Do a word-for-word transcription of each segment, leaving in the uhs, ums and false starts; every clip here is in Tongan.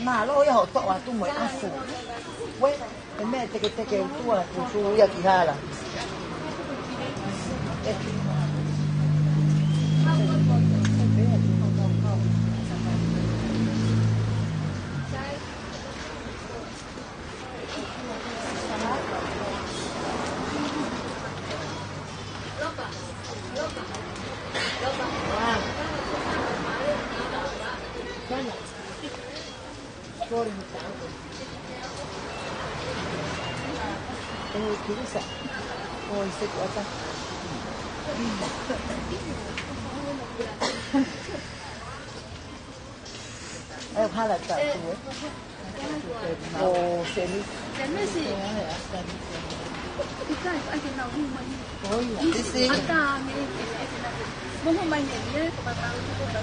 Mālō ia hoʻo toʻo atu mo e ʻafu. Uē, e meʻa teketeke ʻOtua, kuo tuʻu ia ki hala. ʻE hala taʻu ē. ʻO Seni. Seni. ʻIkai, ʻai ke nau hū mai. ʻOi, sisi. Ata me ke ʻai ke nau. Mo hū mai ne ia, ko ka tau ko ka.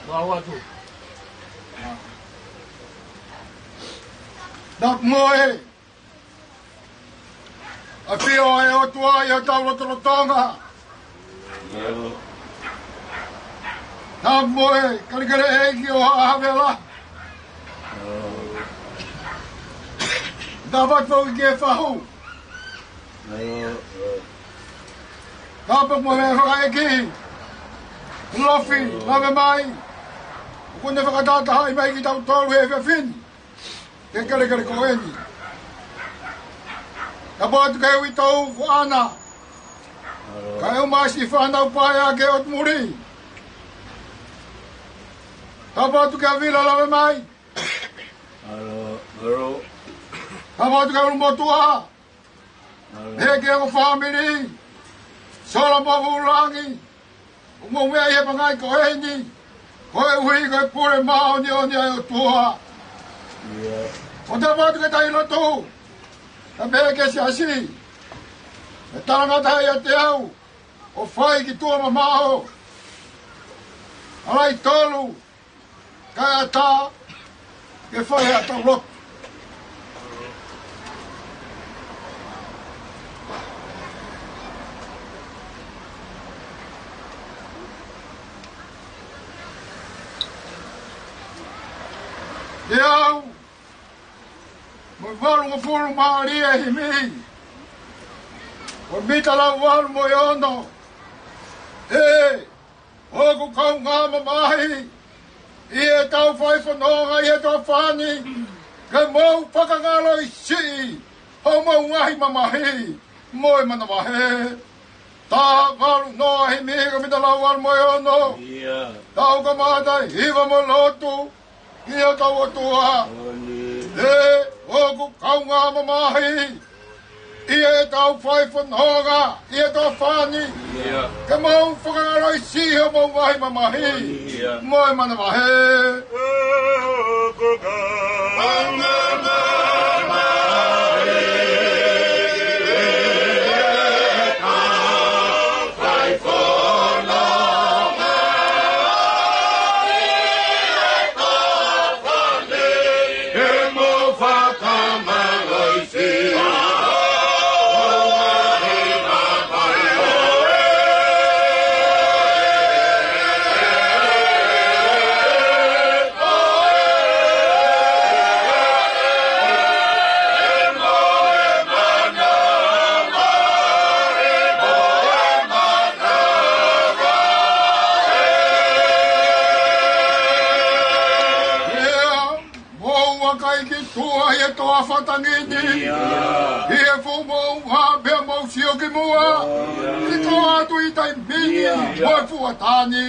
Kau atu. Tapu mo e ʻafio ʻa e ʻOtua ʻi hotau lotolotonga. Tapu mo e kelekele ʻeiki ʻo Haʻa Havela. Tapu atu ki he fahu. Tapu mo e fakaʻeiki Lofi Lavemai, ʻoku ne fakatahatahaʻi mai kitautolu he efiafi ni ki he kelekele ko eni. Tapu atu ki he uitou ko ʻAna, kae ʻumaʻā siʻi fānau paea ki he ʻotu muli. Tapu atu kia Vila Lavemai. Tapu atu kia Ulumotuʻa. He ki he ongo fāmili, Sola mo Vulangi, ʻoku mou meʻa ʻi he pangai ko eni, koeʻuhi ko e pule māʻoniʻoni ʻa e ʻOtua. ʻIo. ʻO tapu atu ki he tahi lotu, kae pehē ki he siasi, ʻe talangata ʻiate au ʻo fai ki tuʻa mamaʻo. ʻAlai tolu, kae ʻatā ke fai ʻa e tau lotu. ʻE au, mo e valungofulu mā ua e himi, ʻo e mita lauvalu mo e ono. ʻE, ʻoku kaungā mamahi ʻi heʻetau fai fononga ʻi he toafa ni, ke mou fakangaloʻi siʻi hoʻomou ngaahi mamahi mo e manavahē. Taha valu noa himi ko e mita lauvalu mo e ono. ʻIo. Tau kamata hiva mo lotu ki hotau ʻOtua. ʻE, ʻoku kaungā mamahi ʻi heʻetau fai fononga ʻi he toafa ni, ke mou fakangaloʻi siʻi hoʻomou ngaahi mamahi mo e manavahē. Mou vakai ki tuʻa ʻi he toafa tangi ni. ʻIo. ʻI he fuʻu moʻunga pea mou sio ki muʻa. ʻIo. ʻI he toa atu ʻi taimi ni. ʻIo. Mo e fuʻu ata ni.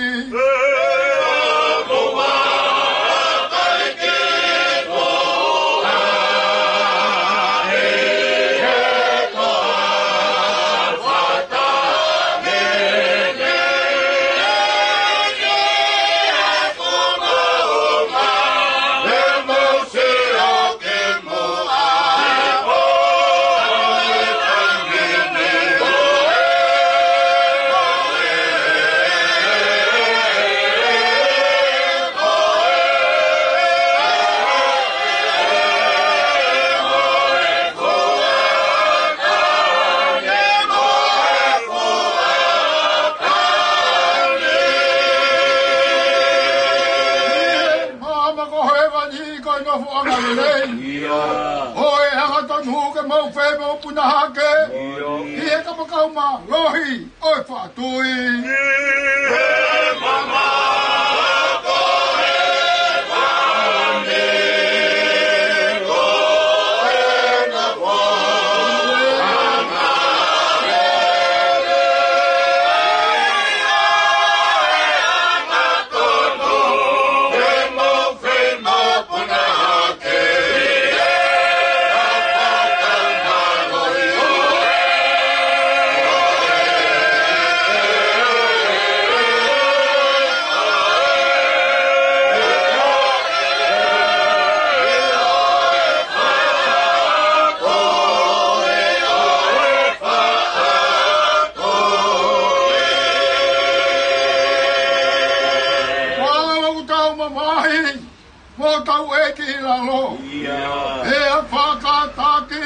Māmani ko hēvani, ko e nofoʻanga lelei. ʻIo. ʻO e hangatonu ke mau fai mo punahake. ʻIo. ʻI he kapakau mālohi ʻo e faʻa tui. mo tau ʻEiki ʻi lalo. Ia. ʻE a fakataki,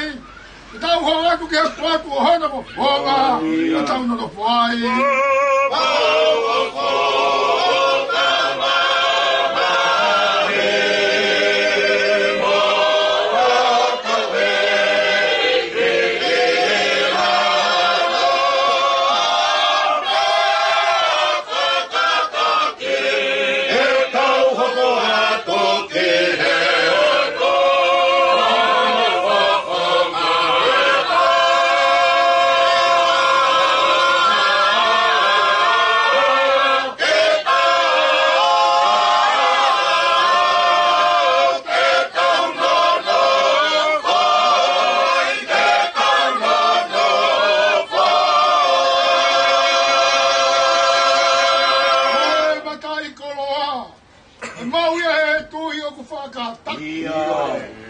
tau hanga atu ki he potu ʻo hono fofonga, ia, ʻo tau nonofo ai. Matai koloa, ʻe maʻu ia ʻe he tui ʻoku fakataki. Ia.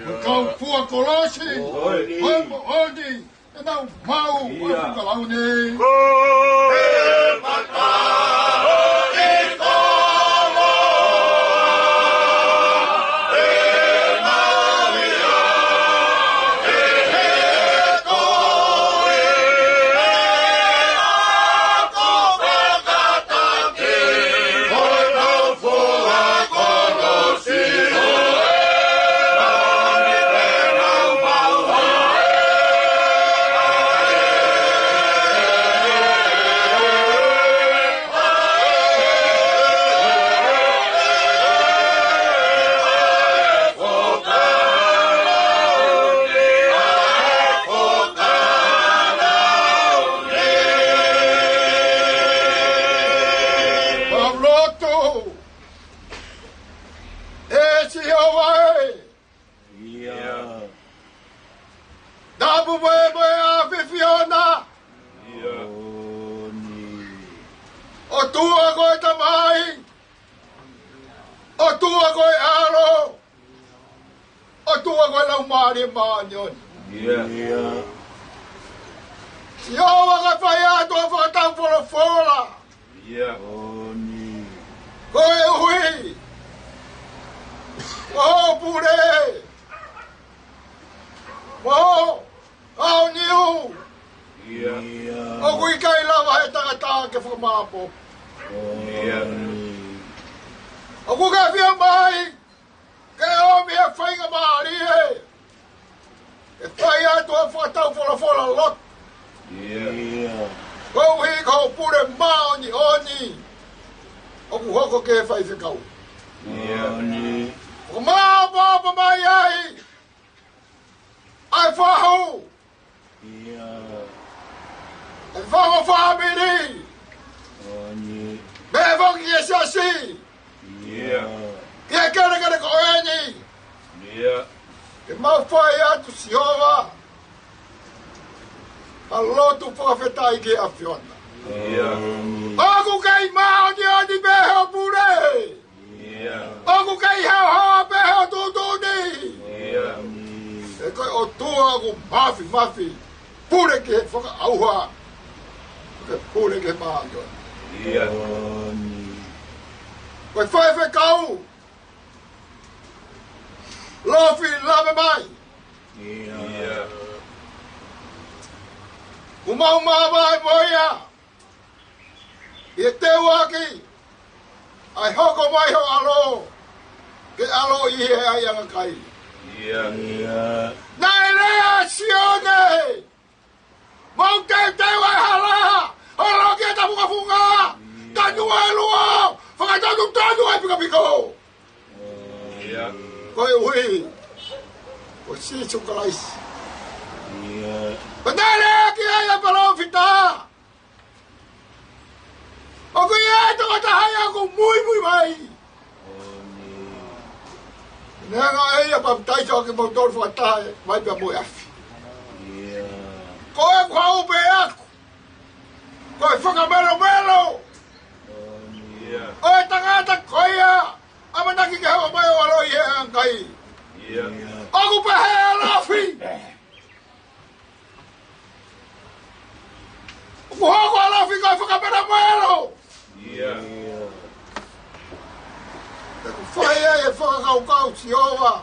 Ko e kau fua kolosi, ʻoku moʻoni, ʻe nau maʻu ʻa e, ia, fakalau nei. Pau lotu, ʻe Sihova ē. Ia. Tapu mo e, mo e ʻAfio ʻOtua. Ia. ʻOni. ʻOtua ko e Tamai. ʻOtua ko e ʻAlo. ʻOtua ko e Laumālie Māʻoniʻoni. Ia. Ia. Sihova, ko e fai atu ʻa e fakatau folofola. Ia. ʻOni. Koeʻuhi ko hoʻo pule mo hoʻo aoniu. Ia. Ia. ʻOku ʻikai lava ʻe he tangata ke fakamāʻopoʻopo. ʻOni. ʻOku ke ʻafio mai ke ʻomi e faingamālie ke fai atu ʻa e fakatau folofola lotu. Ia. Ia. Koeʻuhi ko hoʻo pule māʻoniʻoni ʻoku hoko ki he faifekau. Ia. ʻOni. Fakamāʻopoʻopo mai ai ʻa e fahu. Ia. ʻA e fahu ʻo e fāmili. ʻOni. Pea foki ki he siasi. Ia. Ki he kelekele ko eni. Ia. Ke mau fai atu, Sihova, ʻa e lotu fakafetaʻi ki he ʻAfiona. Ia. ʻOku kei māʻoniʻoni pē hoʻo pule. Ia. ʻOku kei haohaoa pē hoʻo tuʻutuʻuni. Ia. He ko e ʻOtua ʻoku māfimafi, pule ki he fakaʻauha, ke pule ki he māʻoniʻoni. Ia. Ko e faifekau, Lofi, lave mai. Ia. Ia. Kuo mau māvae mo ia ʻi he teuaki ʻa e hoko mai ho ʻAlo ke ʻaloʻi ʻi he ʻaiʻanga kai. Ia. Ia. Naʻe lea ʻa Sione, mou teuteu ʻa e hala, holoki e tafungofunga, tanu ʻa e luo, fakatonutonu ʻa e pikopiko. Ia. Koeʻuhi ko Sīsū Kalaisi. Ia. Pea naʻe lea ki ai ʻa e palōfita, ʻoku ʻi ai e tokotaha ia ʻoku muimui mai. Neongo ʻe ia papitaiso ʻaki kimoutolu fakataha mai pea mo e afi. Ia. Ko ʻeku haʻu pē ʻaʻaku ko e fakamelomelo. Ia. ʻO e tangata ko ia ʻamanaki ke hoko mai ʻo ʻaloʻi ʻi he ʻaiʻanga kai. Ia. ʻOku pehē ʻa Lofi, ʻoku hoko ʻa Lofi ko e fakamelomelo. Ia. ʻOku fai ai e faka- fakakaukau Sihova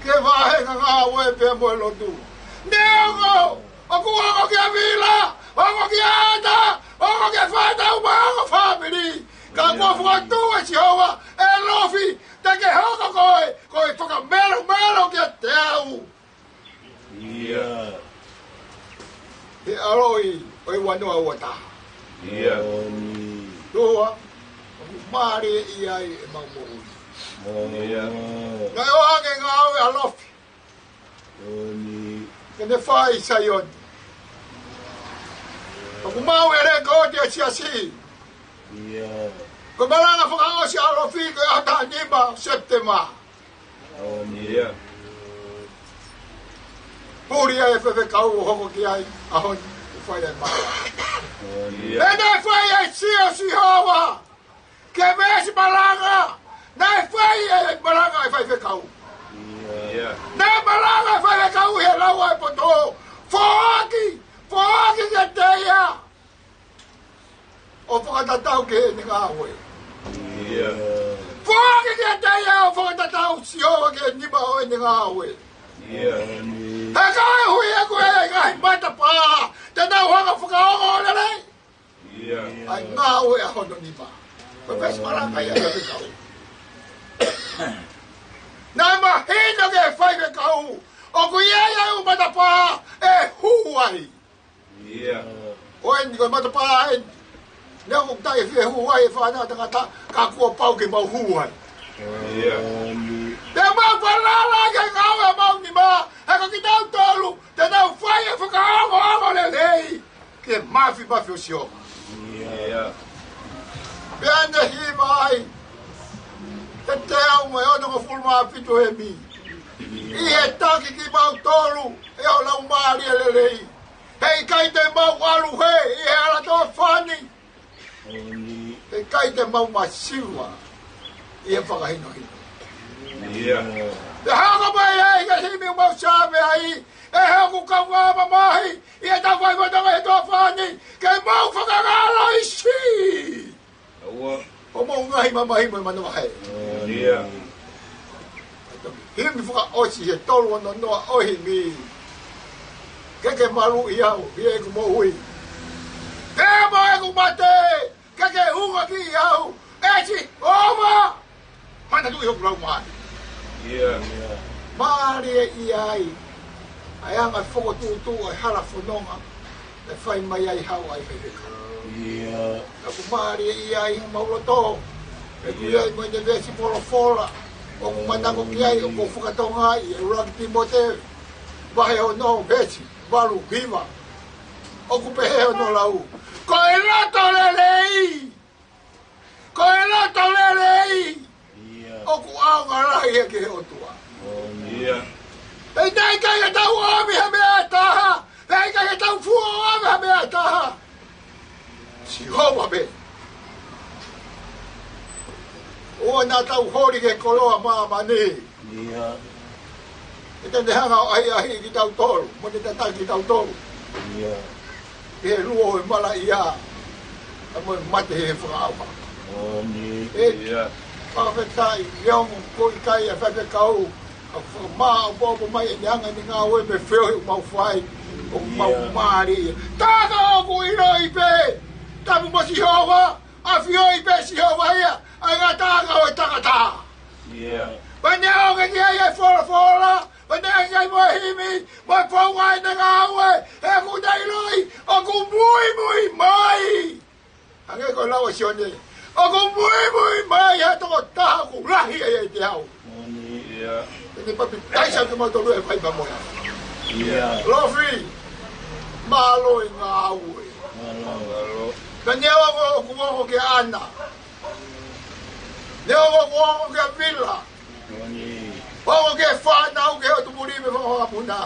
ke vahenga ngāue pea mo e lotu. Neongo ʻoku hoko kia Vila, hoko kia Ata, hoko kia Fātau mo e ongo fāmili, ka kuo fokotuʻu ʻe Sihova ʻa Alofi, te ke hoko koe ko e fakamelomelo kiate au. He ʻaloʻi ʻo e ua noa ua taha. Lua, ʻoku mālie ʻi ai ʻemau moʻui. Naʻe ʻoange ngāue ʻa Alofi ke ne fai ʻi Saione. ʻOku maʻu ʻe he lēkooti ʻa e siasi ko e malanga fakaʻosi ʻa Alofi ko e ʻaho taha nima Sepitema. Puli ai e faifekau ʻo hoko ki ai ʻaho ni ʻo fai ai malanga. Pea naʻe fai ai e sio ʻa Sihova ki he veesi malanga. Naʻe fai ai e malanga ʻa e faifekau. Naʻe malanga e faifekau ʻi he lau ʻa e poto. Foaki, foaki kiate ia ʻo fakatatau ki heʻene ngāue. Foaki kiate ia ʻo fakatatau Sihova ki he nima ʻo ʻene ngāue. He ko e ʻuhi ʻoku ʻi ai e ngaahi matapā te nau hanga ʻo fakaongoongo lelei ʻa e ngāue ʻa hono nima. Ko e veesi malanga ia ʻa e faifekau. Naʻe mahino ki he faifekau ʻoku ʻi ai e ʻū matapā ʻe hū ai. Ko eni, ko e matapā eni. Neongo ʻoku taʻe fie hū ai e fānau ʻa e tangata, ka kuo pau ke mau hū ai. Te mau falala ki he ngāue ʻa homau nima, he ko kitautolu te nau fai e fakaongoongo lelei ki he māfimafi ʻo Sihova. Pea ne hiva ai he teau mo e onongofulu mā fitu himi: ʻI he taki kimautolu ʻe ho Laumālie Lelei, heʻikai te mau ʻalu hē ʻi he hala toʻofani, heʻikai te mau masiva ʻi he fakahinohino. Pea hoko mai ai ki he himi ʻoku mau saame ai: ʻE hoku kaungā mamahi, ʻi heʻetau fai fatongia ʻi he toʻofani, ke mau fakangaloʻisi homou ngaahi mamahi mo e manavahē. Himi fakaʻosi he tolu ono noa ʻo e himi: Ke ke maluʻi au ʻi heʻeku moʻui, pea mo ʻeku mate ke ke ungakiʻi au, ʻe Sihova, manatuʻi hoku laumālie. Mālie ʻi ai ʻa e anga fokotuʻutuʻu ʻa e hala fononga ʻe fai mai ai hau ai fefeka. ʻOku mālie ʻi ai homau loto. ʻOku ʻi ai mo ʻene veesi folofola ʻoku manako ki ai, ʻoku ou fakatokangaʻi ʻe ʻuluaki Tīmote vahe ono veesi valu hiva. ʻOku pehē hono lau: Ko e loto lelei, ko e loto lelei ʻoku ʻaonga lahi ia ki he ʻOtua. He naʻe ʻikai ke tau ʻomi ha meʻa ʻe taha, naʻe ʻikai ke tau fua ʻo ʻomi ha meʻa ʻe taha. Sihova pē. ʻOua naʻa tau holi ki he koloa ʻa māmani. ʻE te ne hanga ʻo ʻahiʻahiʻi kitautolu mo ne tataki kitautolu ʻi he luo ʻo e malaʻia, ʻa mo e mate he fakaʻauha. ʻEiki, fakafetaʻi, neongo ʻoku ʻikai ʻa e faifekau, ka ʻoku fakamāʻopoʻopo mai ʻene anga ʻene ngāue mo e feohi ʻoku mau fai, ʻoku mau mālie ia. Taka ʻoku ʻiloʻi pē, tapu mo Sihova, ʻafioʻi pē Sihova ia ʻa e ngataʻanga ʻo e tangata. Pea neongo ʻoku ʻikai ʻi ai e folofola, pea neongo ʻoku ʻikai mo e himi, mo e founga ʻene ngāue, he ʻoku ne ʻiloʻi ʻoku muimui mai. Hangē ko e lau ʻa Sione, ʻoku muimui mai ha tokotaha ʻoku lahi ai ʻiate au. Te ne papitaiso kimautolu ʻi he fai pea mo e ʻAlo. Alofi, mālō e ngāue. Pea neongo ʻoku ongo kia Ana, neongo ʻoku ongo kia Vila, ongo ki he fānau, ki he ʻotu muli mo e fanga muna,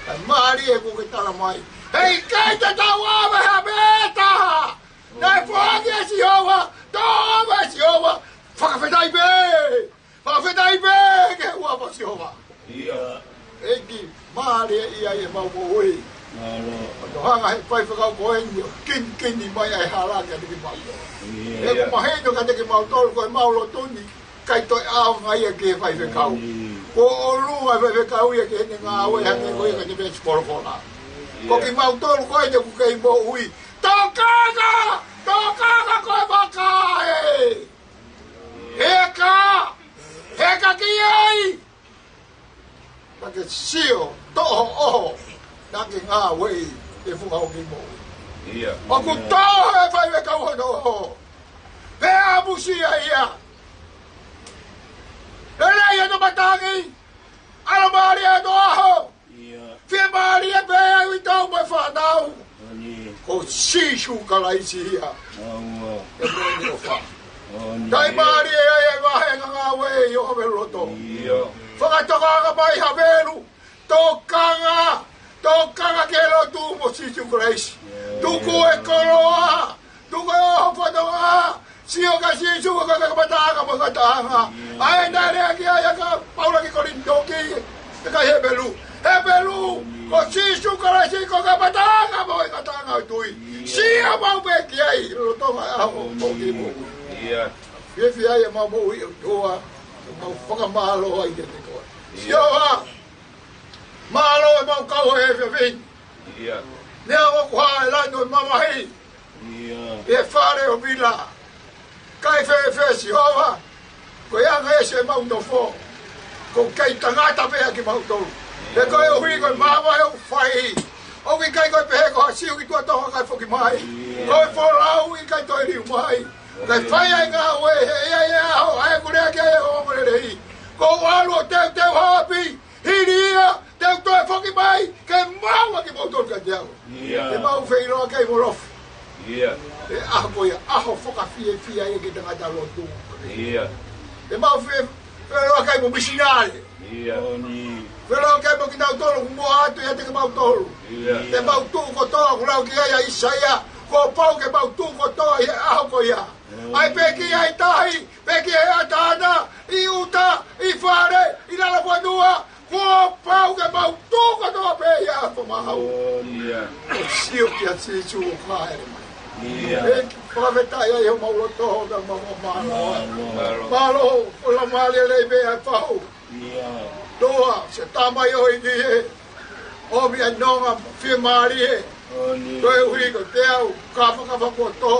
kae mālie ʻoku ke tala mai: Heʻikai te tau ʻave ha meʻa ʻe taha. Naʻe foaki ʻe Sihova, toʻo ʻe Sihova. Fakafetaʻi pē. Fakafetaʻi pē ki he huafa ʻo Sihova. ʻEiki, mālie ʻi ai ʻemau moʻui. ʻOku hanga ʻe he faifekau ko eni ʻo kinikini mai ʻa e hala kiate kimautolu. ʻOku mahino kiate kimautolu ko ʻemau lotu ni ʻikai toe ʻaonga ia ki he faifekau. Ko e ʻolunga e faifekau ia ki heʻene ngāue hangē ko ia ko ʻene veesi folofola. Ko kimautolu ko ē ʻoku kei moʻui. Tokanga! Tokanga ko e vaka ē! Heka! Heka ki ai! Ka ke sio, toʻo ʻoho, naʻa ke ngāueʻi e funga ʻo kei moʻui. ʻOku tō e faifekau hono ʻoho. Pea ʻamusia ia. Lelei hono matangi. ʻAlomālie hono ʻaho. Fiemālie pē ʻa e uitou mo e fānau. Ko Sīsū Kalaisi ia. ʻE moʻoni ʻofa. Taʻimālie ai e vahenga ngāue ʻi ʻo Havelu loto. Fakatokanga mai Havelu. Tokanga. Tokanga ke lotu mo Sīsū Kalaisi. Tuku e koloa. Tuku e ʻoho fononga. Sio kia Sīsū ko e kamataʻanga mo e ngataʻanga. ʻA ē naʻe lea ki ai ʻa Paula ki Kolinitō ki he kakai Hepelū. Hepelū, ko Sīsū Kalaisi ko e kamataʻanga mo e ngataʻanga ʻo e tui. Sio maʻu pē ki ai, lolotonga e ʻaho ʻo kei moʻui. Fiefia ai ʻemau moʻui ʻOtua, mau fakamālō ai kiate koe. Sio ā, mālō ʻemau kau he efiafi ni. Neongo ʻoku hā e lanu ʻo e mamahi ʻi he fale ʻo Vila. Kae fēfē Sihova, ko e anga ʻo ʻemau nofo, ʻoku kei tangata pē ʻa kimautolu. He koeʻuhi ko e māvae ʻoku fai, ʻoku ʻikai ko e pehē ko ha siu ki tuʻa toka kae foki mai. Ko e folau ʻikai toe liu mai. Kae fai ai ngāue he ʻe ʻi ai e ʻaho, ʻa ē ʻoku lea ki ai e ongoongolelei. Ko u ʻalu ʻo teuteu ha ʻapi, hili ia, te u toe foki mai, ke maʻu ʻa kimoutolu kiate au. Te mau feʻiloaki ai mo Lofi. ʻI he ʻaho ko ia, ʻaho fakafiefia ia ki he tangata lotu. Te mau fe-, feʻiloaki ai mo misinale. Feʻiloaki ai mo kinautolu, kuo ʻoatu ia kiate kimautolu. Te mau tuʻu kotoa, ʻoku lau ki ai ʻa ʻIsaia, kuo pau ke mau tuʻu kotoa ʻi he ʻaho ko ia. ʻAi pē ki ai tahi, pē ki he ʻatā na, ʻi ʻuta, ʻi fale, ʻi lalo fonua, kuo pau ke mau tuʻu kotoa pē ia ʻa e fomahau. ʻO sio kia Sīsū ʻoku hāʻele mai. ʻEiki, fakafetaʻi ai homau loto, homau mālō. Mālō, ʻo lamālie lelei pē ʻa e fau. Toa, se tamai ʻo e ʻEiki ē. ʻOmi ʻa e nonga fiemālie. Koeʻuhi ko te au, ka fakafako tō.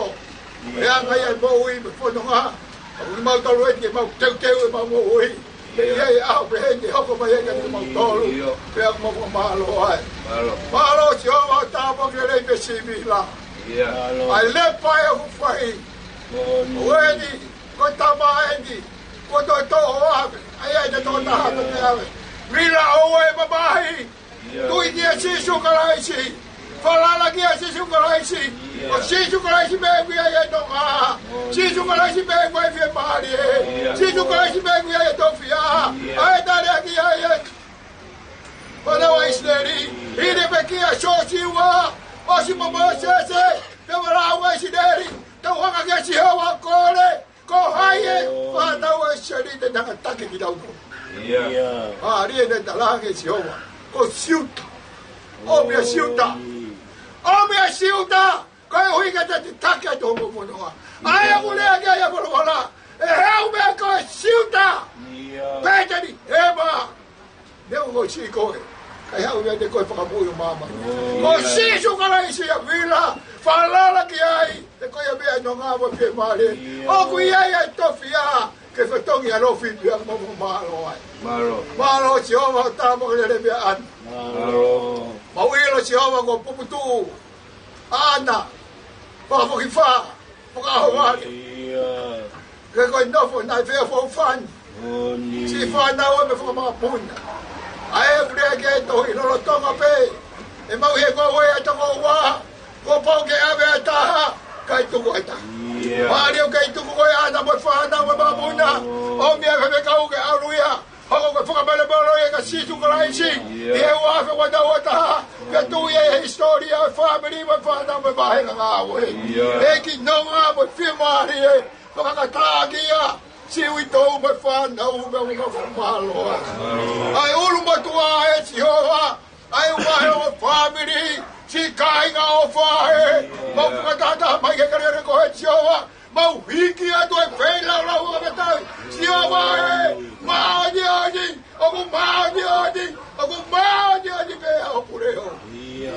E anga ia e moʻui mo e fononga. ʻOku mau tolu ʻEiki ke mau teuteu ʻemau moʻui. Pea ʻi ai e ʻaho pehē ni hoko mai ai kiate kimautolu. Pea mau fakamālō ai. Mālō Sihova ʻo tāpuaki lelei pē Sivila. ʻA e lepa ē ʻoku fai. ʻO eni, ko e tama eni. Ko e toʻo ʻave. ʻAi ʻa e toʻo taha ko e ʻave. Vila ʻoua ʻe mamahi. Tui kia Sīsū Kalaisi. Falala kia Sīsū Kalaisi. Ko Sīsū Kalaisi pē ʻoku ʻi ai e nonga. Sīsū Kalaisi pē ʻoku ʻi ai e fiemālie. Sīsū Kalaisi pē ʻoku ʻi ai e tofiʻa. ʻA ē naʻe lea ki ai e fānau ʻa ʻIsileli. Hili pē kia Siosiua. ʻOsi mo Mōsese. Te u lau ʻa ʻIsileli. Tau hanga kia Sihova ʻo kole. Ko hai e fānau ʻa ʻIsileli te nau taki kitautolu? Mālie naʻe talaange ʻe Sihova. Ko Siuta. ʻOmi ʻa Siuta. ʻOmi ʻa Siuta. Koeʻuhi ke te taki atu hoʻomou fononga. ʻA ē ʻoku lea ki ai ʻa e folofola. ʻE hau meʻa ko e Siuta. Pēteli, ʻEma. Neongo ʻoku siʻi koe, kae haʻu ia te koe fakamoʻui ʻo māmani. Ko Sīsū Kalaisi ia Vila, falala ki ai, he ko ia meʻa nonga mo fiemālie. ʻOku ʻi ai e tofiʻa, ke fetongi ʻa Lofi pea mo mālō ai. Mālō Sihova ʻo tāpuaki lelei pē ʻAna. Mau ʻilo Sihova ko e puputuʻu ʻa ʻAna, fakafokifā, fakaʻaho vale. Ke ko e nofo naʻe feʻofoʻofani. Siʻi fānau ʻa e meʻa fakamāpuna. ʻA ē ʻoku lea ki ai e tohi lolotonga pē. ʻE mau ʻi he ko e ʻa e toko ua. Kuo pau ke ʻave ʻa e taha. Kae tuku ʻa e taha. Mālie ʻoku kei tuku ko ē ʻAna mo e fānau ʻa e māpuna. ʻOmi ʻa e faifekau ke ʻalu ia. Hoko ko e fakamolemole ia kia Sīsū Kalaisi. ʻI he ua afe ua noa ua taha. Pea tuʻu ia ʻi he hisitōlia ʻo e fāmili mo e fānau mo e vāhenga ngāue. ʻEiki nonga mo fiemālie. Fakakataki ia, siʻi uitou mo e fānau mo e fakamālō. ʻA e ʻulumotuʻa ē Sihova, ʻa e ua ē ʻo e fāmili, siʻi kāinga ʻofa ē, mau fakatahataha mai ke kelekele ko ē Sihova, mau hiki atu e feilaulau ʻo e kakai. Sihova, Māʻoniʻoni, ʻoku māʻoniʻoni, ʻoku māʻoniʻoni pē hoku leʻo. ʻIo.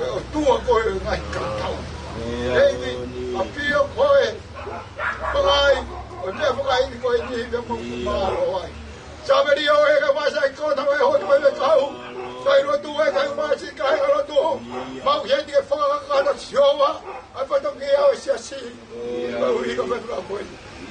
ʻOtua ko e ngaahi kautau. ʻIo. ʻEiki, ʻafio koe. Fakaʻi, ʻo te fakaʻi koe ni pea mau mālō ai. Sāmeli ʻo e ka masa i kona ʻo e hotu mai me kau. Kai lotu e kai masi kai lotu. Mau heti ke fakakana Sihova. ʻA e fatongia ʻo e siasi. Mau hika me fakakoe.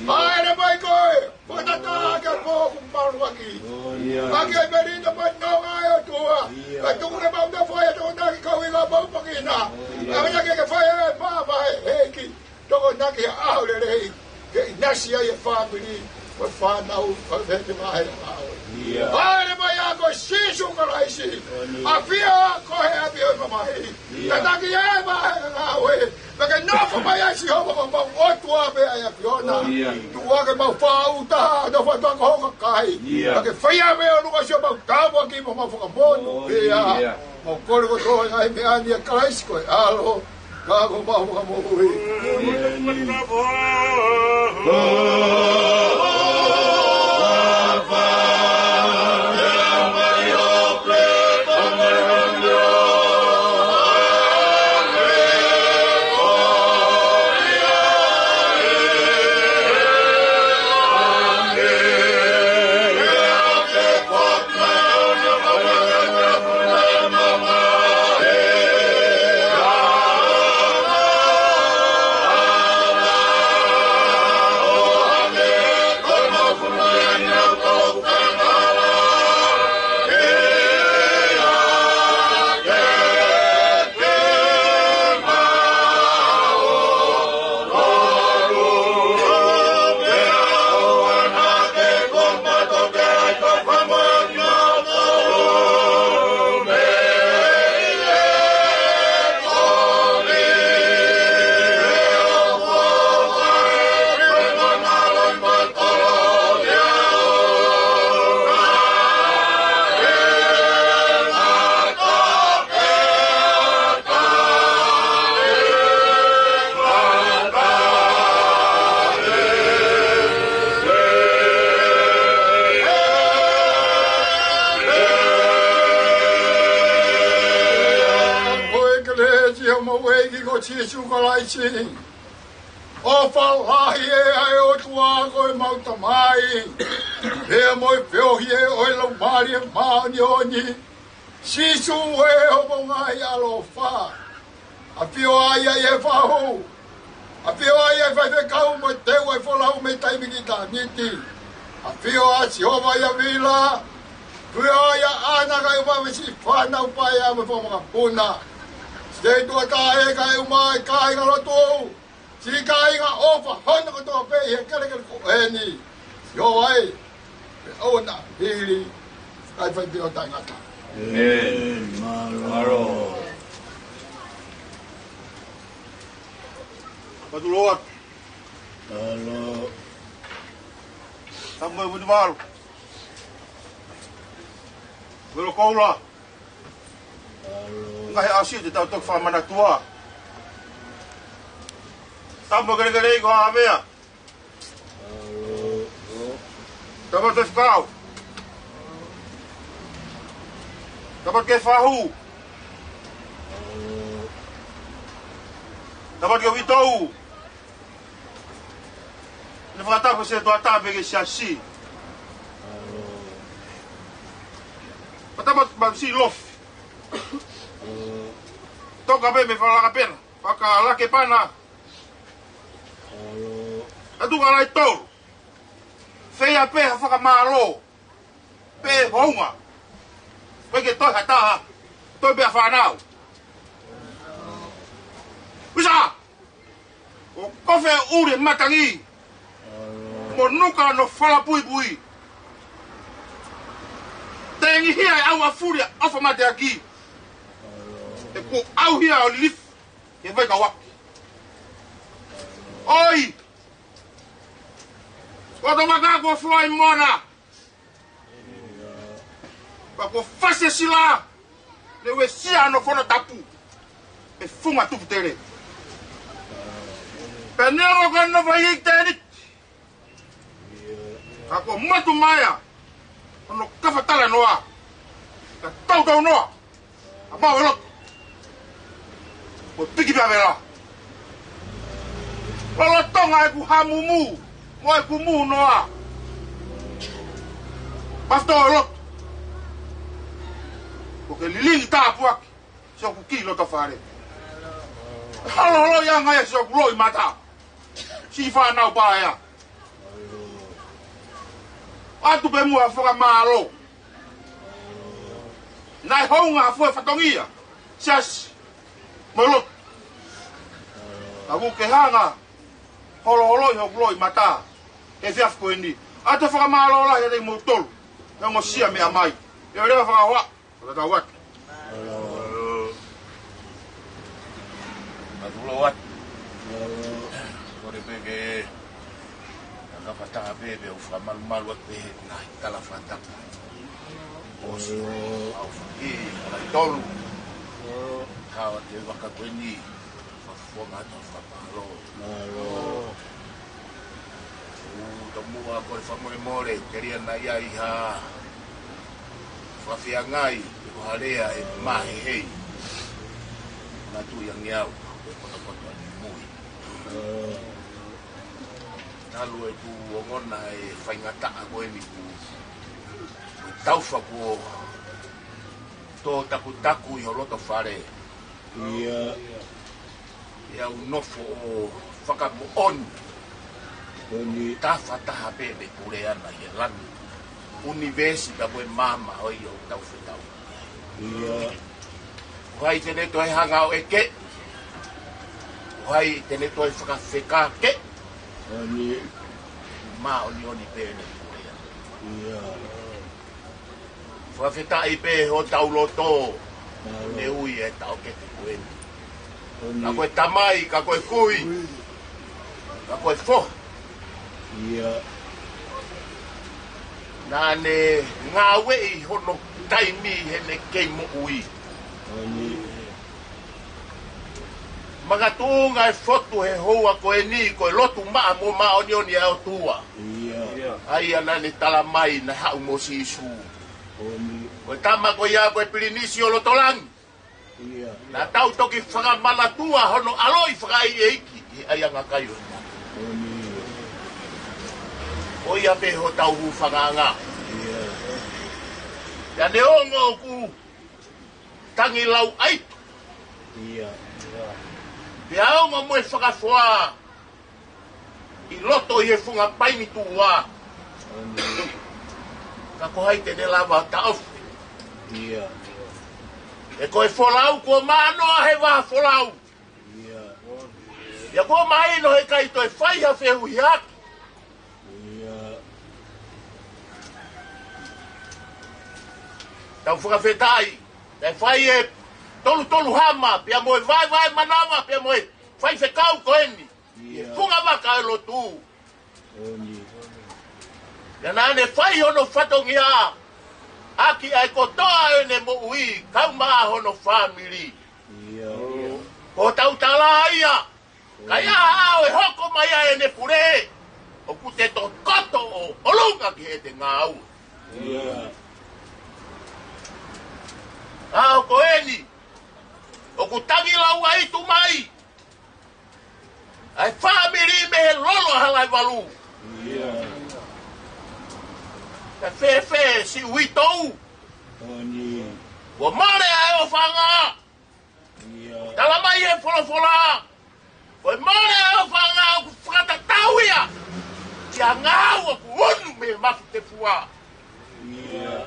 ʻAere mai koe. Fakatata ke pō ku maluaki. ʻIo. Ka ke melino mai nonga e ʻOtua. ʻIo. Ka tuku ke mau na fai e tōnaki kau i ngā mau pakina. ʻIo. ʻA ia ke ke fai e māmā e ʻEiki. Tokonaki ʻa e ʻaho lelei. Ke ʻinasi ai e fāmili. Ko e fānau. Ko e fete mahe ʻaho. ʻIo. ʻAere mai ʻa ko Sīsū Kalaisi. ʻIo. ʻAfio ʻa koe ʻapi ʻo e mamahi. ʻIo. Tataki e mahe ʻaho e. Pea ke nofo mai ai Sihova ko mau ʻOtua pē ʻa e ʻAfiona. ʻIo. Tuku ake mau faʻu taha, nofo atu ʻa ko ho kakai. ʻIo. Pea ke fai ʻa e meʻa ʻo luka sio mau tāpuaki mo mau fakamonū. ʻIo. ʻIo. Mau kole kotoa e ngaahi meʻa ni ʻia Kalaisi ko e ʻAlo. Ka ko mau fakamoʻui. ʻIo. Ko e kelesi ʻa homau ʻEiki ko Sīsū Kalaisi. ʻOfa lahi ʻa e ʻOtua ko ʻemau Tamai. Pea mo e feohi ʻa e Laumālie Māʻoniʻoni. Sīsū ē, homau ngaahi ʻaloʻofa. ʻAfio ai ʻa e fahu. ʻAfio ai ʻa e faifekau mo e teu ʻa e folau mei taimi ki ʻitāniti. ʻAfio ʻa Sihova ʻia Vila. ʻAfio ai ʻa ʻAna kae ʻumaʻā siʻi fānau paea mo e fanga makapuna. Siteituʻa taʻe kae ʻumaʻā e kāinga lotu. Siʻi kāinga ʻofa hono kotoa pē ʻi he kelekele ko eni. Sihova ē, pea ʻoua naʻa hili, kae fai pē ʻo taʻengata. ʻĒmeni. Mālō. Mālō. Patulua. Mālō. Tamu e vuni mālō. Mālō koula. Ngaahi ʻaho siʻi te tau toki fakamanatua. Tamu e kelekele ko Havea. Tamu e fekau. Tamu e fahu. Tamu e vitou. Ne fakatapu se tua tape ke siasi. Patama masi lofi. Toka pē mei fakalaka pena. Fakalake pana. Atu kalai tolu. Feia pē ha fakamālō. Pē hounga. Pē ke toe ha taha. Toe pē ha fānau. Usa! ʻO kofe ʻuli matangi. Mo nuka no fala puipui. Tengi hia e au a fuli a ofa mateaki. ʻE ku au hia o lilifu. Ke vai kawaki. ʻOi! Ko to maka ko fai mona. Pea ko fase sila, ne uesia no fono tapu. ʻE funga tupu tele. Pea ne o ka no vai i tenit. Ka ko matu maia, ono kafa tala noa. Ka tautau noa. A mau e loto. Ko piki pea vela. Lolotonga ʻeku hamumu, mo ʻeku mū noa. Pastor loto. Ko ke lilingi tāpuaki. Siʻoku kiʻi loto fale. Halo loi anga ia siʻoku loi mata. Siʻi fānau paea. ʻOatu pē muʻa fakamālō. Naʻe hounga fue fatongia. Siasi. Mo loto. Ka ʻoku ke hanga. Holo holo ʻi hoku loi mata. He efiafi ko eni. ʻOatu fakamālō lahi ʻiate kimoutolu. He ongosia meʻa mai. ʻE ʻo leva fakahoa. Ko tatau atu. Mālō. Mālō atu. Mālō. Kole pē ke, ka fataha pē, pea u fakamalumalu atu pē he ngaahi tala fakatapu. ʻOsi. Mālō. Au faki, ala i tolu. Mālō. Kawa te vaka ko eni. Fakafofonga atu fakamālō. Mālō. ʻOku tomuʻa kole fakamolemole, telia naʻe ʻi ai ha fakafeangai, pe ko ha lea ʻe mahehei. Naʻa tui ange au, ʻe kotokoto ʻa ni mui. Mālō. Talu ʻeku ongona e faingataʻa ko eni ku, ku taufa kuo tō takutaku ʻi ho loto fale. ʻIo. ʻE au nofo ʻo fakamoʻoni. Moʻoni. Tafataha pē mei he Puleʻanga ʻi he langi. ʻUnivēsi ka ko e maama ʻo ʻio tau fetau. ʻIo. Ko hai te ne toe hanga ʻo ʻeke. Ko hai te ne toe fakafekake. Moʻoni. Māʻoniʻoni pē ʻene Puleʻanga. ʻIo. Fakafetaʻi pē hotau loto. Mālō. Ne ui e taʻokete ko eni. Moʻoni. Ka ko e tamai, ka ko e kui, ka ko e foha. ʻIo. Naʻa ne ngāueʻi hono taimi heʻene kei moʻui. Moʻoni. Makatuʻunga e fotu he houa ko eni, ko e lotu maʻa mo māʻoniʻoni ʻa e ʻOtua. ʻIo. ʻA ia naʻa ne tala mai naʻe haʻu mo Sīsū. Moʻoni. Ko e tama ko ia ko e pilinisi ʻo loto langi. ʻIo. Naʻa tau toki fakamanatua hono ʻaloʻi fakaʻeiʻeiki ʻi he ʻaiʻanga kai ʻo e motu. Moʻoni. Ko ia pē hotau hūfangaʻanga. ʻIo. Pea neongo ʻoku tangi lau ʻaitu. ʻIo. Pea ongo mo e fakafoa ʻi loto ʻi he funga paini tuʻa. Moʻoni. Ka ko hai te ne lava taʻofi. ʻIo. He ko e folau kuo manoa he vaha folau. ʻIo. Pea kuo mahino heʻikai toe fai ha fehuhiaki. ʻIo. Tau fakafetaʻi. Naʻe fai e tolutolu hama, pea mo e vaevae manava, pea mo e faifekau ko eni. ʻIo. Funga vaka e lotu. Moʻoni. Pea naʻa ne fai hono fatongia. ʻAki ʻa e kotoa ʻene moʻui, kau maʻa hono fāmili. ʻIo. Ko hotau tala ia. Ka ʻi ai ha ʻaho ʻe hoko mai ai ʻene pule, ʻoku te tokoto ʻo ʻolunga ki heʻete ngāue. ʻIo. ʻAho ko eni, ʻoku tangi lau ʻaitu mai ʻa e fāmili mei he lolo ʻa Halaevalu. ʻIo. Ka fēfē siʻi uitou. Moʻoni. Kuo mole ʻa e ʻofaʻanga. ʻIo. Tala mai he folofola. Ko e mole ʻa e ʻofaʻanga ʻoku fakatatau ia ki ha ngahau ʻoku unu mei he mafu tefua. ʻIo.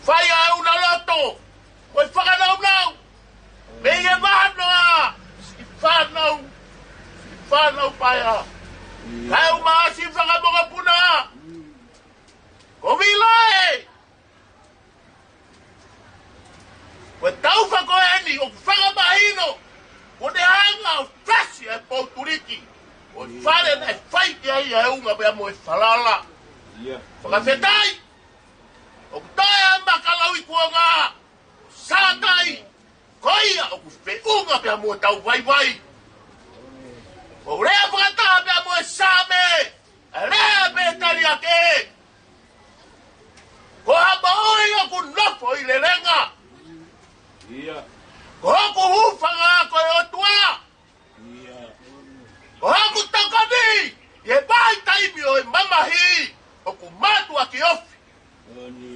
Fai ʻa e una loto. Ko e fakanaunau. Mei he vahanoa. Siʻi fānau. Siʻi fānau paea. ʻIo. Kae ʻumaʻā siʻi fakamokopuna. Ko Vila ē. Ko e taufa ko eni ʻoku fakamahino, kuo ne hanga ʻo fasi ʻa e pou tuliki ʻo e fale naʻe fai ki ai ʻa e unga pea mo e falala. ʻIo. Fakafetaʻi, ʻoku toe ʻa e makalauikuonga, sātai, ko ia ʻoku feʻunga pea mo e tau vaivai. ʻOku lea fakataha pea mo e Saame, ʻa e lea pē tali ake. Ko ha moʻui ʻoku nofo ʻi lelenga. Ko hoku hūfanga ko e ʻOtua. Ko hoku tokoni ʻi he vahaʻa taimi ʻo e mamahi ʻoku mātuʻaki ofi.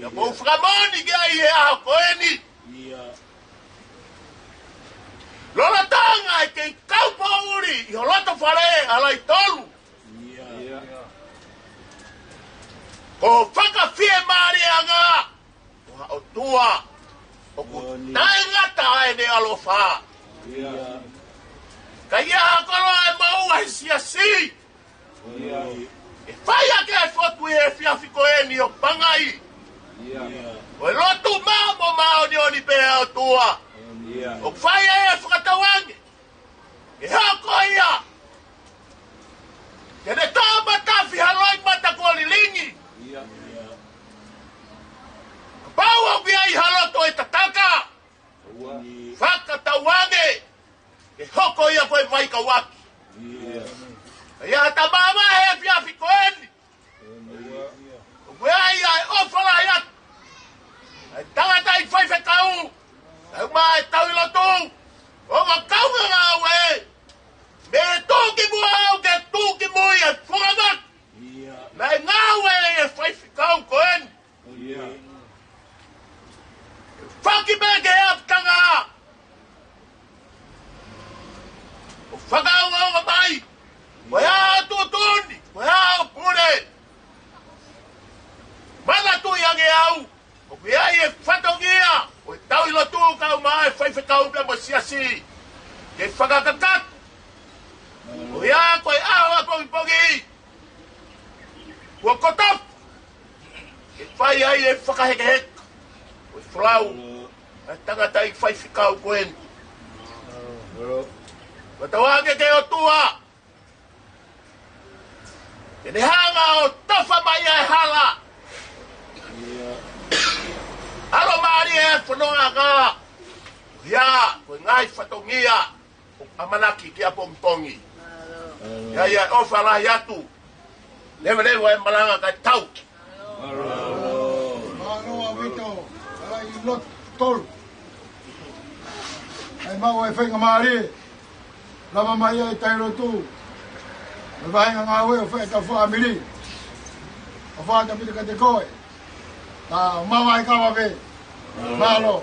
Pea mou fakamoʻoni ki ai he ʻaho ko eni. Lolotonga e kei kau poʻuli ʻi ho loto fale ʻa Laitolu, ko e fakafiemālieʻanga ʻo ha ʻOtua ʻoku taʻengata ʻene ʻaloʻofa. Ka ʻi ha koloa ʻe maʻu ʻa e siasi, ʻe fai ʻaki e fotu ʻi he efiafi ko eni ʻo pangai. Ko e lotu maʻa mo māʻoniʻoni pē ʻa e ʻOtua ʻoku fai ai e fakatauange. ʻE hoko ia ke ne toʻomatafi ha loʻimata kuo lilingi. Kapau ʻoku ʻi ai ha loto ʻe tataka, fakatauange ke hoko ia ko e vaikauʻaki. ʻA ia ʻa e tama mamahi he efiafi ko eni, ʻoku ʻi ai ʻa e ʻofa lahi atu ʻa e tangataʻeiki faifekau, ʻa e uma e tauhi lotu, ʻo ma kaunga ngāue, mei he tuʻukimuʻa ʻo aʻu ki he tuʻukimui ʻa e fungamaki naʻe ngāue ʻi he faifekau ko eni. Faki pē ke aptanga ʻo fakaongoongo mai. Ko e hā hoʻo tuʻutuʻuni, ko e hā hoʻo pule. Manatuʻi ange au, ʻoku ʻi ai e fatongia ʻo e tauhi lotu kae ʻumaʻā e faifekau pea mo e siasi ke fakakakato. Ko ia ko e ʻaho ʻapongipongi kuo kotofa ke fai ai e fakahekeheka ʻo e folau ʻa e tangataʻeiki faifekau ko eni. Fakatauange ki he ʻOtua ke ne hanga ʻo tofa mai ʻa e hala, ʻalomālie e fononga, ko ia ko e ngaahi fatongia ʻoku ʻamanaki ki ʻapongipongi. ʻI ai ʻa e ʻofa lahi atu. Leveleva e malanga kae tau. Mālō ʻaupito, ʻa e lotu tolu. ʻAi maʻu e faingamālie. Lava mai ai e tauhi lotu. Mo e vahenga ngāue ʻo fai ʻetau fāmili. ʻOfa atu ʻaupito kiate koe. Ka mama e kava pē. Mālō.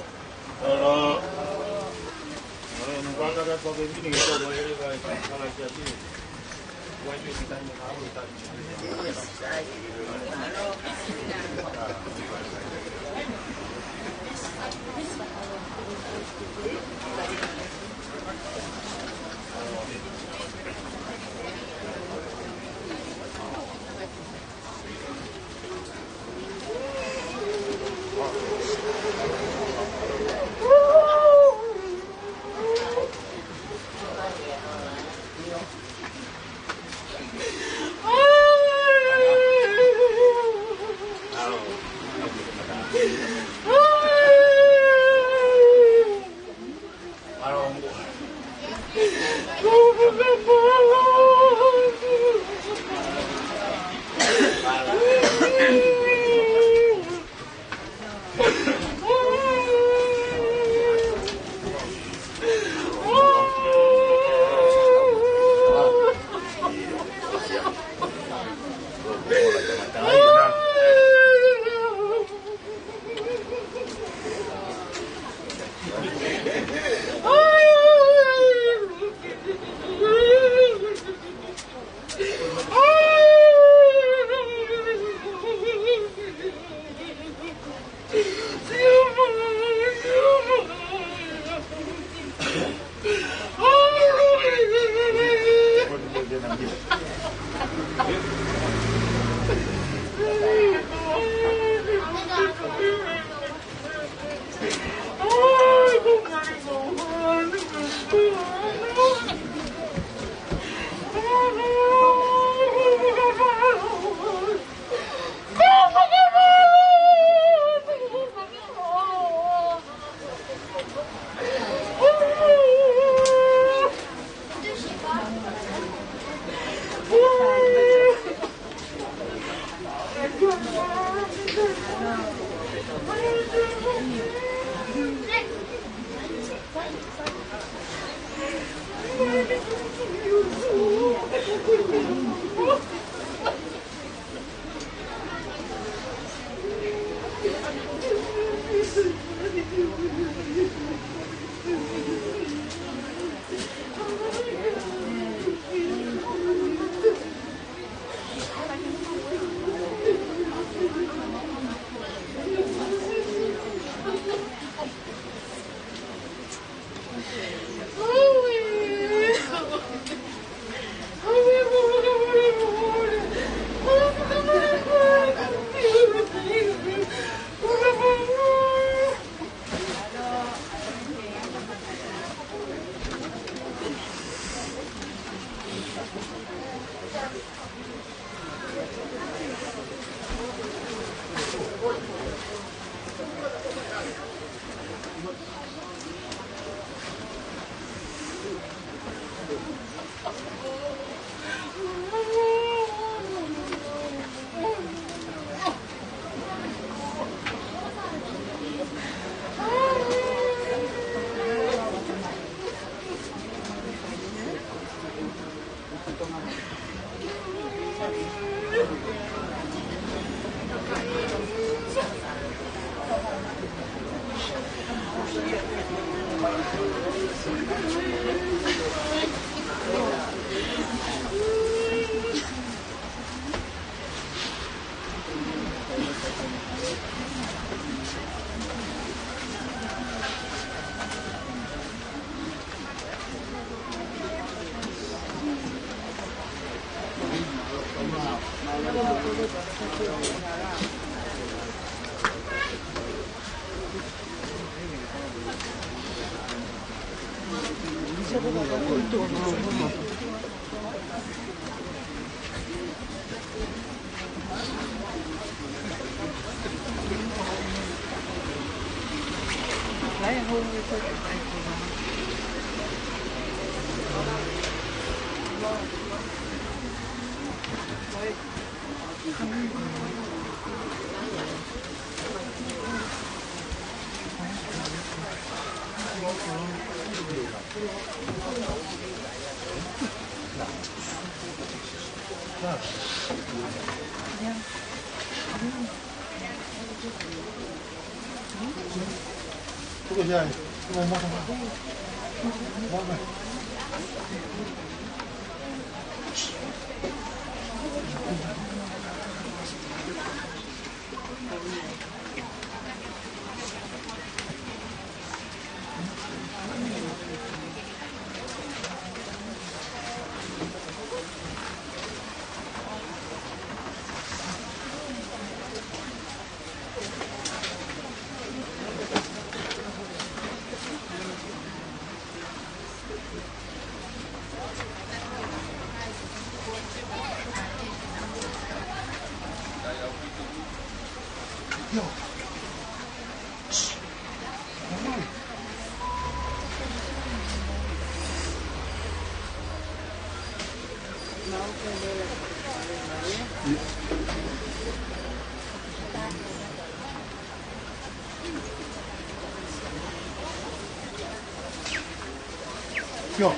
Yo,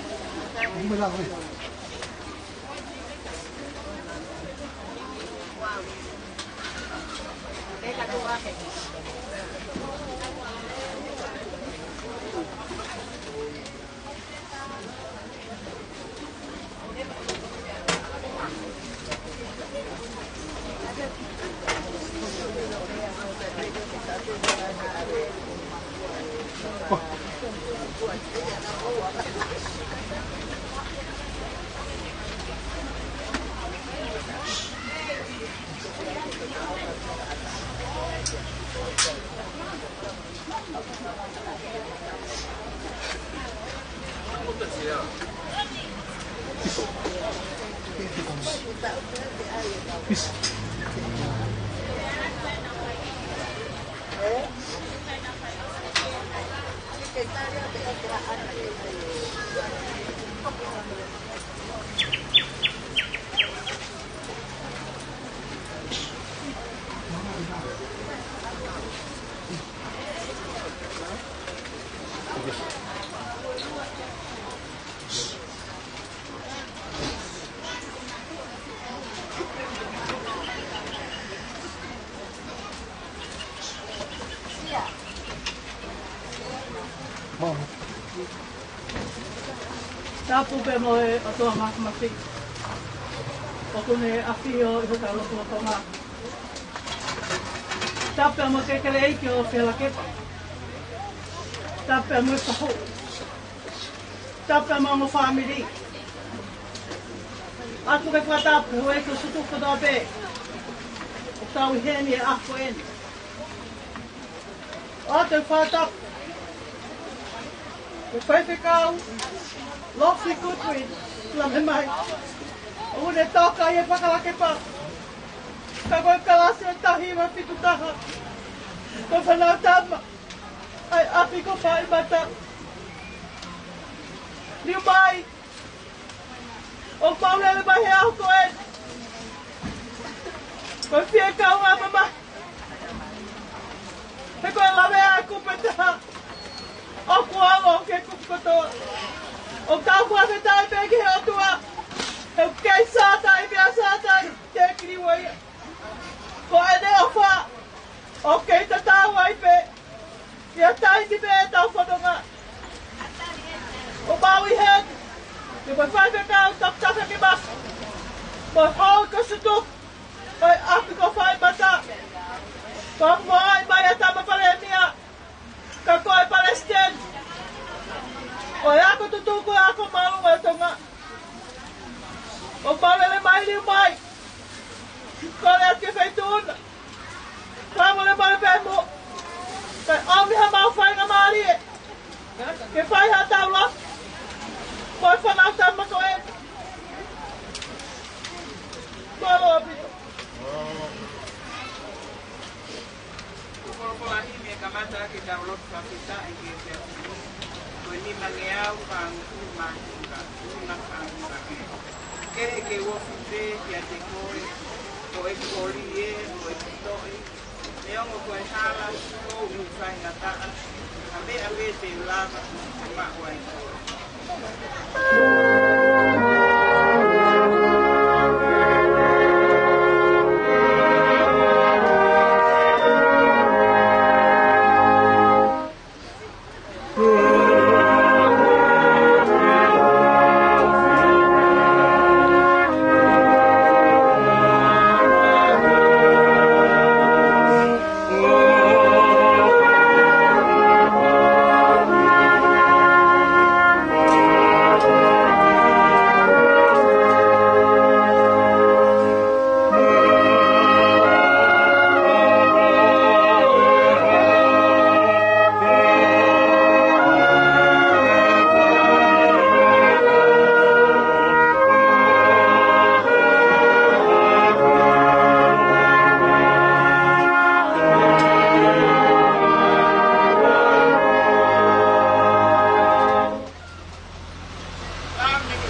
un milagro. Tapu pē mo e ʻOtua Māfimafi ʻoku ne ʻafio ʻi hotau lotolotonga. Tapu pē mo e kekeleʻeiki ʻo Fielakepa. Tapu pē mo e fahu. Tapu pē mo hono fāmili. ʻOatu e fakatapu ki he houʻeiki ʻo Sutuku kotoa pē ʻoku tau ʻi heni he ʻaho ko eni. ʻOatu e fakatapu ki he faifekau Lofty Goodwin, la me mai. ʻOku ne toka ʻi he fakalakepa. Ka ko e kalasi ʻo e taha hiva fitu taha, ko e fānau tama ʻa e ʻapi ko Faimata. Liu mai, ʻoku mau lele mai he ʻaho ko eni ko e fie kau ʻa mama. He ko e lavea ʻa e kupu ʻe taha ʻoku ʻalu ki he kupu kotoa. ʻOku tau fakafetaʻi pē ki he ʻOtua he ʻoku kei sātai pea sātai te kiliua ia. Ko ʻene ʻofa ʻoku kei tatau ai pē ia taimi pē ʻetau fononga. ʻOku mau ʻi heni pea mo e faifekau Toketā Fenimasi, mo e houʻeiki ʻo Sutuku, mo e ʻapi ko Faimata, pea mo e ʻomai ʻa e Tama Palēmia, ka ko e Palesiteni ʻo e Ako Tutuku, ʻo e Ako Māʻolunga ʻo Tonga. ʻOku mau lele mai, liu mai, kole atu Ke fai ha tau lotu. Ko e fānau tama ko ē. Mālō ʻaupito. Ko e folofola ʻi he kamata ke tau lotu fakafetaʻi ki he ʻEiki. Ko e nimangeau fāngofulu mā hiva, ʻuhinga fāngofulu. Kehe ke u ofi pē kiate koe, ko e koli ē, ko e toʻi, neongo ko e hala, ʻoku ou faingataʻa, ha meʻa pē te u lava, ʻo maʻu ai koe.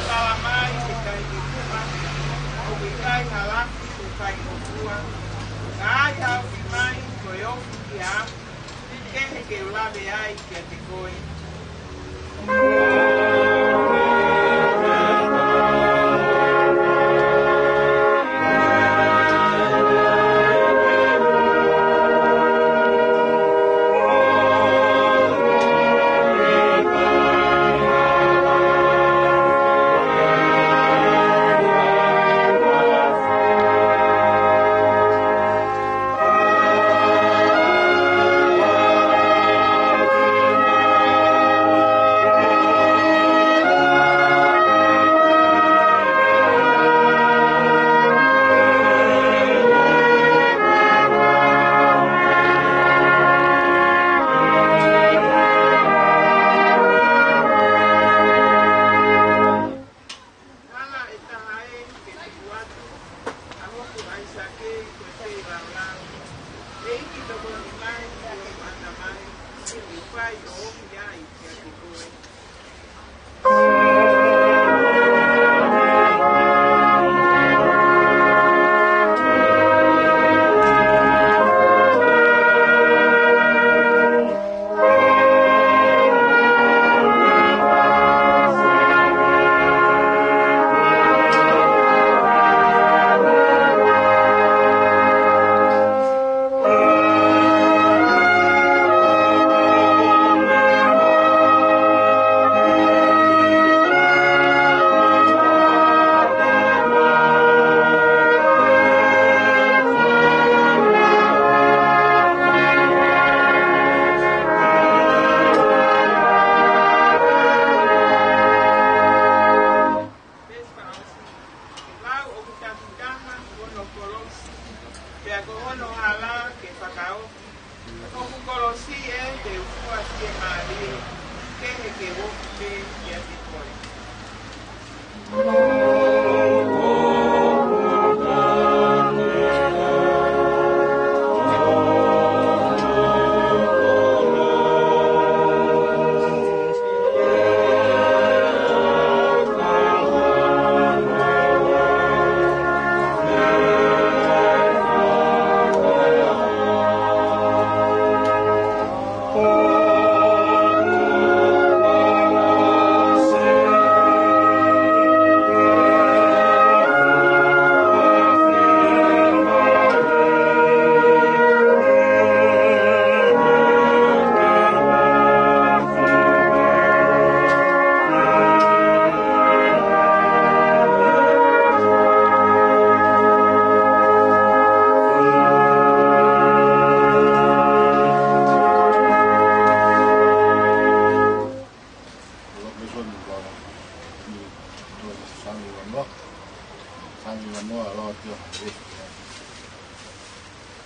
Talamai ke tau ʻi he kupa, ʻoku ʻikai ha lafi ʻoku fai ʻo fua, ka ai ha ofi mai, ko e ofi ia, kehe ke u lave ai kiate koe. Hala ʻe taha ē ke tuku atu, ʻa hoku ʻAisake ko e feilaulau. ʻEiki tokoni mai ki hoku ʻatamai, ke u fai ʻo ofi ai kiate koe. Veesi fakaʻosi. Lau ʻoku taki taha hono kolosi, pea ko hono hala ke fakaofi. Hoku kolosi ē, te u fua fiemālie, kehe ke u ofi pē kiate koe.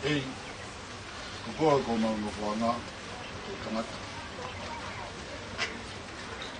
Ei, ko koe ko mau nofoʻanga, ko tangata.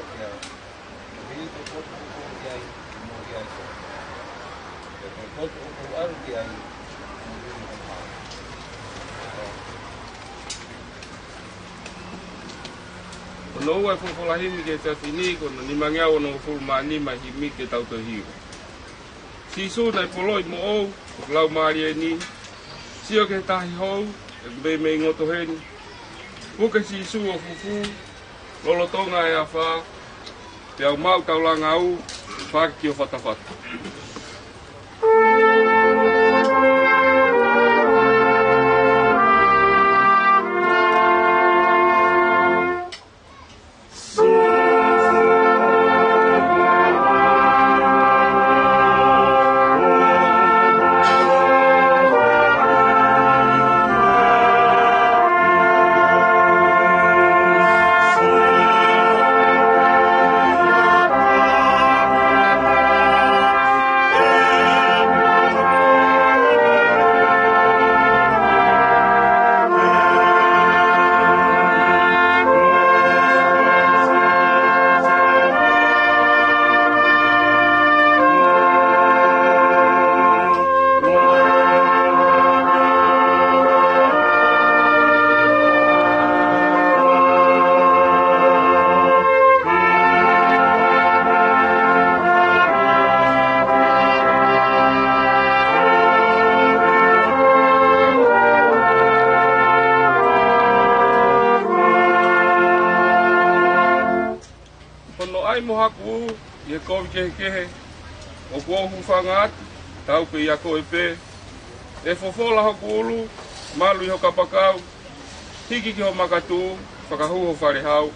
ʻiate au. Ko e hili ko e potu ʻoku ou ʻi ai, ʻoku mou ʻi ai koe. Pea ko e potu ʻoku ou ʻalu ki ai, ʻoku mou ʻi ai koe. Hono ua e folofola himi ki he efiafi ni, ko hono nimangeau onongofulu mā nima e himi ke tau toe hiva. Sīsū naʻe poloi moʻou, ʻoku lau mālie ni, sio ki he tahi hou, ʻoku meimei ngoto heni. Puke Sīsū ʻo fufū, lolotonga e afā, pea u maʻu taulanga ʻo faki ki ho fatafata. Hono ʻai mo haku ʻū ʻi he kovi kehekehe, ʻoku ou hūfanga atu, tau pē ʻia koe pē. ʻE fofola hoku ʻulu, malu ʻi ho kapakau, hiki ki ho makatuʻu, fakahū ho fale hau.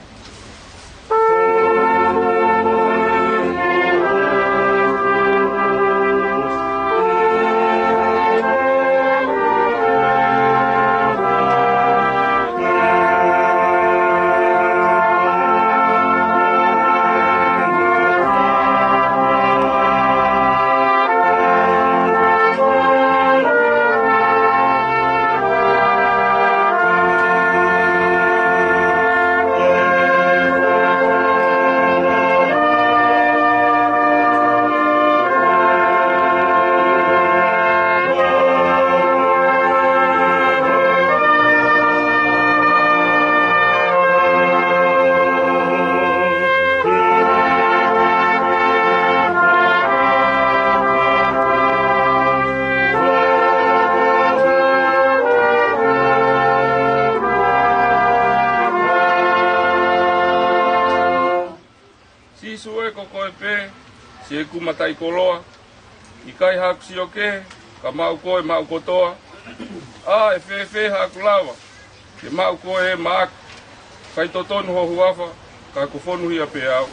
Sīsū ē, ko koe pē, siʻeku mataʻikoloa, ʻikai haʻaku sio kehe, ka maʻu koe maʻu kotoa. ʻA, ʻe fēfē haʻaku lava ke maʻu koe ʻe maʻaku, ʻikai totonu ho huafa, ka kuo fonuhia pē au.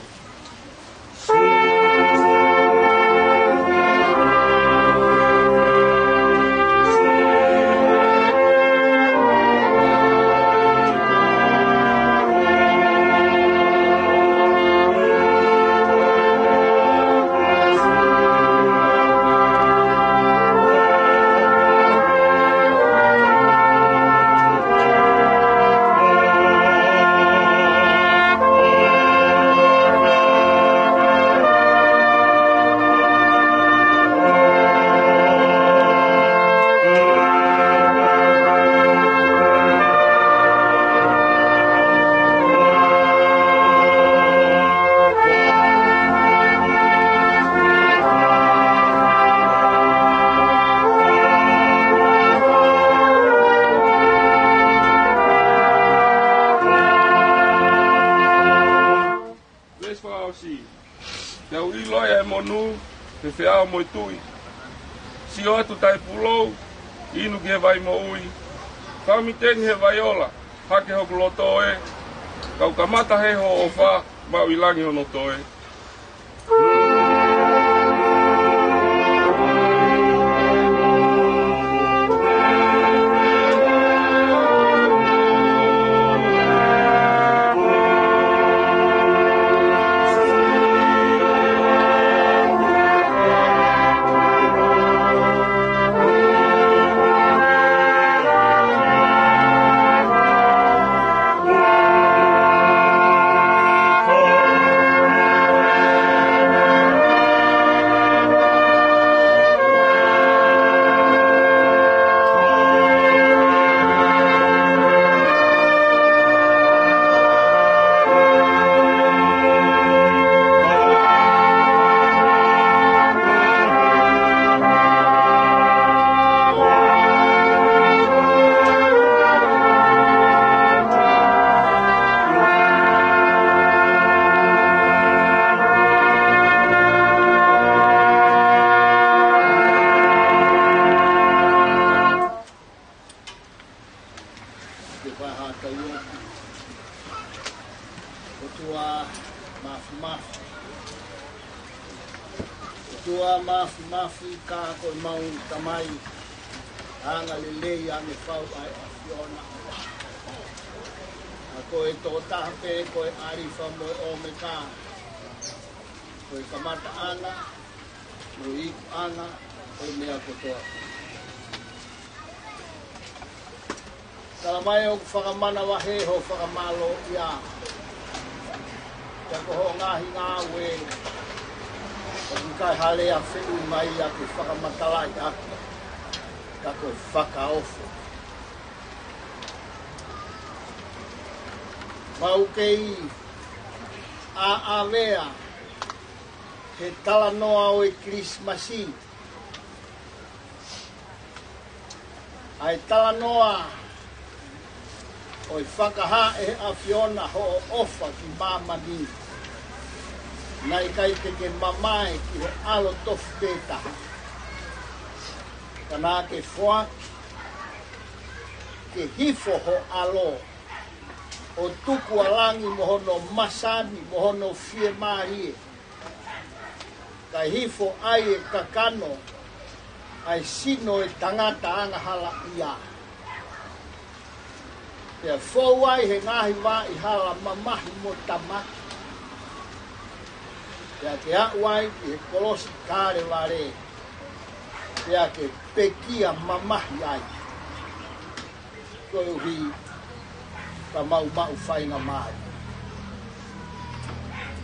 Te u ʻilo ʻa e monū, he feʻao mo e tuʻi. Sio atu taʻepūlou, inu ki he vai moʻui. Fāmili teni he vai ola, hake hoku loto ē. Kau kamata he hoʻo ʻofa, maʻu ʻi langi hono toe. Ke paha tau ʻOtua Māfimafi. ʻOtua Māfimafi, ka ko ʻemau Tamai, angalelei ange fau ʻa e ʻAfiona. ʻA koe tokotaha pē, ko e ʻAlifa mo e ʻOmeka, ko e kamataʻanga mo e ikuʻanga ʻo e meʻa kotoa. Tala mai ʻoku fakamanavahē hoʻo fakamālōʻia. Pea ko hoʻo ngaahi ngāue, ʻoku ʻikai ha lea feʻunga ia ke fakamatalaʻi ʻaki, ka ko e fakaofo. Mau kei ʻaʻavea he talanoa ʻo e Kilisimasi, ʻa e talanoa ʻo e fakahā ʻe he ʻAfiona hoʻo ʻofa ki māmani. Naʻe ʻikai te ke mamae ki he ʻAlo tofu pē taha, ka naʻa ke foaki ke hifo ho ʻAlo ʻo tuku ʻa langi mo hono masani mo hono fiemālie, kae hifo ai e kakano ʻa e sino ʻo e tangata angahalaʻia. Pea fou ai he ngaahi vaʻa hala mamahi mo tamaki, pea ke aʻu ai ki he kolosi Kalevale, pea ke pekia mamahi ai, koeʻuhi ka mau maʻu faingamālie.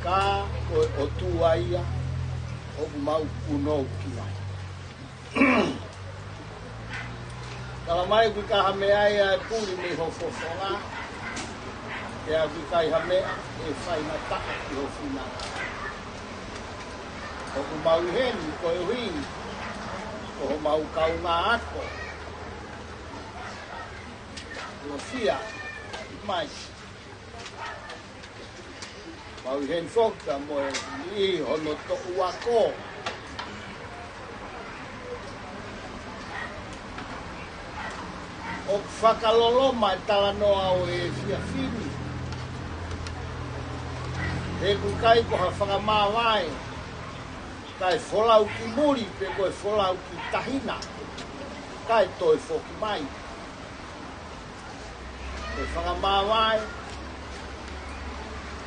Ka ko e ʻOtua ia ʻoku mau punou ki ai. Tala mai ʻoku ʻikai ha meʻa ia ʻe puli mei ho fofonga, pea ʻoku ʻikai ha meʻa ʻe faingataʻa ki ho finangalo. ʻOku mau ʻi heni koeʻuhi ko homau kaungā ako. Lofia mai. Mau ʻi heni foki pea mo e niʻihi hono toʻu ako. ʻOku fakaloloma e talanoa ʻo e efiafi ni. He ʻoku ʻikai ko ha fakamāvae, kae folau ki muli pe ko e folau ki tahi na, kae toe foki mai. Ko e fakamāvae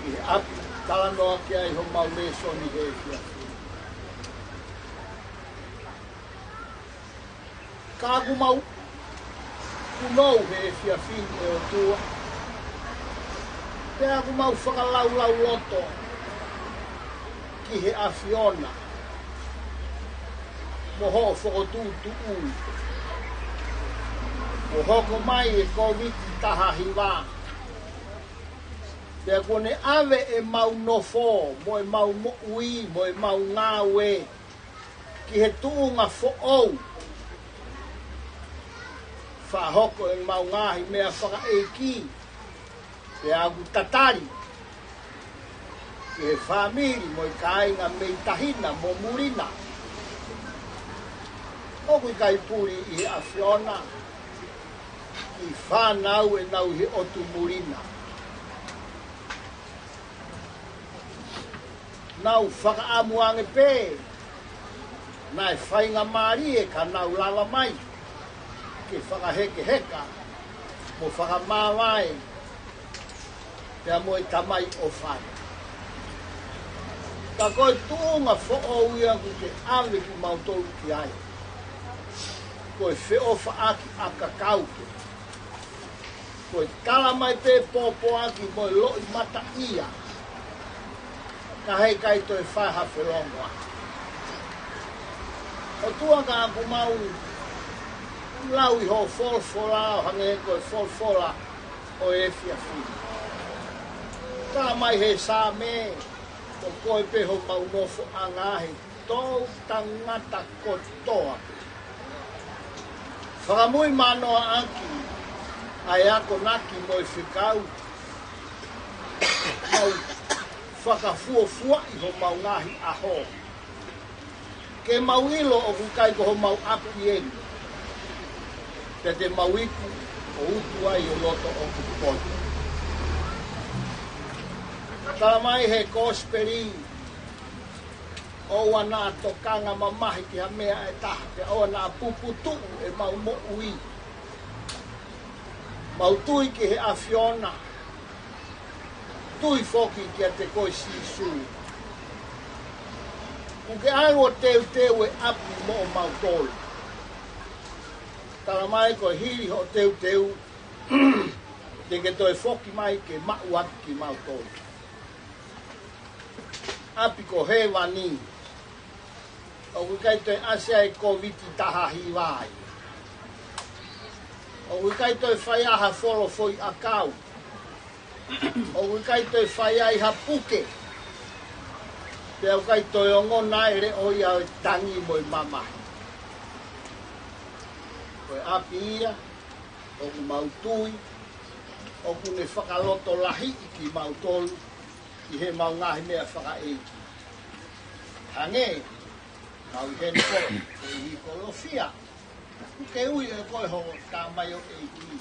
ʻi he ʻapi talanoa ki ai homau lēsoni he efiafi ni. Ka ʻoku mau punou he efiafi ni, ʻe ʻOtua, pea ʻoku mau fakalaulauloto ki he ʻAfiona mo hoʻo fokotuʻutuʻu, ʻo hoko mai e Kōviti taha hiva. Pea kuo ne ʻave ʻemau nofo mo ʻemau moʻui mo ʻemau ngāue ki he tuʻunga foʻou. Fakahoko ʻemau ngaahi meʻa fakaʻeiki, pea ʻoku tatali ʻI he fāmili mo e kāinga mei Tahina mo Mulina. ʻOku ʻikai puli ʻi he ʻAfiona ʻa e fānau ʻenau ʻi he ʻotu Mulina. Nau fakaʻamu ange pē naʻe faingamālie ka nau lava mai ke fakahekeheka mo fakamāvae pea mo e tamai ʻofa. Ka ko e tuʻunga foʻou ia ʻoku ke ʻave kimautolu ki ai. Ko e feʻofaʻaki ʻakakau pē. Ko e tala mai pē pōpoaki mo e loʻimataʻia. Ka heʻikai toe fai ha felongoaki. ʻOtua, ka ʻoku mau lau ʻi hoʻo folofola ʻo hangē ko e folofola ʻo e efiafi. Tala mai he Saame, ko koe pē homau nofoʻanga he toʻutangata kotoa. Fakamui manoa ʻaki ʻa e akonaki mo e fekau. Mau fakafuofuaʻi homau ngaahi ʻaho. Ke mau ʻilo ʻoku ʻikai ko homau ʻapi eni. Pea te mau iku ʻo utu ai ʻo loto ʻoku poto. Tala mai he kosipeli, ʻoua naʻa tokanga mamahi ki ha meʻa ʻe taha, pea ʻoua naʻa puputuʻu ʻemau moʻui. Mau tui ki he ʻAfiona. Tui foki kiate koe Sīsū. ʻOku ke ʻalu ʻo teuteu e ʻapi moʻomautolu. Tala mai ko e hili hoʻo teuteu, te ke toe foki mai ke maʻu atu kimautolu. ʻApi ko hēvani. ʻOku ʻikai toe ʻasi ai e Kōviti taha hiva ai. ʻOku ʻikai toe fai ai ha folo foʻiʻakau. ʻOku ʻikai toe fai ai ha puke. Pea ʻoku ʻikai toe ongona e leʻo ia ʻo e tangi mo e mamahi. Ko e ʻapi ia ʻoku mau tui ʻoku ne fakalotolahiʻi kimautolu ʻi heʻemau ngaahi meʻafakaʻeiki. Hangē, mau ʻi heni ko e ʻi ko Lofia. Ke ui ʻe koe ho tamaioʻeiki.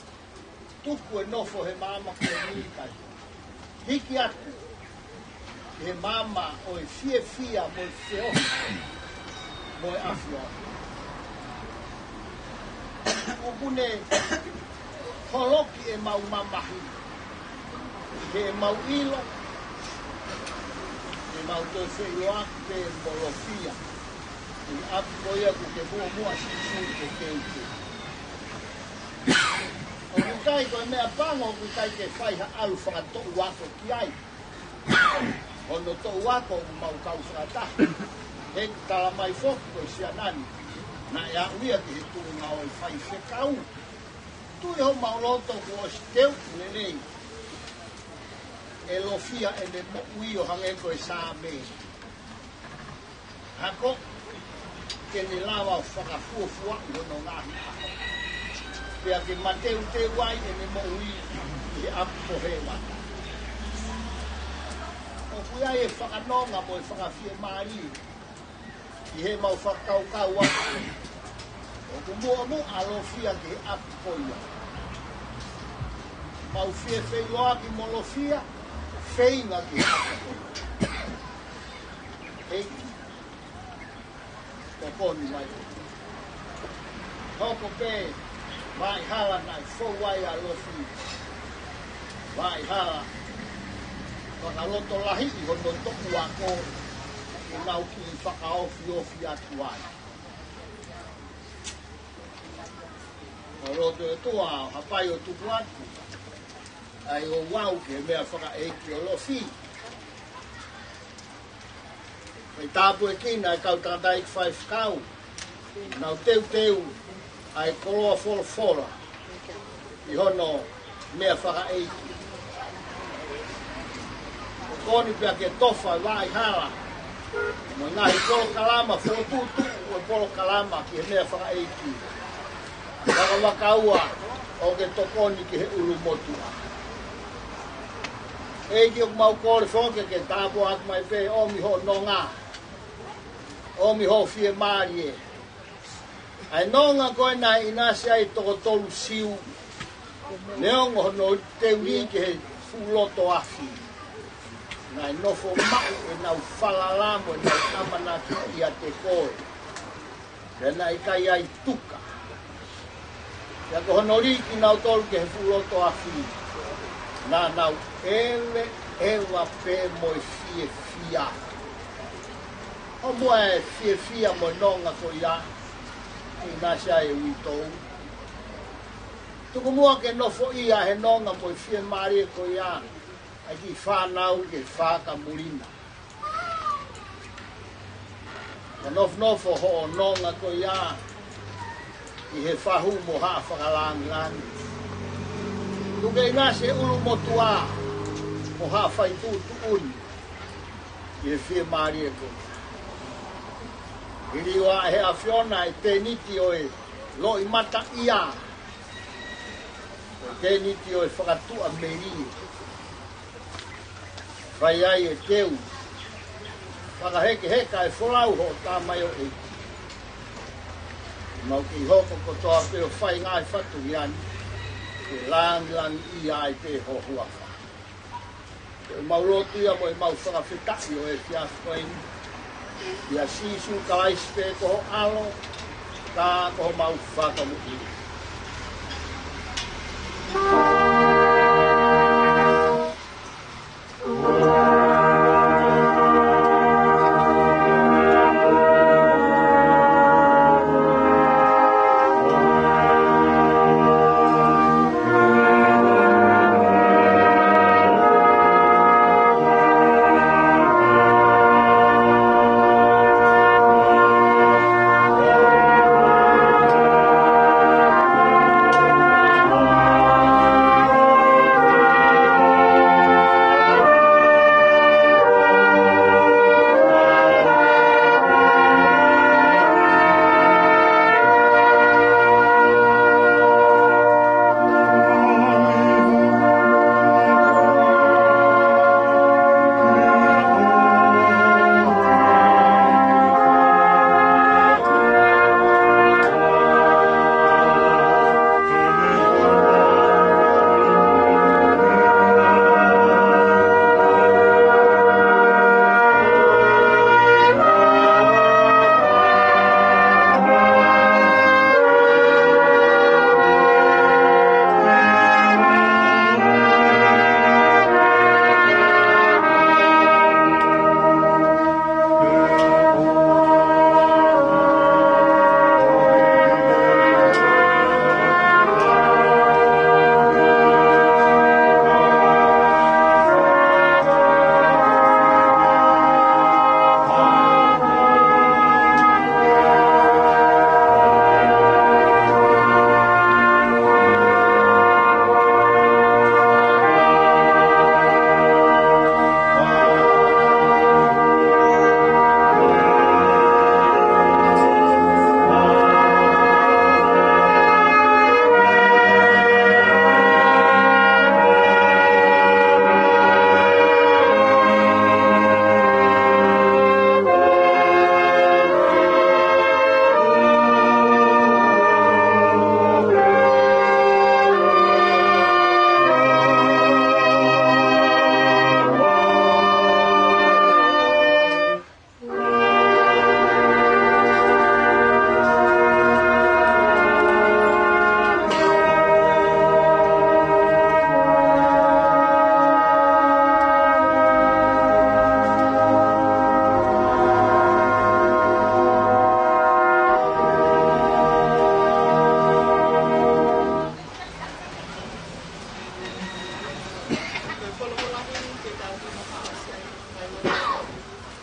Tuku e nofo he maama ko eni kae hiki atu he maama ʻo e fiefia mo e feohi mo e ʻAfiona. ʻOku ne holoki ʻemau mamahi, ke mau ʻilo, ke mau toe feʻiloaki pē mo Lofia. ʻI he ʻapi ko ia ʻoku ke muʻomuʻa Sīsū ke teuteu. ʻOku ʻikai ko e meʻa pango, ʻoku ʻikai ke fai ha ʻalu fakatoʻu ako ki ai. Hono toʻu ako ʻoku mau kau fakataha. He ʻoku tala mai foki ko e siana ni naʻe aʻu ia ki he tuʻunga ʻo e faifekau. Tui homau loto kuo ʻosi teu lelei ʻe Lofia ʻene moʻui ʻo hangē ko e Saame. Hako, ke ne lava ʻo fakafuofuaʻi hono ngaahi ʻaho. Pea ke mateuteu ai ʻene moʻui ʻi he ʻapi ko hēvani. ʻOku ʻi ai e fakanonga mo e fakafiemālie ʻi heʻemau fakakaukau atu. ʻOku muʻomuʻa Lofia ki he ʻapi ko ia. Mau fie feʻiloaki mo Lofia, feinga ki he ʻapi ko ia. ʻEiki, tokoni mai. Hoko pē Vaʻihala naʻe fou ai ʻa Lofi. Vaʻihala, fakalotolahiʻi hono toʻu ako, ke nau kiʻi fakaofiofi atu ai. Ko loto e tua, ʻo hapai ʻo tuku atu ʻa e ouau ki he meʻafakaʻeiki ʻo Lofi. Fai tāpuekina e kau tangataʻeiki faifekau, nau teuteu ʻa e koloa folofola ʻi hono meʻafakaʻeiki. Tokoni pea ke tofa e Vaʻihala mo e ngaahi polokalama, fokotuʻutuʻu ʻo e polokalama ki he meʻafakaʻeiki. Vakavakaua ʻoku ke tokoni ki he ʻulumotuʻa. ʻEiki, ʻoku mau kole foki ke tāpuakiʻi mai pē, ʻomi hoʻo nonga, ʻomi hoʻo fiemālie. ʻA e nonga ko ē naʻe ʻinasi ai e toko tolu Siu, neongo hono teu lī ki he fuʻu loto afi, naʻe nofo maʻu ʻenau falala mo ʻenau ʻamanaki ʻiate koe. Pea naʻe ʻikai ai tuka. Pea ko hono lī kinautolu ki he fuʻu loto afi, naʻa nau ʻeveʻeva pē mo e fiefia. ʻO muʻa e fiefia mo e nonga ko ia, ʻinasi ai e uitou. Tuku muʻa ke nofoʻia he nonga mo e fiemālie ko ia ʻa e kiʻi fānau ki he faka muli na. Ka nofonofo hoʻo nonga ko ia ʻi he fahu mo haʻa fakalāngilangi. Tuku ke ʻinasi e ʻulumotuʻa mo haʻa faituʻutuʻuni ʻi he fiemālie ko ia. Liliu ʻe he ʻAfiona e tēniti ʻo e loʻimataʻia, ko e tēniti ʻo e fakatuʻamelie. Fai ai e teu, fakahekeheka e folau hoʻo tamaioʻeiki. Mau kei hoko kotoa pē ʻo fai ngaahi fatongia ni, ke lāngilangiʻia ai pē ho huafa. Ko ʻemau lotu ia mo ʻemau fakafetaʻi ʻo e efiafi ko eni, ʻia Sīsū Kalaisi pē ko ho ʻAlo, ka ko homau Fakamoʻui.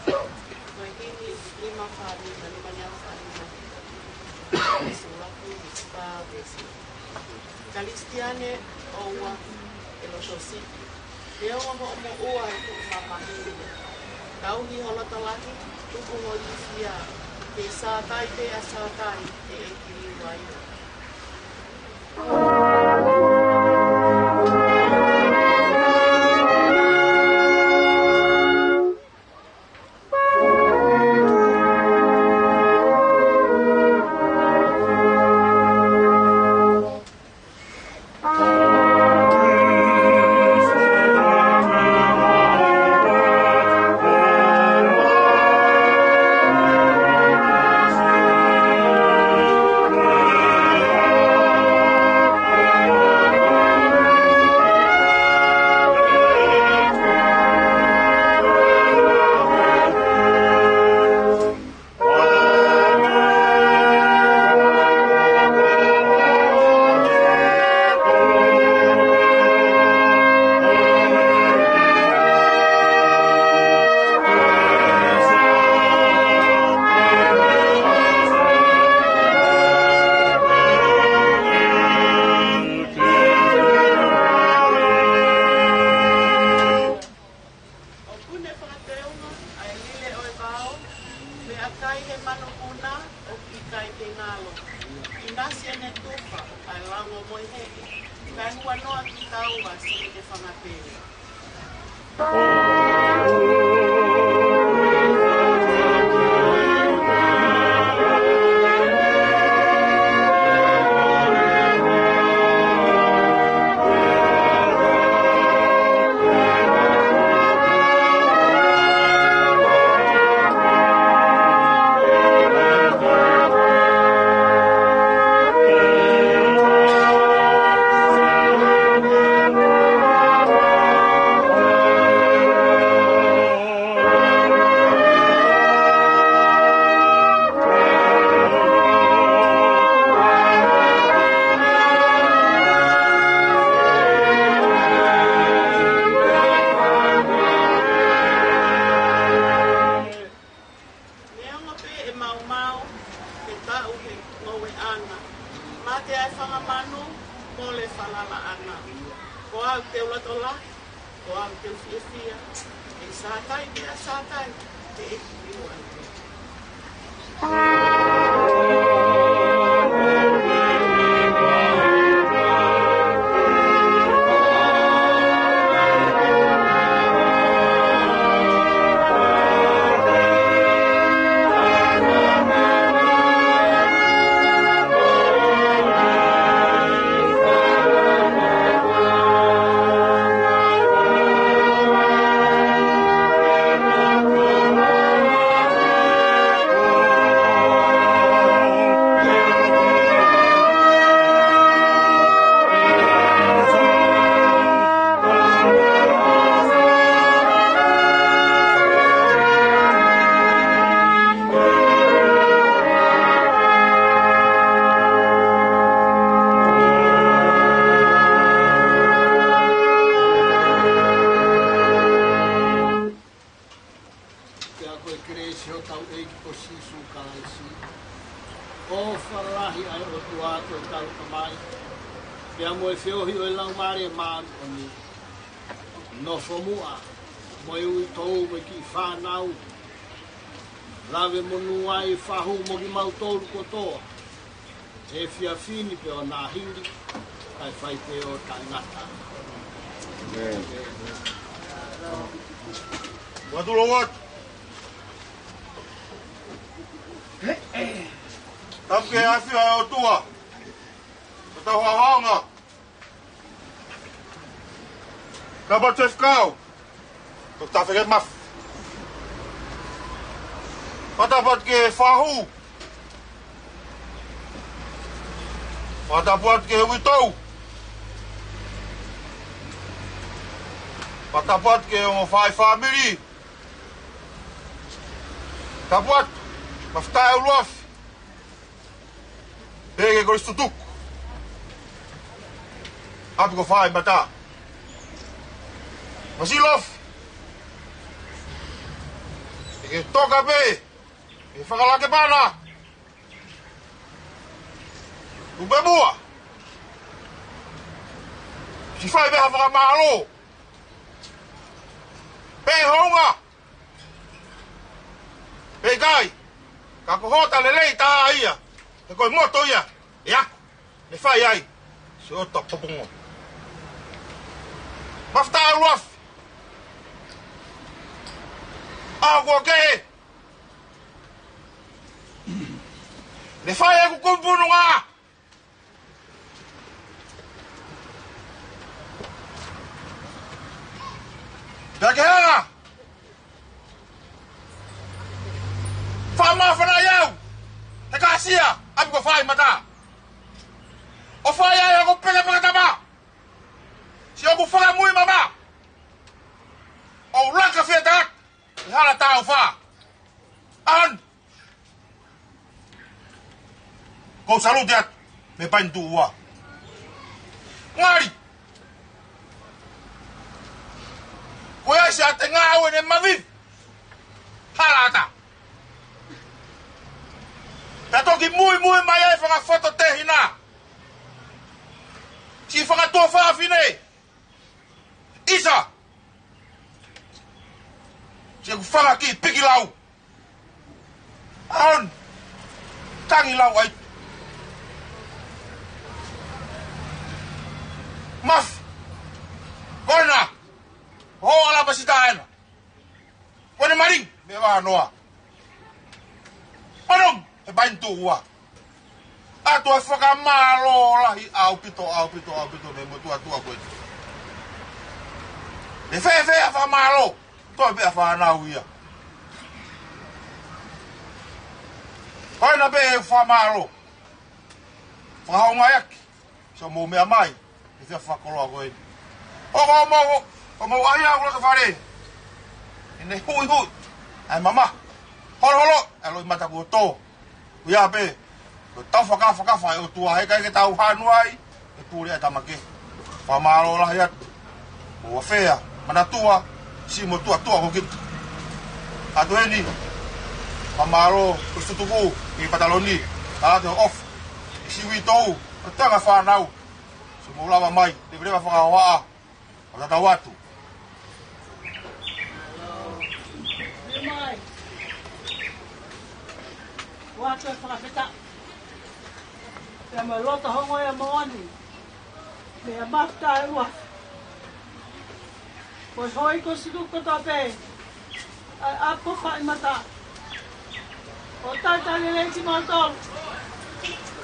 Ko e himi lima fā nima, nima nima fā nima. Veesi ʻuluaki, veesi fā, veesi ua. Kalisitiane, ʻoua ʻe loto siʻi. Neongo hoʻo moʻua ʻi he tuʻu mamahi ni, tauhi ho loto lahi, tuku ho ilifia, he Sātai pē ʻa Sātai ʻe ʻeiki liliu ai. Kai he manupuna ʻoku ʻikai ke ngalo. ʻInasi ʻene tufa ʻa e lango mo e heʻe. Kae huanoa kitaua siʻene fanga pele. Neongo pē ʻe maumau, ke taʻu he ngoueʻanga, mate ʻa e fanga manu, mole falalaʻanga. Ko au te u loto lahi, ko au te u fiefia, ʻe Sātai pea Sātai, te u ʻiu atu. Pea ko e kelesi ʻa hotau ʻEiki ko Sīsū Kalaisi, ʻofa lahi ʻa e ʻOtua ko ʻetau Tamai, pea mo e feohi ʻo e Laumālie Māʻoniʻoni, nofo muʻa mo e uitou mo e kiʻi fānau, lave monū ai fahu mo kimautolu kotoa, he efiafi ni pea ʻo nāhili, kae fai pē ʻo taʻengata. ʻĒmeni. Ua tulo atu. Tapu ki he ʻafio ʻa e ʻOtua. Ko ʻetau haonga. Tapu atu Faifekau. Toketā Fekemafi. Fakatapu atu ki he fahu. Fakatapu atu ki he uitou. Fakatapu atu ki he ongo faʻē fāmili. Tapu atu. Mafutaʻi ʻuluafi. Pehē ki he Kolisi Tutuku. ʻApikofaʻimata. Masilofi. ʻE ke toka pē. ʻE fakalake pana. Tupe mua. Siʻi fai pē ha fakamālō. Pehē hounga. Pea ʻikai, ka ko hota lelei tā ia, he ko e moto ia, ʻe aku, ne fai ai, se ota popongo. Mafutaʻi ʻuluafi. ʻA ko ke, ne fai ai ʻeku kupu nunga. Pea ke hanga. Fakamāfana ai au. He kasia, ʻapikofaʻimata. ʻO fai ai ʻeku pekepeke tama. Siʻoku fakamui mama. ʻO laka feta. ʻI hala tāufa. ʻAhani. Ko u salute atu, mei Paenituʻua. Ngali. Ko ia siʻa te ngāue ne mavivi. Hala ata. Pea toki muimui mai ai fanga fototehina. Siʻi fanga tuofāfine. ʻIsa. Siʻeku fanga kiʻi pikilau. On. Tangi lau ai. Maf. Kona. Ho ala pasita ena. Kona maling. Me vā noa. Manong. E pain tuua. ʻOatu e fakamālō lahi ʻaupito, ʻaupito, ʻaupito, mei he motuʻa tuʻa ko ē. ʻE fēfē ʻa e fakamālō? Toe pē ʻa e fānau ia. Ko ena pē e fakamālō. Fakahoungaʻi ʻaki. So mou meʻa mai. ʻI he fakakoloa ko ē. ʻO ko mou, ko mou ʻai au loto fale. ʻI he huihui. ʻAi mama. Holoholo. ʻAi loi mata kuo tō. Ia pē, ko tau fakafakafa e ʻOtua he ʻikai ke tau hanu ai, e pule ʻa e tama kehe. Fakamālō lahi atu. Mo Afea, Manatua, siʻi motuʻa tuʻa ko kita. ʻOatu eni, fakamālō, ko e tutuku, ʻi Pataloni, ʻa te off, ʻi siʻi uitou, ʻo tanga fānau. So mou lava mai, te leva fakahoaʻa. ʻO tatau atu. Mai. ʻOatu e fakafetaʻi. Pea mo e loto hongoʻia moʻoni. Meʻa mafuta e ua. Ko e hoi ko siku kotoa pē. ʻA e ʻapi ko Faimata. ʻO talitali lelei kimautolu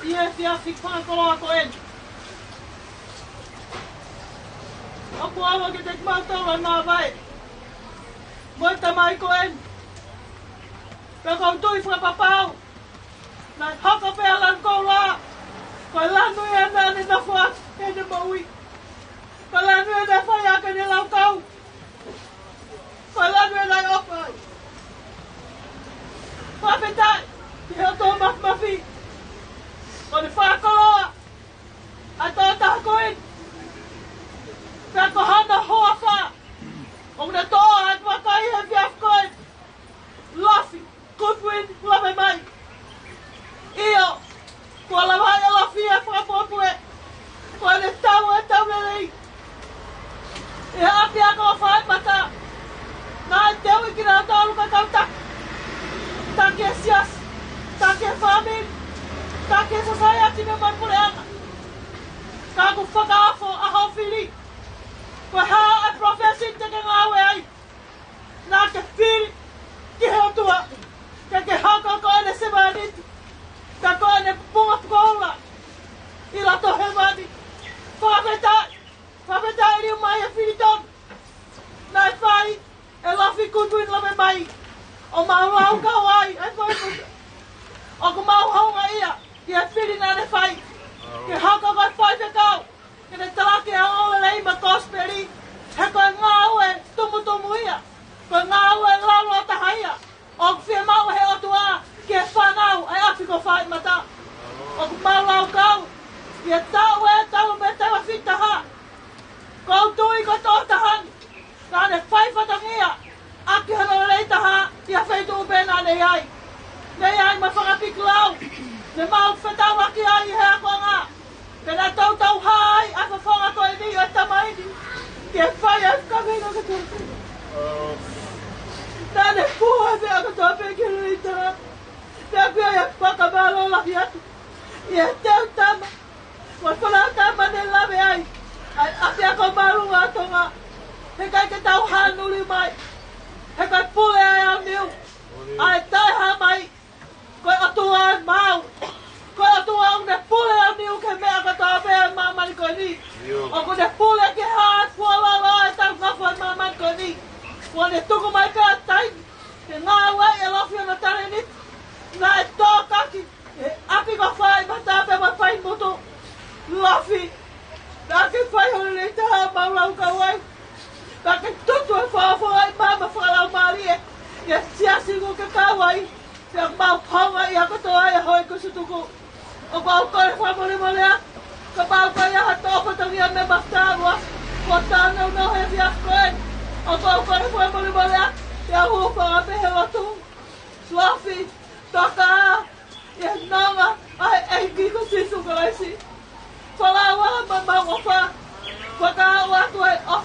ʻi he efiafi fakakoloa ko eni. ʻOku ʻalu kiate kimautolu ʻa e māvae mo e tamai ko eni. Pea ʻoku ou tui fakapapau naʻe hoko pē ʻa Lanu Koula, ko e lanu ia naʻa ne nofo ʻaki ʻene moʻui. Ko e lanu ia naʻe fai ʻaki ʻene laukau. Ko e lanu ia naʻe ʻofa ai. Fakafetaʻi ki he ʻOtua Māfimafi, kuo ne fakakoloa ʻa e tokotaha ko eni. Pea ko hano huafa ʻoku ne toʻo ʻa e vakai he efiafi ko eni. Lofi Goodwin Lavemai. ʻIo, kuo lava ai ʻa Lofi ʻi he fakapuepue. Ko ʻene tau e tau lelei ʻi he ʻapiako Faimata. Naʻe teuʻi kinautolu ko e kau taki, taki e siasi, taki e fāmili, taki e sōsaieti mo e puleʻanga. Ka ʻoku fakaofo ʻa hoʻo fili. Ko e hā e profession te ke ngāue ai? Naʻa ke fili ki he ʻOtua ke ke hoko ko ʻene sevāniti, ka ko ʻene pupunga pukoula ʻi loto hēvani. Fakafetaʻi, fakafetaʻi lelei mai e fili tonu naʻe fai ʻe Lofi Goodwin Lavemai, ʻo mau laukau ai ʻa e faiputa. ʻOku mau houngaʻia ʻi he fili naʻa ne fai ke hoko ko e faifekau, ke ne talaki ʻa e ongoongolelei mo e kosipeli, he ko e ngāue tumutumu ia, ko e ngāue laulōtaha ia ʻoku fiemaʻu ʻe he ʻOtua ki he fānau ʻa e ʻapi ko Faimata. ʻOku mau laukau ʻi he taʻu ʻe taha mo e taʻu ʻe fitu taha. ʻOku ou tui ko e tokotaha ni naʻa ne fai fatongia ʻaki hono lelei taha ʻi ha feituʻu pē naʻa ne ʻi ai. Ne ʻi ai mo e fanga pikilau ne mau fetaulaki ai ʻi he akoʻanga. Pea naʻe toutou hā ai ʻa e fofonga ko eni ʻo e tamai ni ke fai ʻa e kaveinga kotoa pē. Naʻa ne puha e meʻa kotoa pē ki he lelei taha. Pea ʻoku ʻi ai e fakamālō lahi atu ʻi he teu tama mo e fānau tama ne lave ai ʻa e ʻapiako māʻolunga ʻa Tonga. He ʻikai ke tau hanu lelei mai, he ko e pule ʻa e ʻaoniu ʻa e taʻehāmai. Ko e ʻOtua ʻa e maau. Ko e ʻOtua ʻoku ne pule ʻaoniu ki he meʻa kotoa pē ʻi māmani ko eni. ʻIo. ʻOku ne pule ki he hā e fuoloa ʻetau nofo ʻi māmani ko eni. Kuo ne tuku mai pē ʻa e taimi ke ngāueʻi ʻe Lofi hono talēniti naʻe tōkaki ʻi he ʻapi ko Faimata pea mo Faimutu. Lofi, naʻa ke fai hono lelei taha ʻo mau laukau ai. Naʻa ke tutu e fakaʻofoʻofa ʻi māmani fakalaumālie ʻi he siasi ʻoku ke kau ai. Pea mau houngaʻia kotoa ʻi he hoi ko siku tuku. ʻOku ou kole fakamolemole atu kapau ko e hā ha toʻo fatongia mei he mafuta ʻa e ua kuo tānaki ʻi he efiafi ko eni. ʻOku ou kole fakamolemole atu, pea hūfanga pē he lotu. Lofi, toka ʻi he nonga ʻa e ʻEiki ko Sīsū Kalaisi. Folau ā mo mau ʻofa. Fakaaʻu atu ʻa e ʻofa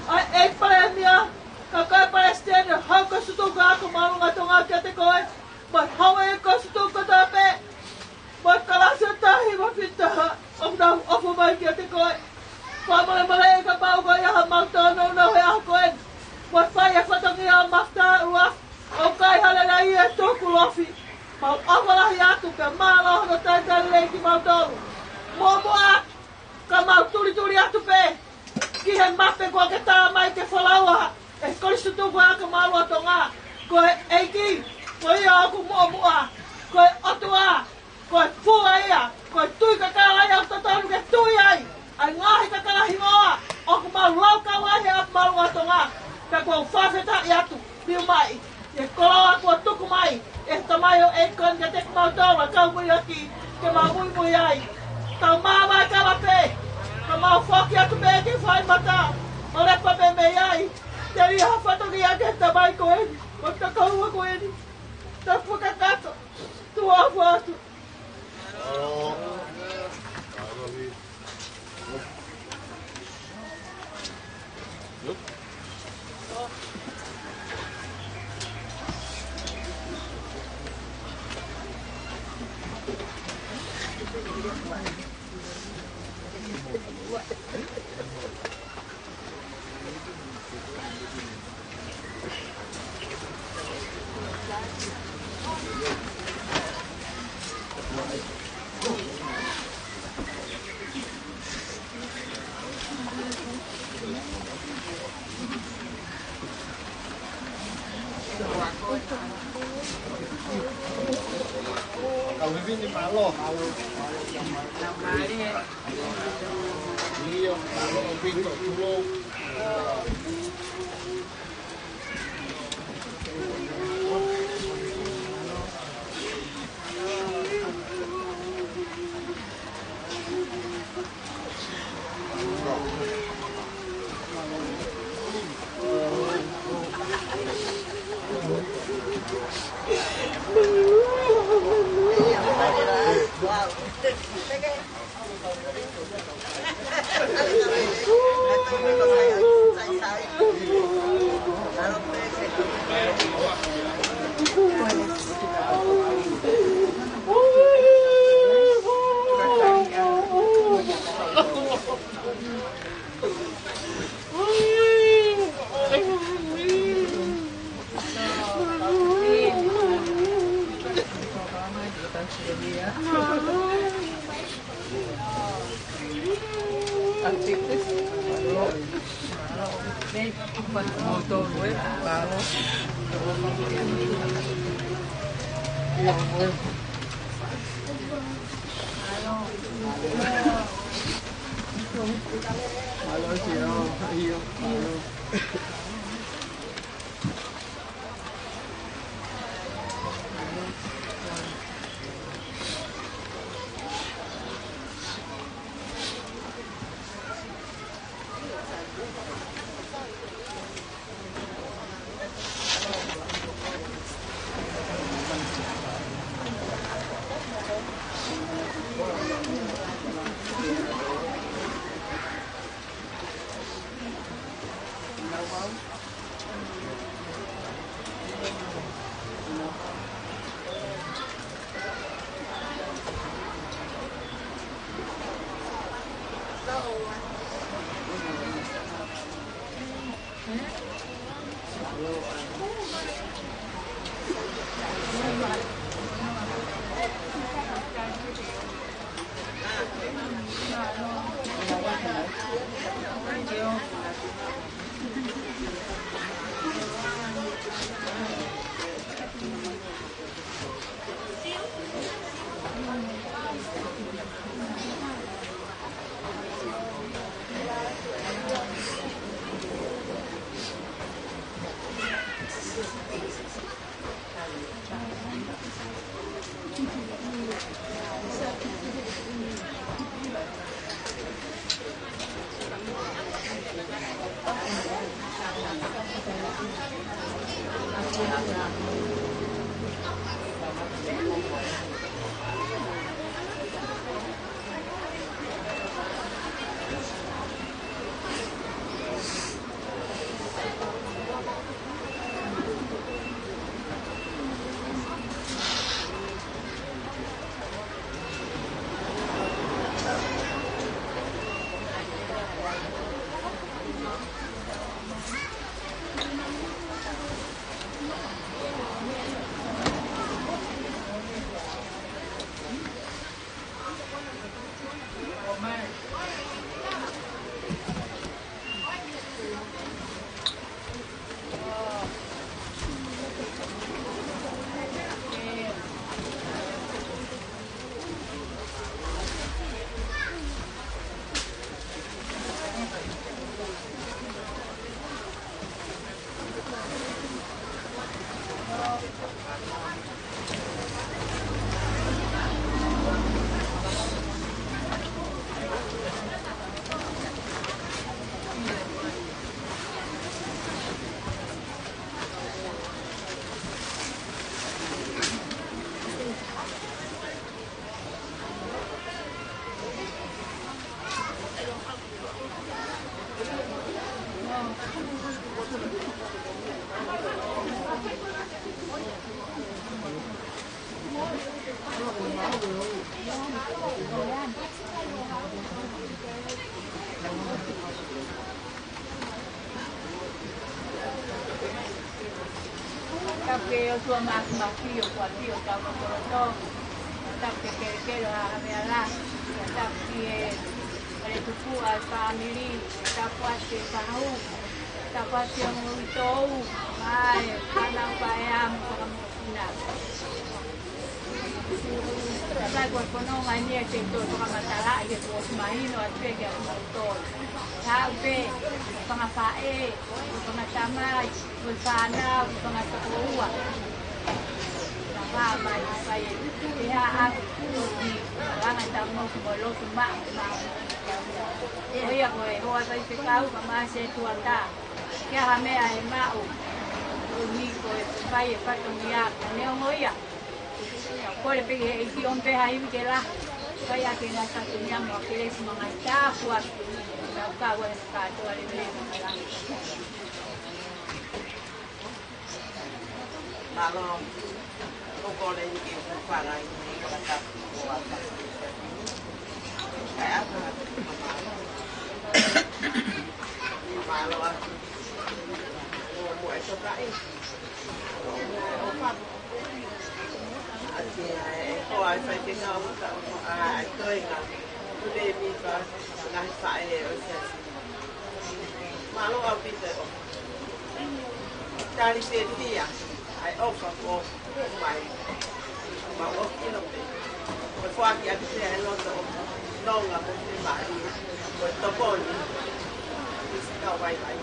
ʻa e ʻEiki Palēmia, ka ko e Palesiteni ʻo e Hau ko siku tuku ʻa e Ako Māʻolunga ʻa Tonga kiate koe, mo e Hau ʻa e Mau ʻofa lahi atu pea mālō hono talitali lelei kimautolu. Muʻomuʻa atu, ka mau tulituli atu pē ki he mape kuo ke tā mai ke folau ai ʻe he Kolisi Tutuku ʻa e Kakai Māʻolunga ʻo Tonga. Ko e ʻEiki, ko ia ʻoku muʻomuʻa. Ko e ʻOtua, ko e fua ia, ko e tui kakala ia ʻoku totonu ke tui ai ʻa e ngaahi kakala hingoa ʻoku mau laukau ai he ʻapi māʻolunga ʻo Tonga. Pea ʻoku ou fakafetaʻi atu, fiu mai, ʻi he koloa kuo tuku mai ʻe he tamai ʻo e ʻEiki ko eni kiate kimautolu ʻa e kau muimui ʻaki ke mau muimui ai. Tau māvae kava pē, ka mau foki atu pē ki he fai mata ʻo lepa pē mei ai. Telia ha fatongia ki he tamai ko eni mo e takaua ko eni. Tapu kakato, tuʻa ʻofa atu. Kau vivini, mālō, mālō. Mālō, mālō. Tapu ki he ʻOtua Māfimafi ʻoku ʻafio ʻi hotau lotolotonga. Tapu ki he kelekele ʻo Haʻa Haveala. Tapu ki he fale tupuʻa ʻo e fāmili. Tapu atu ki he kahu. Tapu atu ki he ongo uitou. Mo e fānau paea mo e fanga mokopuna. Sai ko e fononga eni ʻa e kei toe fakamatalaʻi he kuo ʻosi mahino atu pē kiate kimoutolu. Haʻu pē, fanga faʻē, fanga tamai, mo e fānau, fanga tokoua. Ka fai mai, fai e, ʻi he ʻaho ni, langa ʻetau motu mo e lotu maʻu, maʻu. Ko ia ko e hoa faifekau, ka mā se tuata. Ke ʻi ai ha meʻa ʻe maʻu, ʻo ni ko e fai e fatongia, ka neongo ia. Kole pē ki he ʻEiki ʻomi pē ha ivi ke lahi. Fai ʻaki e ngaahi fatongia mo e kelesi mo e ngaahi tāpuaki. Tau kau ai kātoa lelei mo e ngaahi. Mālō, ʻoku ou kole ni ke u fanga i ni ka tapu ko ata. Kae ʻata, mālō. Mālō atu. Mo, mo e tokaʻi. ʻAti ʻa e hoa ʻa e faifekau, ʻa e toenga. Pule mi pa, ngaahi faʻē ʻo e siasi. Mālō ʻaupito ʻo tali fiefia ʻa e ʻofa kuo ʻomai. Mau ʻofa ʻilo pē. Ko e foaki atu pē ʻa e loto ʻo nonga mo e mali. Ko e tokoni. Isi kau vaivai.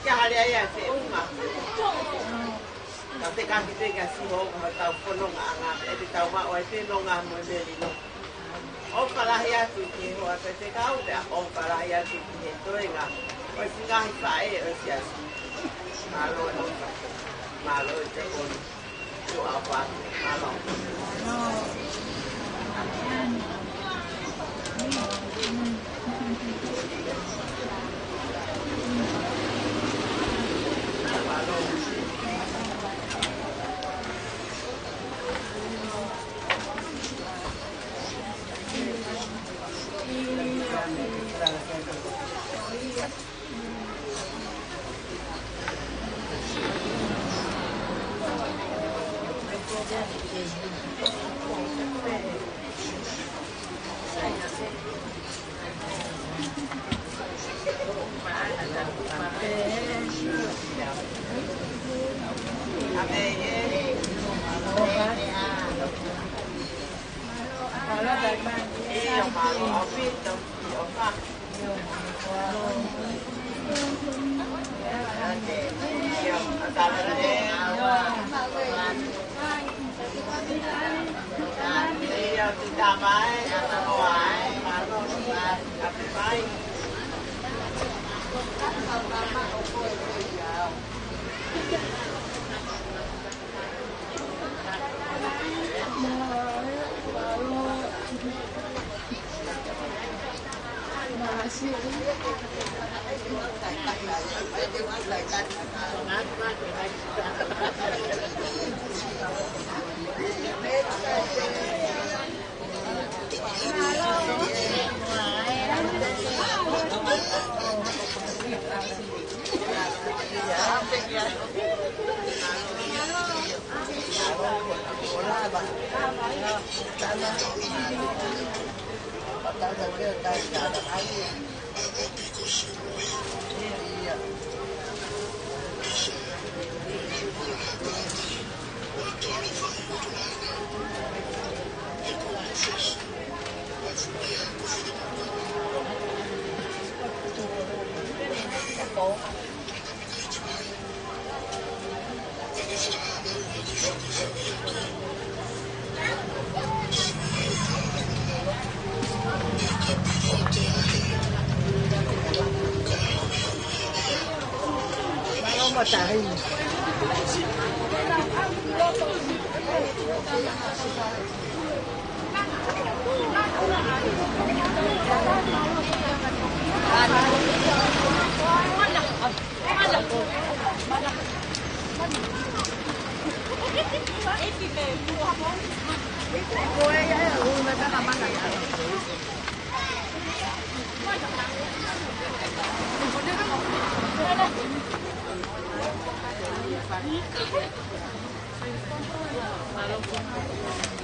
Ke hale ai ʻa e feʻunga. Ka te kaki te kia siho ʻo hotau fononga ʻanga, ʻe te tau maʻu ai pē nonga mo e melino. ʻOfa lahi atu ki he hoa faifekau, pea ʻofa lahi atu ki he toenga ʻo e ngaahi faʻē ʻo e siasi. Mālō e ʻofa. Mālō e tokoni. Tuʻa ʻofa. Mālō.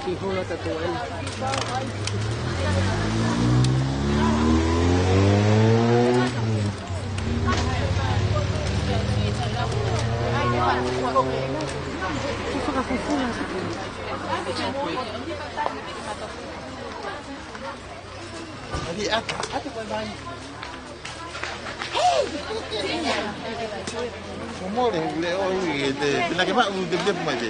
Ki hula tatuan. Ki fakafufula. Ati, ati, ati, bye bye. Mo mole, ule o ui, te, pina ke ma, u, te, te, mai te.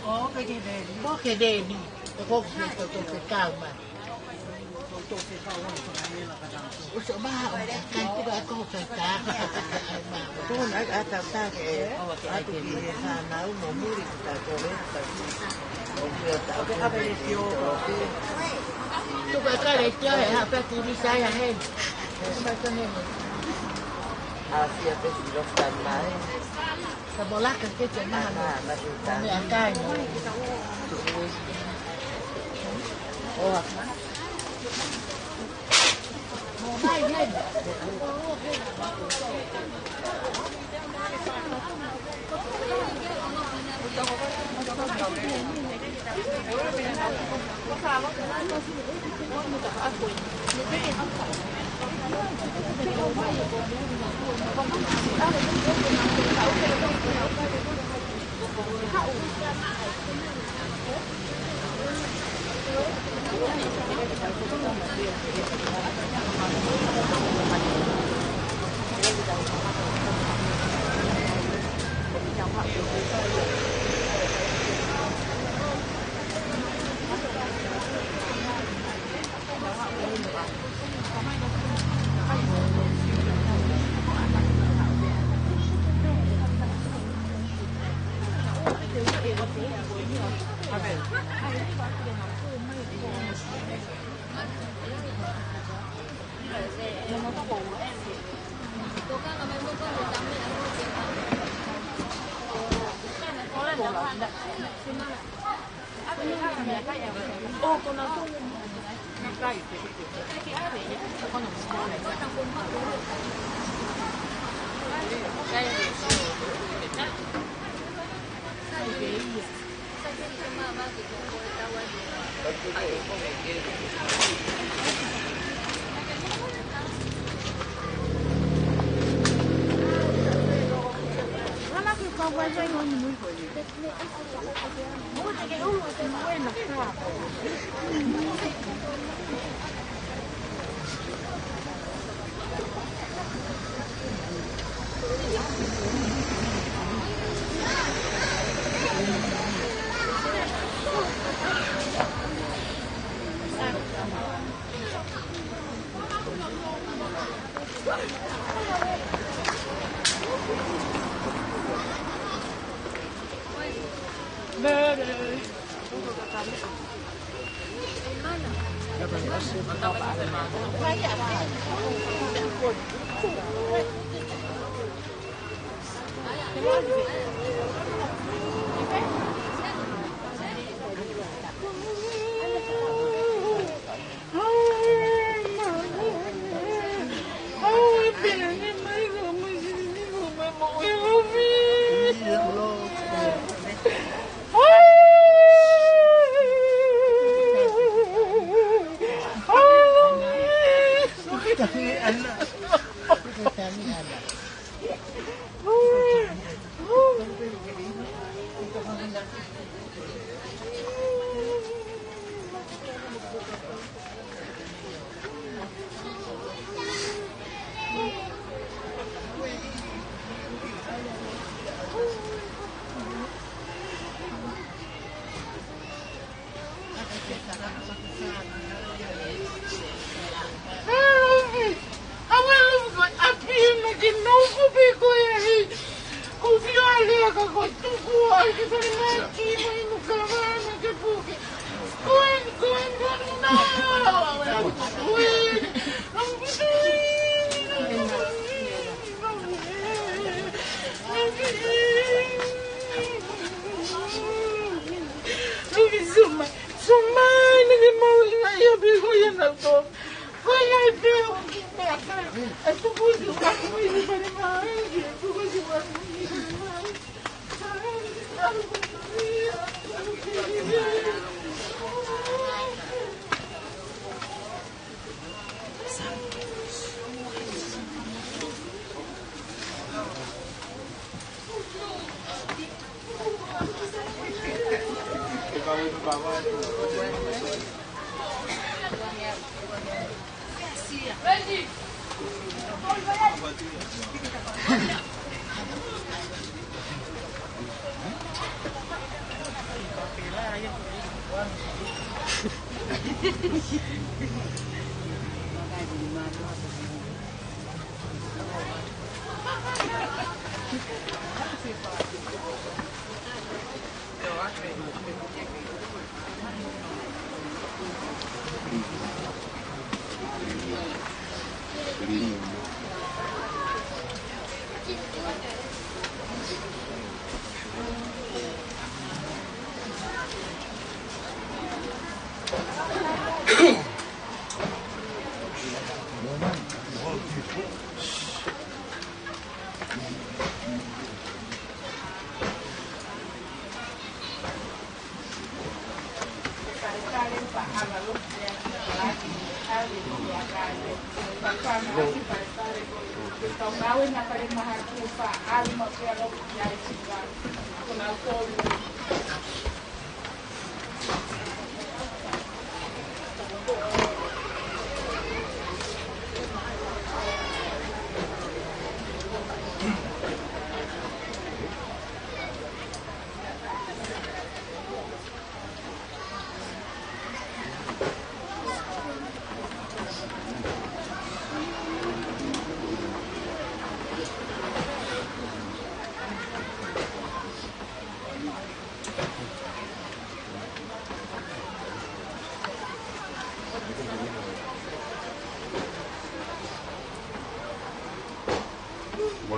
Ko ke deni, ko ke deni, ko ke kau ma. Uso ma, o ka kai tu ka ko ke kau ma. Ko na ka ta ta ke, atu ki he fānau mo muri ki ta ko e ta. O ke ta ko e ta. Tu ka ka le kia he ha peti ni sai a he. Asia pe si lo tan mai. Ka molaka ke te maha. Ana, ana, ana. Ko me a kai no. Oa. Mo mai he.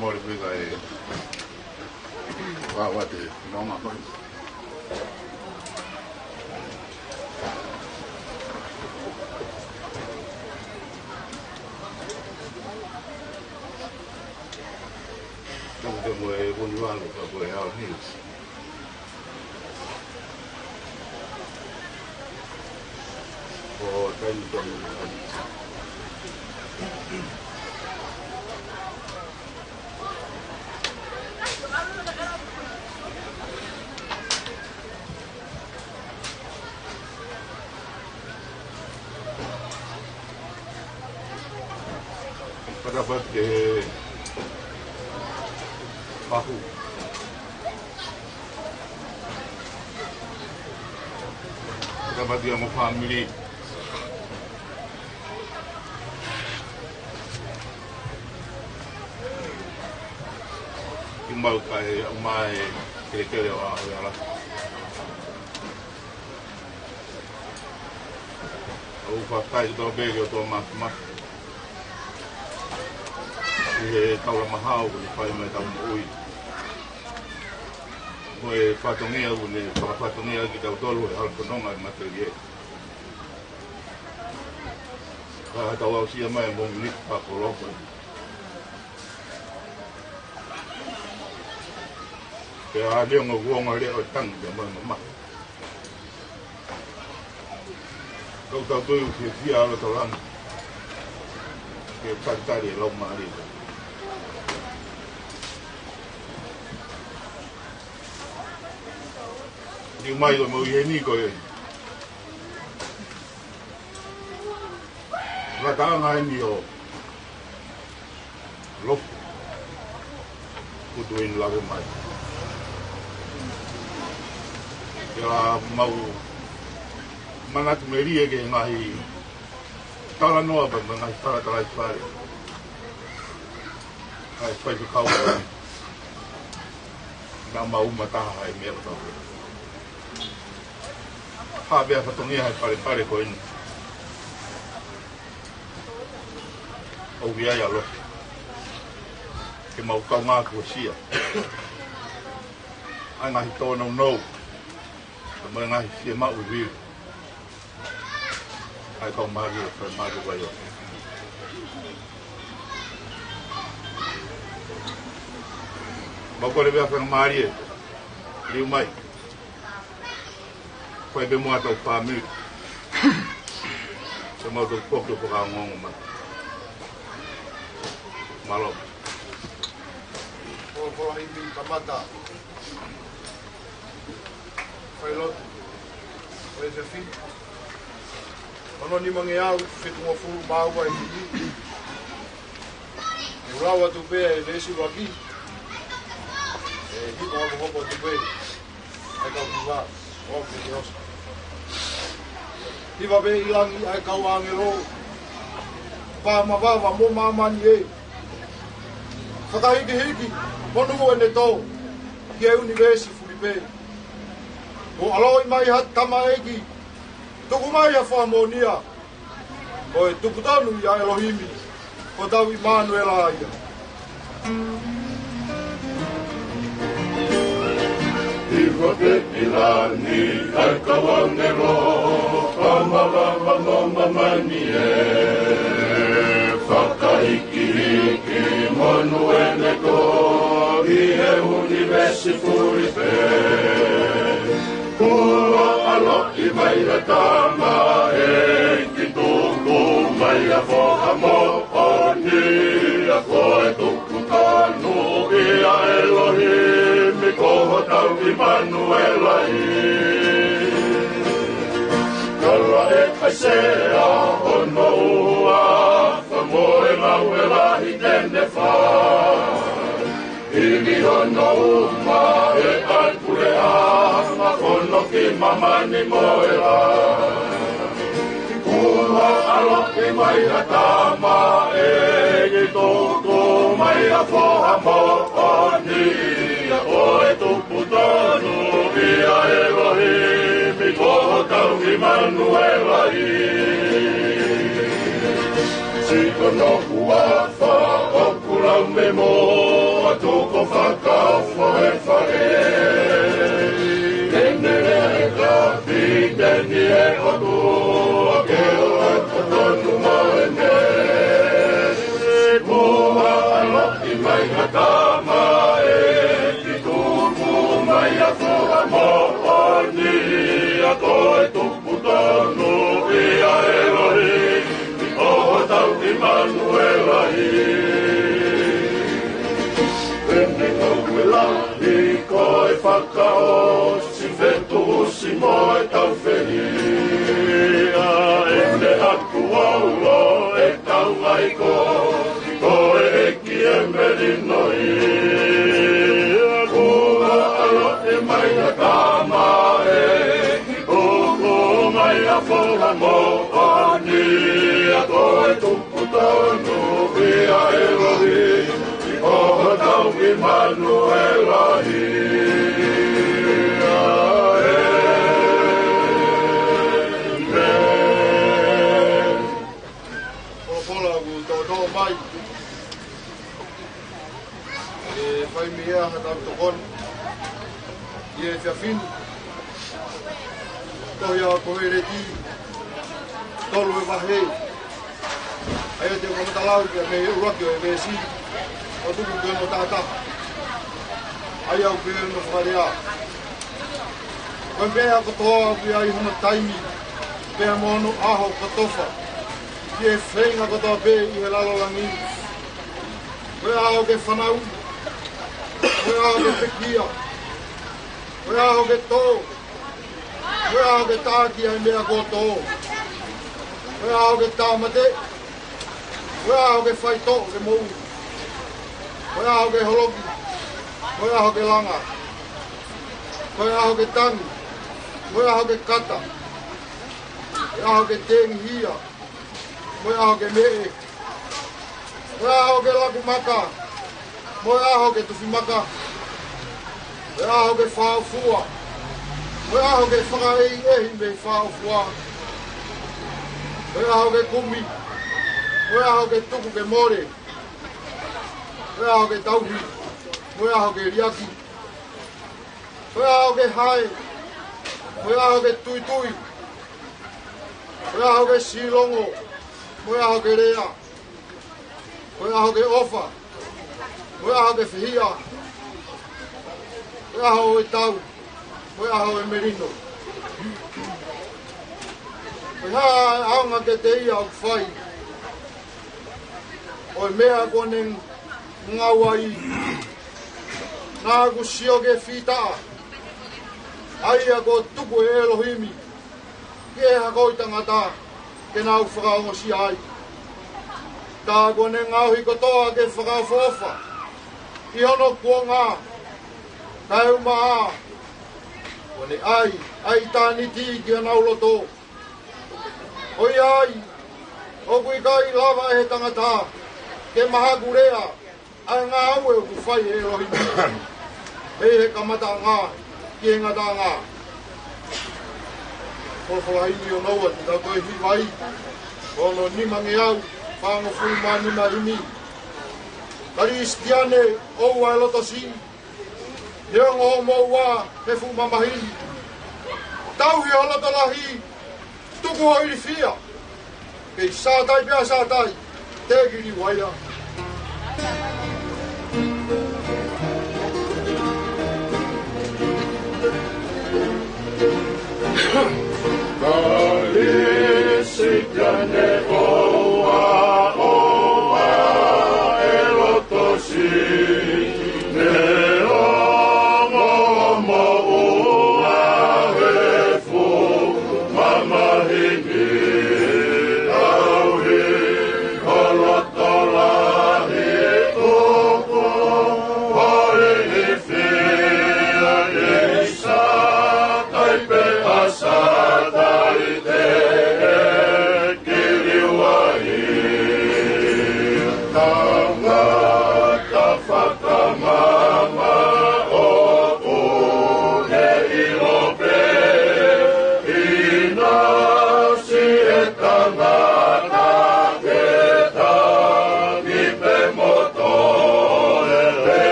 Mole pē kae vāvāte nonga mai. Tau te mo e Vunivalu ka ko e Howard Hills. ʻO taimi tonu. Pata pata ke pahu. Pata pata ia mo fāmili. Ki mau kai au mai ke kele o a ala. ʻOku fakafetaʻi kotoa pē ki he ʻOtua Māfimafi ʻi he taula maha ʻoku ne fai mai ʻetau moʻui. Mo e fatongia ʻoku ne fakafatongia kitautolu he hala fononga ʻi he matelie. Ka tau aʻusia mai mo mili fakakoloa. Pea leo ngā uonga leo e tangi pea mai mama. Tau tau toi u ke fia ala tau lama. Ke talitali e lau mālie. Ni mai ko mo i heni ko e. Ngataʻanga eni ʻo Lofu. Kutu in lave mai. Ia mau manatu melie ke ngaahi talanoa pea mo e ngaahi talatalaifale. Hai fai ke kau. Naʻa mau mataha hai mea kau. Hā pea fatongia hai palepale ko eni. ʻOku ʻi ai ʻa Lofu. Ke mau kaungā kuo sia. ʻAi ngaahi tōnounou. Ke mau ngaahi fie maʻu vili. ʻAi kau mālie, kau mālie vai o. Mau kole pea fenga mālie. Liu mai. Fai pē mo ʻetau fāmili. Ke mau tau poki ʻo fakaongoongo mai. Mālō. Ko, ko la himi kamata. Fai lotu. Ko e fiafi. Ono nimangeau, fitungofulu mā ua e himi. ʻE lau atu pē ʻe Lesi Vaki. ʻE hiko hokohoko atu pē. ʻAi kau hiva, ʻo ke te osa. Hiva pē ʻi langi ʻa e kau ʻāngelo. Pā mavava mo māmani ē. Fakahikihiki, monū ʻene tō. Ki he ʻunivēsi fuli pē. Kuo ʻaloʻi mai ha tamaiki. Tuku mai ha fakamoʻonia. Ko e tupu tonu ia ʻElohimi, ko hotau ʻImanuela ia. Hiva pē ʻi langi ʻa e kau ʻāngelo, pā mavava mo māmani ē, fakahikihiki monū ʻene tō, ki he ʻunivēsi fuli pē. Kuo ʻaloʻi mai ha tamaiki, tuku mai ha foha moʻoni, ʻa ko e tupu tonu ia ʻElohimi, ko hotau ʻImanuela ia. Kala ʻe ʻAisea ono ua, fakamoʻoni ʻa e lahi ʻene fā. Hili hono uma ʻe ʻai puleʻanga, ono ki māmani mo e lā. Kuo ʻaloʻi mai ha tamaiki, tuku mai ha foha moʻoni, ʻa ko e tupu tonu ia ʻElohimi, ko hotau ʻImanuela ia. Siʻi hono huafa ʻoku lau memo Tuku fakaofo e fale. Ene le kapiteni e ʻOtua ke ʻoua totonu mo ʻene. Kuo ʻaloʻi mai ha tama ʻe tuku mai ʻa e foha moʻoni, ʻa ko e tupu tonu ia ʻa ʻElohimi, ʻo hotau ʻImanuela ia. Ene ko e lahi ko e fakaʻosi, fetuʻusi mo e taufehiʻa, ene ʻa tuʻa ulo e taungaʻi ko, ko e ʻEiki e melino ia. Kuo ʻaloʻi mai ha tama ʻe tuku mai ʻa e foha moʻoni, ʻa ko e tupu tonu ia ʻa ʻElohimi, ʻo hotau ʻImanuela ia. ʻĒmeni. Folofola ʻoku toʻotoʻo mai ʻe fai mei ai haʻatau tokoni ʻi he efiafi ni. Tohi ʻa Koheleti, tolu e vahe. ʻA ia te u kamata lau pē mei he ʻuluaki ʻo e veesi ʻo tuku ki hono taha taha. ʻA ia ʻoku pehē hono fakalea: Ko e meʻa kotoa ʻoku ʻi ai hono taimi, pea mo hono ʻaho kotofa, ki he feinga kotoa pē ʻi he lalo langi. Ko e ʻaho ke fanauʻi, ko e ʻaho ke pekia, ko e ʻaho ke tō, ko e ʻaho ke taʻaki ʻa e meʻa kuo tō, ko e ʻaho ke tāmateʻi, ko e ʻaho ke faitoʻo ke moʻui, ko e ʻaho ke holoki, ko e ʻaho ke langa, ko e ʻaho ke tangi, ko e ʻaho ke kata, ko e ʻaho ke tengihia, ko e ʻaho ke meʻe, ko e ʻaho ke laku maka, ko e ʻaho ke tufi maka, ko e ʻaho ke fāʻofua, ko e ʻaho ke fakaʻehiʻehi mei he fāʻofua, ko e ʻaho ke kumi, ko e ʻaho ke tuku ke mole, ko e ʻaho ke tauhi, ko e ʻaho ke liʻaki, ko e ʻaho ke hae, ko e ʻaho ke tuitui, ko e ʻaho ke silongo, ko e ʻaho ke lea, ko e ʻaho ke ʻofa, ko e ʻaho ke fehiʻa, ko e ʻaho ʻo e tau, ko e ʻaho ʻo e melino. Ko e hā ʻa e ʻaonga kiate ia ʻoku fai ʻo e meʻa kuo ne ngāueʻi? Naʻa ku sio ki he fītaʻa, ʻa ia kuo tuku ʻe ʻElohimi ki he hako ʻo e tangata ke nau fakaongosia ai. Tā kuo ne ngaohi kotoa ke fakaʻofoʻofa ʻi hono kuonga, kae ʻumaʻā kuo ne ʻai ʻa ʻitāniti ki honau loto. ʻOiauē, ʻoku ʻikai lava ʻe he tangata ke mahakulea ʻa e ngāue ʻoku fai ʻe ʻElohimi mei he kamataʻanga ki he ngataʻanga. Folofola ʻi he ʻaho ni ʻoku tau toe hiva ai, ko hono nimangeau fāngofulu mā nima himi. Kalisitiane, ʻoua ʻe loto siʻi, neongo hoʻo moʻua he fuʻu mamahi ni. Tauhi ho loto lahi, tuku ho ilifia. Kei sātai pea sātai, te kili uaia. Kalisitiane, ʻoua, ʻoua ʻe loto siʻi, neongo hoʻo moʻua he fuʻu mamahi ni. Tauhi ho loto lahi, tuku ho ilifia. Kei sātai pea sātai, te kili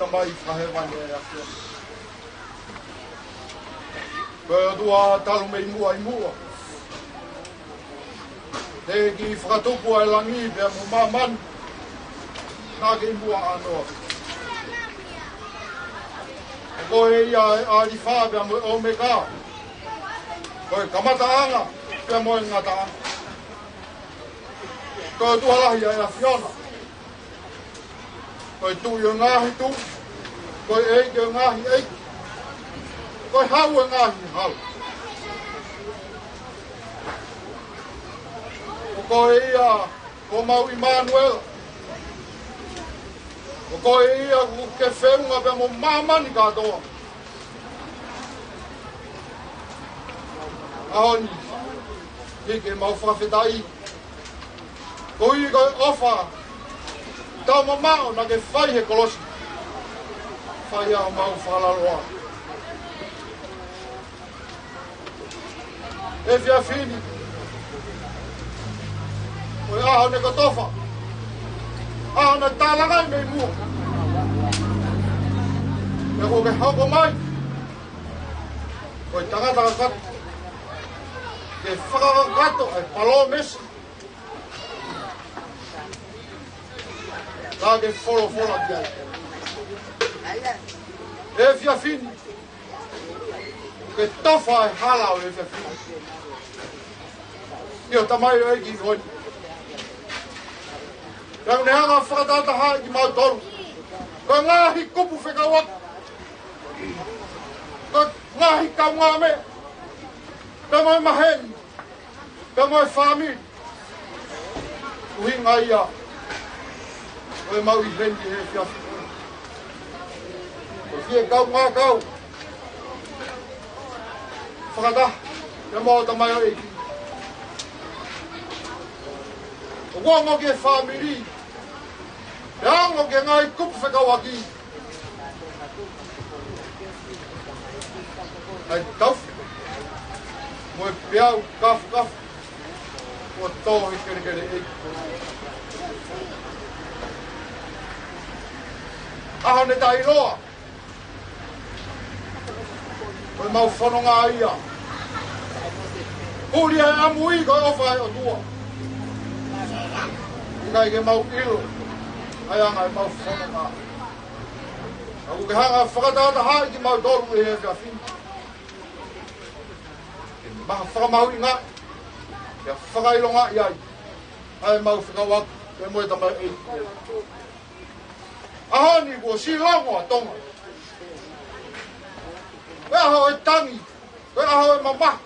Tamai fakahēvani ʻa e ʻAfiona. Ko e ʻOtua talu mei muʻa ʻi muʻa. Teʻeki fakatupu ʻa e langi pea mo māmani. Naʻa ke ʻi muʻa ʻānoa. Ko koe ia ʻa e ʻAlifa pea mo e ʻOmeka. Ko e kamataʻanga pea mo e ngataʻanga. Ko e ʻOtua lahi ʻa e ʻAfiona. Ko e Tuʻi ʻo e ngaahi tuʻi. Ko e ʻEiki ʻo e ngaahi ʻeiki. Ko e Hau ʻo e ngaahi hau. Ko koe ia ko homau ʻImanuela. Ko koe ia ʻoku ke feʻunga pea mo māmani kātoa. ʻAho ni, ke mau fakafetaʻi. Koeʻuhi ko e ʻofa taumamaʻo naʻa ke fai he kolosi. Fai ʻa homau fakalaloa. Efiafi ni, ko e ʻaho naʻe kotofa, ʻaho naʻe tālanga ai mei muʻa. Pea kuo ke hoko mai ko e tangata kakato, ke fakakakato ʻa e palōmesi naʻa ke folofola ki ai. Efiafi ni, ke tofa e hala ʻo e efiafi ni ʻi ho tamaioʻeiki ko eni. Pea ʻoku ne hanga ʻo fakatahatahaʻi kimautolu. Ko e ngaahi kupu fekauʻaki, ko e ngaahi kaungāmeʻa, pea mo e maheni, pea mo e fāmili. ʻUhinga ia ʻo ʻemau ʻi heni he efiafi ni, ko e fie kaungā kau fakataha pea mo ho tamaioʻeiki. ʻOku ongo ki he fāmili, pea ongo ki he ngaahi kupu fekauʻaki ʻa e taufi mo e peau kafukafu kuo tō he kelekele ʻeiki. ʻAho ne taʻeʻiloa, ko ʻemau fononga ia. Puli ʻa e ʻamui ko e ʻofa ʻa e ʻOtua. ʻIkai ke mau ʻilo ʻa e anga ʻemau fononga. Ka ʻoku ke hanga ʻo fakatahatahaʻi kimautolu he efiafi ni, ke mau fakamahuʻingaʻi, ke fakaʻilongaʻi ai ʻa ʻemau fekauʻaki pea mo e tamaioʻeiki. ʻAho ni kuo ʻosi longo ʻa Tonga. Ko e ʻaho ʻo e tangi, ko e ʻaho ʻo e mamahi.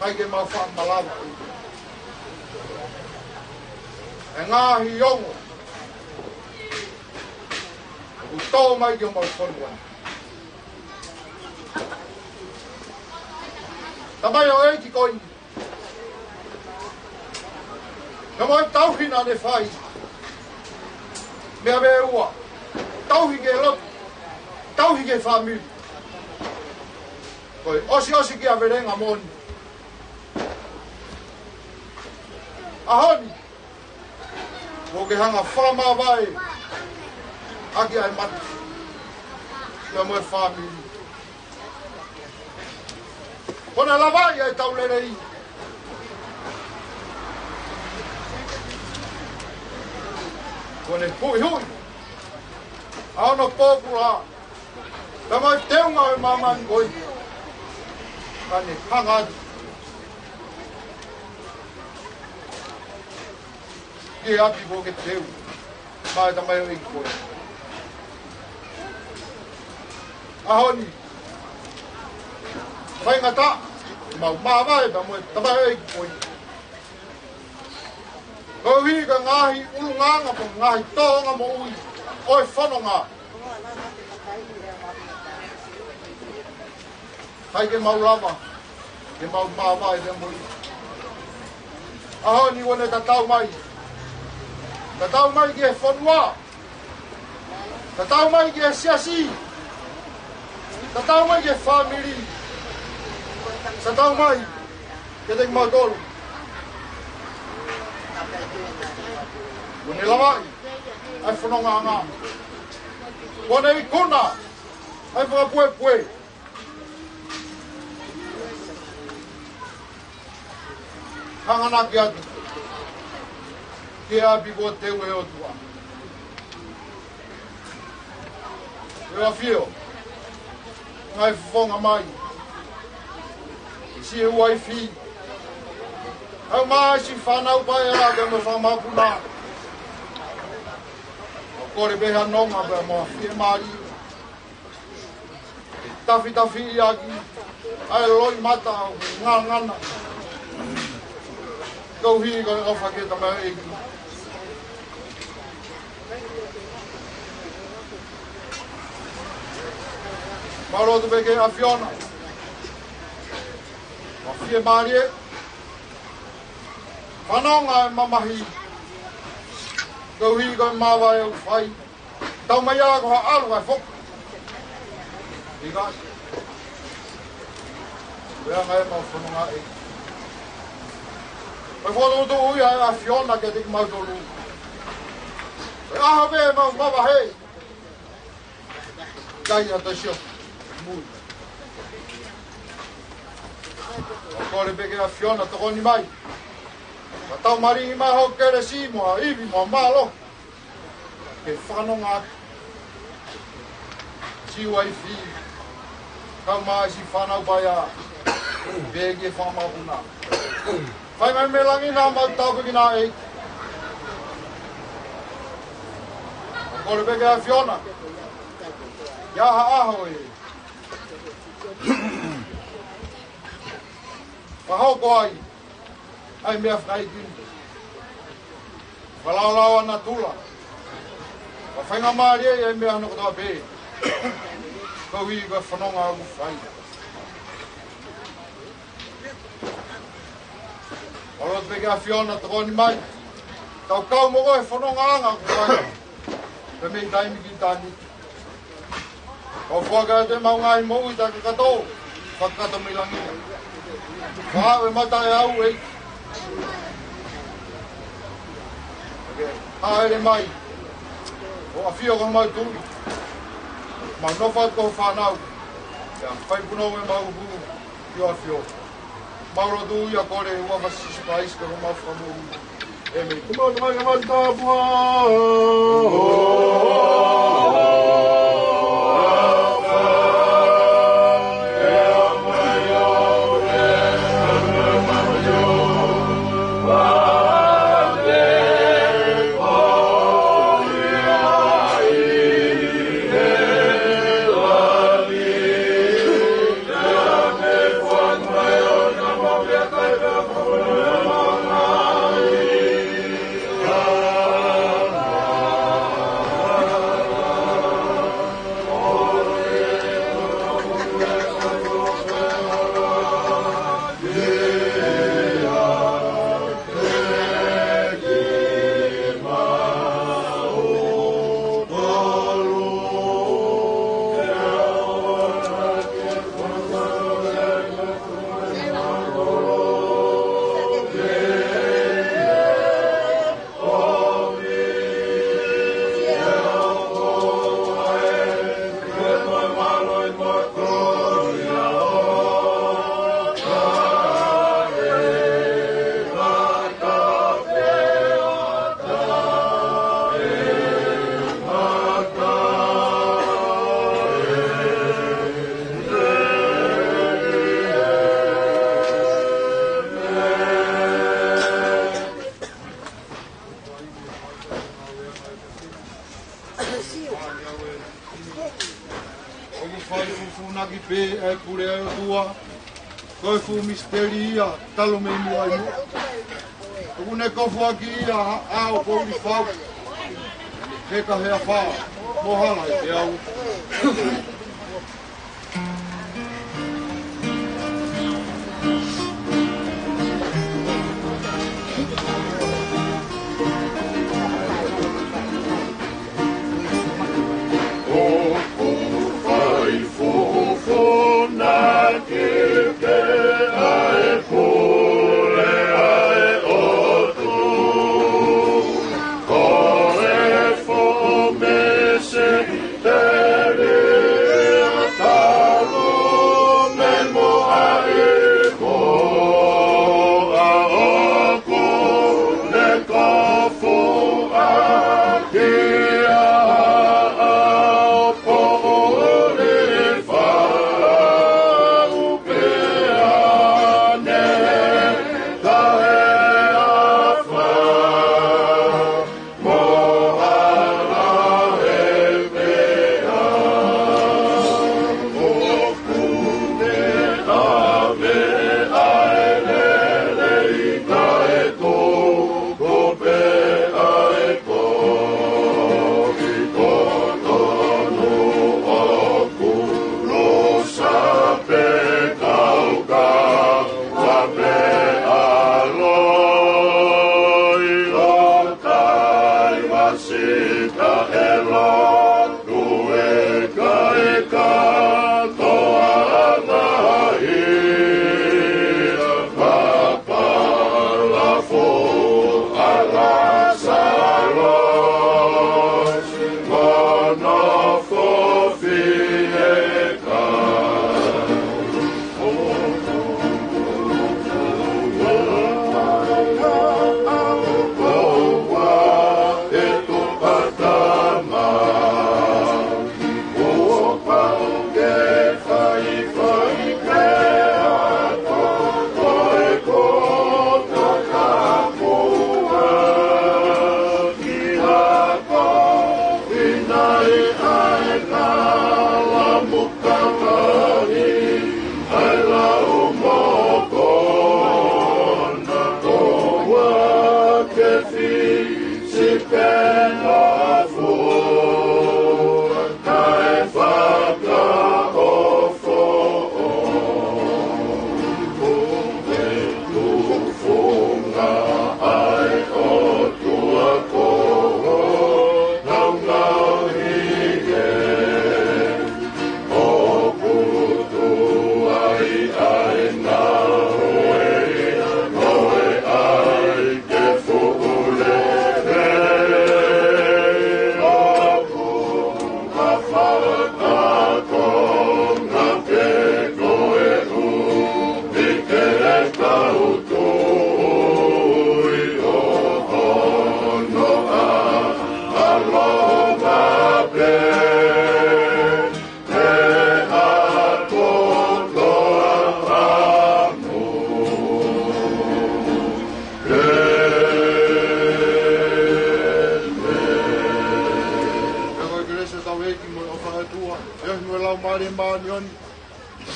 ʻIkai ke mau faʻa malava ʻa e ngaahi ongo ʻoku tō mai ki homau fonua. Tamaioʻeiki ko eni, naʻa mo e tauhi naʻa ne fai, meʻa ʻe ua, tauhi ki he lotu, tauhi ki he fāmili. Ko e ʻosiʻosi ki ha velenga moʻoni. ʻAho ni, kuo ke hanga ʻo fakamāvae ʻaki ʻa e mate pea mo e fāmili. Kuo ne lavaʻi ʻa e tau lelei. Kuo ne huʻihuʻi ʻa hono pōpula pea mo e teunga ʻo e māmani ko eni. Ka ne hanga atu ki he ʻapi kuo ke teu maʻa e tamaioʻeiki ko ē. ʻAho ni, faingataʻa ke mau māvae pea mo e tamaioʻeiki ko ē, koeʻuhi ko e ngaahi ʻulungaanga mo e ngaahi tōʻonga moʻui ʻo e fononga. ʻIkai ke mau lava ke mau māvae pea mo ia. ʻAho ni kuo ne tatau mai. Tatau mai ki he fonua. Tatau mai ki he siasi. Tatau mai ki he fāmili. Tatau mai kiate kimautolu. Kuo ne lavaʻi ʻa e fonongaʻanga. Kuo ne ikuna ʻa e fakapuepue. Hanganaki atu ki he ʻapi kuo teu ʻe he ʻOtua. ʻE ʻAfio, ngaahi fofonga mai, siʻi uaifi, ʻa e ʻomai siʻi fānau paea ke mo fakamapuna. ʻOku kole pē ha nonga pea mo ha fiemālie. Tafitafiʻaki ʻa e loʻimata ʻoku ngangana. Koeʻuhi ko e ʻofa ki he tamaioʻeiki. Mau lotu pē ki he ʻAfiona. Mo e fiemālie. Fanongo ʻa e mamahi. Koeʻuhi ko e māvae ʻoku fai. Tau mai ā ko ha ʻalu ʻa e foki. ʻIkai. Pea ngai mau fononga ē. Pea fokotuʻutuʻu ia ʻe he ʻAfiona kiate kimautolu. Pea ʻaho pē mau mavahe. ʻIkai ha taisio. Mui. ʻOku kole pē ki he ʻAfiona tokoni mai. Ka tau mali mai ho kelesi mo ha ivi mo ha mālohi. Ke fanongo atu siʻi uaifi, kae ʻumaʻā siʻi fānau paea, pea ke fakamapuna. Fai mai mei langi naʻa mau tāpuekina ʻEiki. Kole pē ki he ʻAfiona. ʻI ha ʻaho ē. Fakahoko ai ʻa e meʻa fakaʻeiki ni. Fakalaolao ʻa natula. Fakafaingamālie ʻa e meʻa hono kotoa pē. Koeʻuhi ko e fononga ʻoku fai. Mau lotu pē ki he ʻAfiona tokoni mai. Tau kau mo koe he fonongaʻanga ʻoku fai. Pea mei taimi ki taimi. Kau foaki atu ʻemau ngaahi moʻui takakato, fakakakato mei langi. Fakaaʻu ʻemau taʻeʻaonga ē. ʻOkei, hāʻele mai. ʻO ʻafio ko homau tuʻi. Mau nofo atu ko ho fānau. Pea fai punou ʻemau hū ki ho ʻAfio. Mau lotu ia kole ʻi he huafa ʻo Sīsū Kalaisi ko homau Fakamoʻui. ʻĒmeni. Mau tō mai ka mau tāpuhā. ʻOku fai fufūnaki pē ʻa e pule ʻa e ʻOtua. Ko e fuʻu misiteli ia, talu mei muʻa ʻi muʻa. ʻOku ne kofuʻaki ia ha ʻao koulifau. Heka he afā, mo hala he peau. ʻOku fai fufūnaki pē ʻa e pule ʻa e ʻOtua. Ko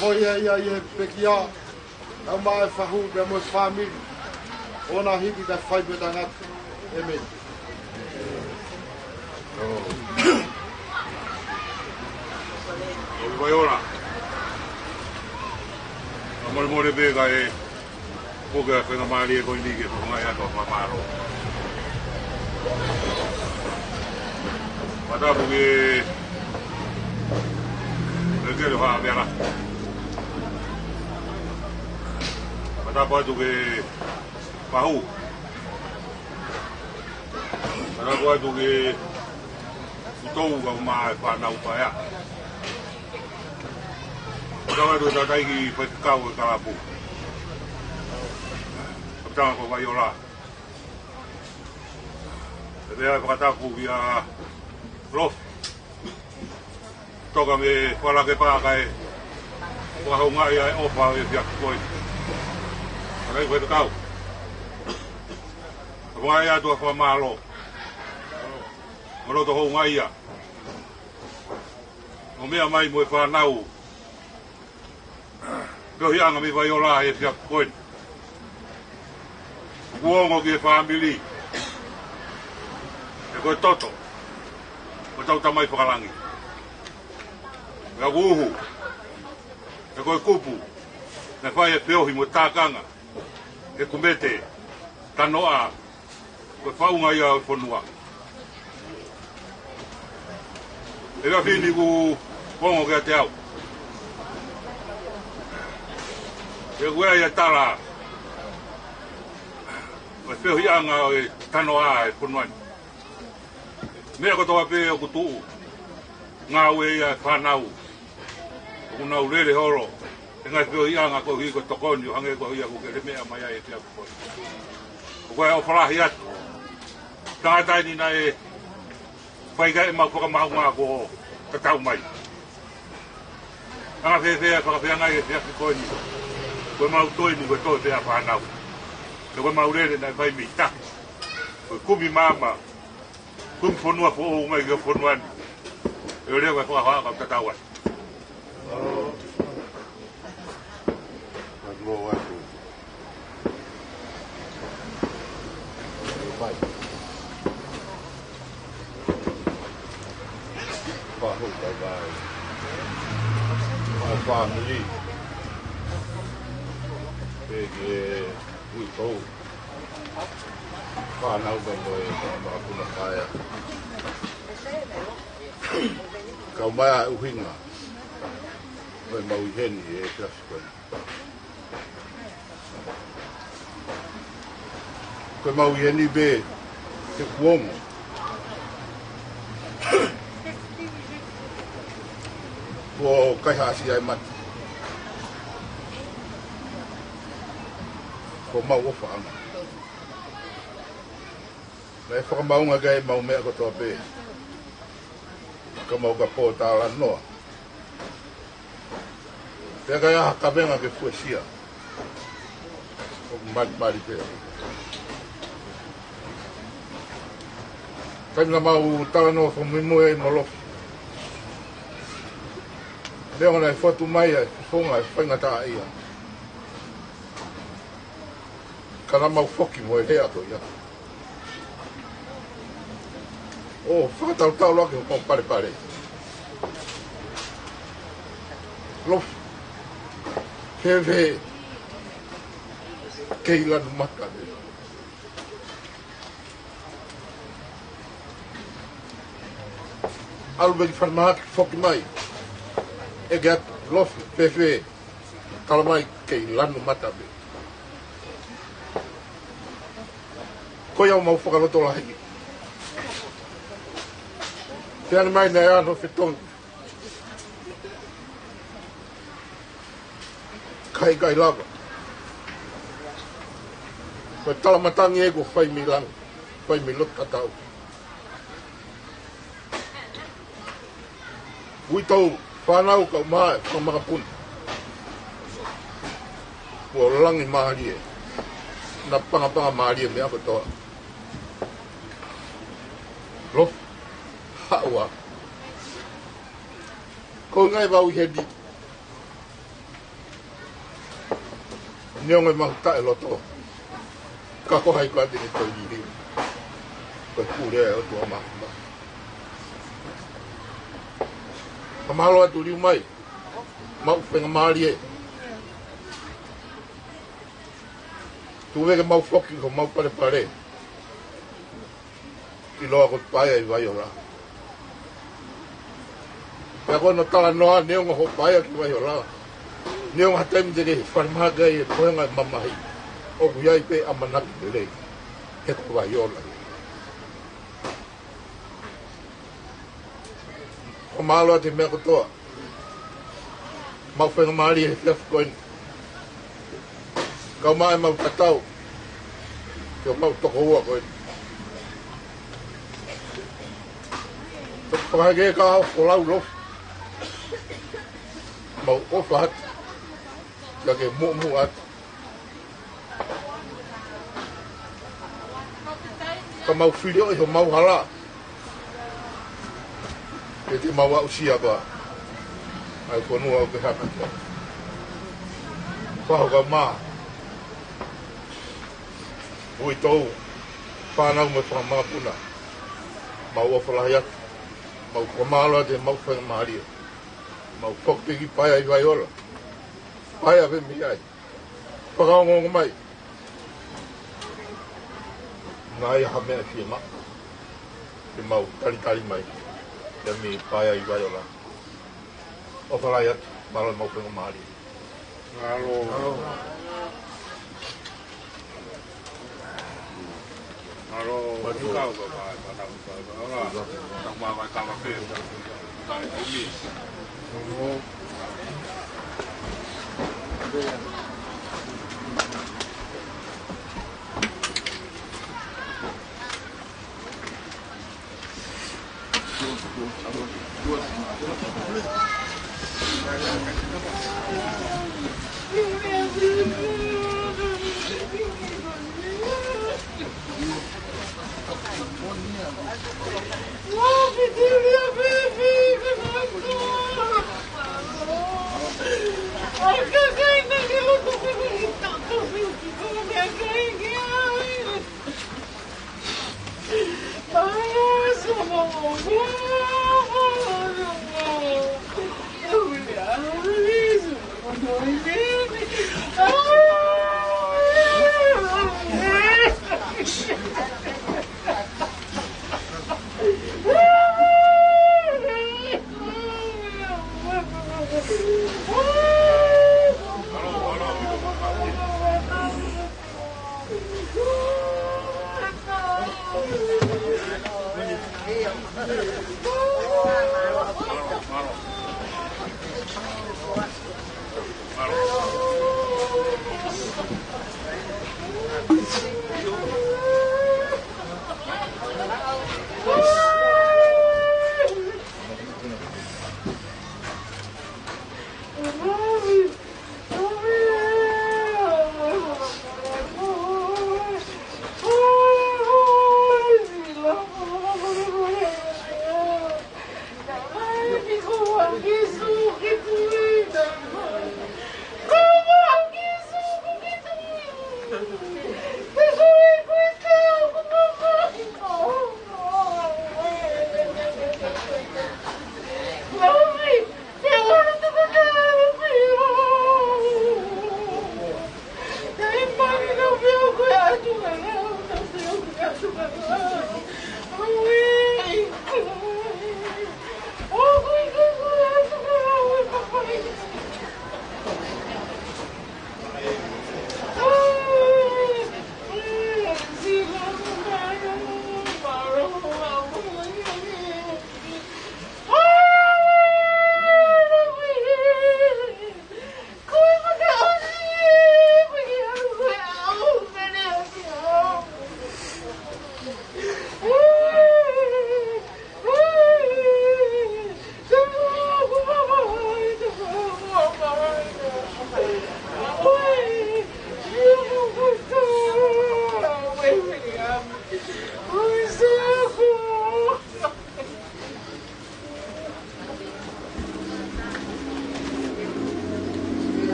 Mo ia ia ia pekia, ʻa e maʻu fahu, pea mo e fāmili. ʻOua naʻa hiki kae fai pē tangata. ʻĒmeni. ʻOi, Vaiola. ʻA mole mole pē kae puke ʻa e faingamālie ko eni ke fakamaʻu atu ʻa e fakamālō. Fakatapu ki he kelekele ʻo Haʻa Meala. Fakatapu atu ki he fahu. Fakatapu atu ki he ʻutou kae ʻumaʻā e fānau paea. Fakatapu atu ki he tangataʻeiki faifekau ʻo e kalapu, Kapitana ko Vaiola. Pea fakatapu kia Lofi. Toka mei Falake pea kae fakahoungaʻi ʻa e ʻofa ʻo e efiafi ko eni. Tangataʻeiki faifekau. Fakamaʻu atu ʻa e fakamālō. Mo e loto houngaʻia. ʻO meʻa mai mo e fānau. Feohiʻanga mei Vaiola he efiafi ko eni. Kuo ongo ki he fāmili. He ko e toto ʻo hotau Tamai Fakalangi. Pea ʻoku uhu. He ko e kupu naʻe fai e feohi mo e tākanga. He kumete, tanoʻa, ko e faʻunga ia ʻo e fonua. He efiafi ni kuo ongo kiate au. He ʻoku ʻi ai e tala ʻo e feohiʻanga ʻo e tanoʻa ʻo e fonua ni. Meʻa kotoa pē ʻoku tuʻu, ngāue ia ʻa e fānau. ʻOku nau lele holo he ngaahi feohiʻanga koeʻuhi ko e tokoni ʻo hangē ko ia kuo ke lele meʻa mai ai he efiafi ko eni. ʻOku ou ʻofa lahi atu. Tangata eni naʻe fai ki ai ʻemau fakamaʻunga kuo tatau mai. Anga fēfē ʻa e fakafeangai he efiafi ko eni. Ko ʻemau toe ni ko e toe pē ʻa e fānau. Pea ko ʻemau lele naʻe fai mei tahi. Ko e kumi maama, kumi fonua foʻou mai ki he fonua ni. ʻE leva e fakahoa ka tatau ai. Ka tuʻu atu. Bye. Fahu, bye bye. Mo e fāmili. Pea ki he uitou. Fānau pea mo e makapuna paea. Kau mai ʻa e ʻuhinga ʻo ʻemau ʻi heni he efiafi ko eni. Ko ʻemau ʻi heni pē he kuo ongo kuo kaihaʻasi ʻa e mate. Ko ʻemau ʻofaʻanga. Naʻe fakamaʻunga ki ai ʻemau meʻa kotoa pē. Ka mau ka pōtalanoa. Pea ka ʻi ai ha kavenga ke fuesia, ʻoku malimali pē. Taimi naʻa mau talanoa fakamuimui ai mo Lofi, neongo naʻe fotu mai ʻa e fofonga ʻo e faingataʻaʻia, ka naʻa mau foki mo e lea ko ia. ʻO fakatautau ʻaki hoʻomou palepale. Lofi, fēfē kei lanu mata pē. ʻAlu mei falemahaki foki mai. ʻEke atu, Lofi, fēfē, tala mai kei lanu mata pē. Ko ia ʻoku mau fakalotolahiʻi. Pea ne mai naʻe ʻi ai hano fetongi. Ka ʻikai lava. Ko e talamatangi ē kuo fai mei langi, fai mei loto tatau. Uitou, fānau kae ʻumaʻā e fanga makapuna. Kuo langi mālie. Naʻa pangapanga mālie meʻa kotoa. Lofi, haʻu ā. Ko e ngaahi vau ʻi heni. Neongo ʻemau taʻeloto, ka ko hai koā te ne toe liliu? Ko e pule ʻa e ʻOtua Māfimafi. Fakamālō atu, liliu mai, maʻu faingamālie. Tuku ke mau foki ki homau palepale. ʻIloa ko e paea ʻi Vaiola. Pea ko hono talanoa, neongo hoʻo paea ki Vaiola, neongo ha taimi te ke falemahaki ai he poenga ʻo e mamahi, ʻoku ʻi ai pē ʻamanaki lelei, he ko Vaiola. Fakamālō atu he meʻa kotoa. Maʻu faingamālie he efiafi ko eni, kau mai ʻemau tatau ki homau tokoua ko eni. Toki fakaheke ka ʻoku lau lofu. Mau ʻofa atu, ka ke muʻomuʻa atu. Ka mau fili ʻo ʻi homau hala, ke te mau aʻusia koā ʻa e fonua ʻoku ke hanga ki ai. Fahu kau mā, uitou, fānau mo e fanga makapuna, mau ʻofa lahi atu, mau fakamālō atu he maʻu faingamālie. Mau foki ki paea ʻi Vaiola. Paea pē mei ai. Fakaongoongo mai. Ngaahi ha meʻa fiemaʻu, ke mau talitali mai, ke mei paea ʻi Vaiola. ʻOfa lahi atu, mālō e maʻu faingamālie. Mālō. Mālō.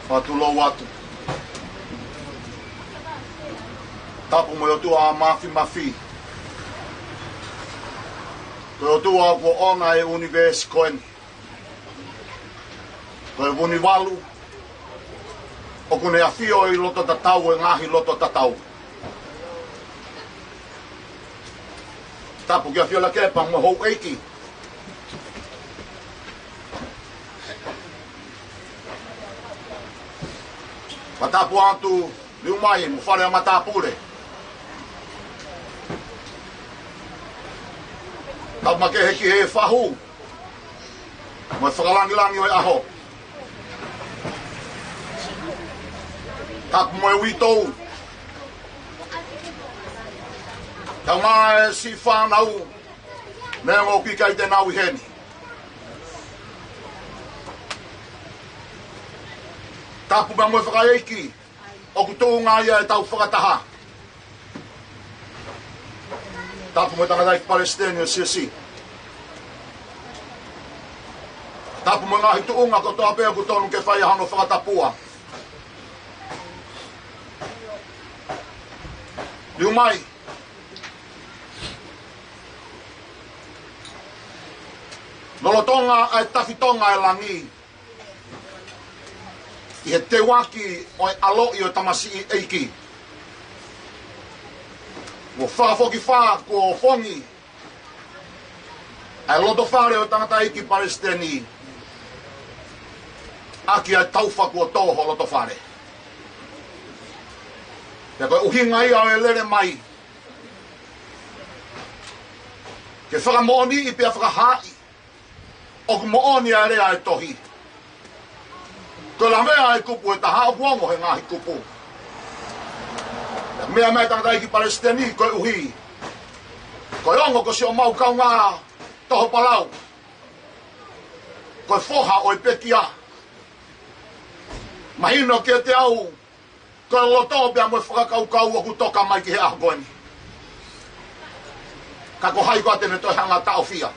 Fakatulou atu. Tapu mo e ʻOtua Māfimafi. Ko e ʻOtua kuo ʻoange ʻa e ʻunivēsi ko eni. Ko e Vunivalu ʻoku ne ʻafio ʻi loto tatau ʻo e ngaahi loto tatau. Tapu kia Fielakepa mo e houʻeiki. Fakatapu atu Liumai mo Fale ʻa Matāpule. Tapu makehe ki he fahu mo e fakalāngilangi ʻo e ʻaho. Tapu mo e uitou. Tau mai siʻi fānau, neongo ʻoku ʻikai te nau ʻi heni. Tapu pea mo e fakaʻeiki ʻoku tuʻunga ia ʻetau fakataha. Tapu mo e tangataʻeiki palesiteni ʻo e siasi. Tapu mo e ngaahi tuʻunga kotoa pē ʻoku tonu ke fai ʻa hono fakatapua. Liumai. Lolotonga ʻa e tafitonga ʻa e langi ʻi he teuaki ʻo e ʻaloʻi ʻo e tamasiʻi ʻeiki, kuo fakafokifā, kuo ofongi ʻa e lotofale ʻo e tangataʻeiki palesiteni ʻaki ʻa e taufa kuo tō ho lotofale. Pea ko e ʻuhinga ia ʻo e lele mai, ke fakamoʻoniʻi pea fakahaaʻi ʻoku moʻoni ʻa e lea ʻa e tohi. Ko e lavea ʻa e kupu ʻe taha ʻoku ongo he ngaahi kupu. Meʻa mai tangataʻeiki palesiteni koeʻuhi ko e ongo ko siʻomau kaungā toho palau, ko e foha ʻo e pekia. Mahino kiate au ko e loto pea mo e fakakaukau ʻoku toka mai ki he ʻaho ko eni. Ka ko hai koā te ne toe hanga ʻo taʻofia?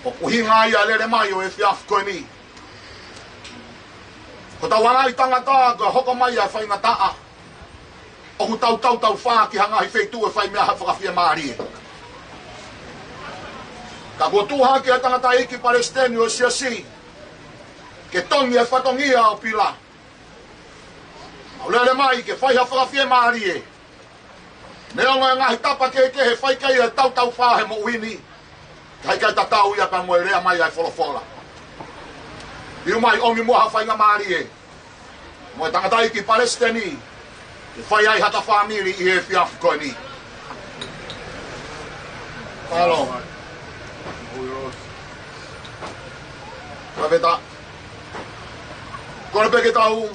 ʻOku ʻuhinga ia ʻa e lele mai ʻo e efiafi ko eni. Ko hotau ʻaʻahi tangata, ko e hoko mai ʻa e faingataʻa, ʻoku tau tautaufā ki ha ngaahi feituʻu ʻe fai mei ai ha fakafiemālie. Ka kuo tuʻu hake ʻa e tangataʻeiki palesiteni ʻo e siasi ke tongi ʻa e fatongia ʻo Pila. ʻOku lele mai ke fai ha fakafiemālie. Neongo ʻa e ngaahi tapa kehekehe ʻe fai ki ai ʻa e tautaufā he moʻui ni, ka ʻoku ʻikai tatau ia pea mo e lea mai ʻa e folofola. Liumai, ʻomi muʻa ha faingamālie mo e tangataʻeiki palesiteni ke fai ai hata fāmili ʻi he efiafi ko eni. Mālō. Pea pehē, kole pē ke tau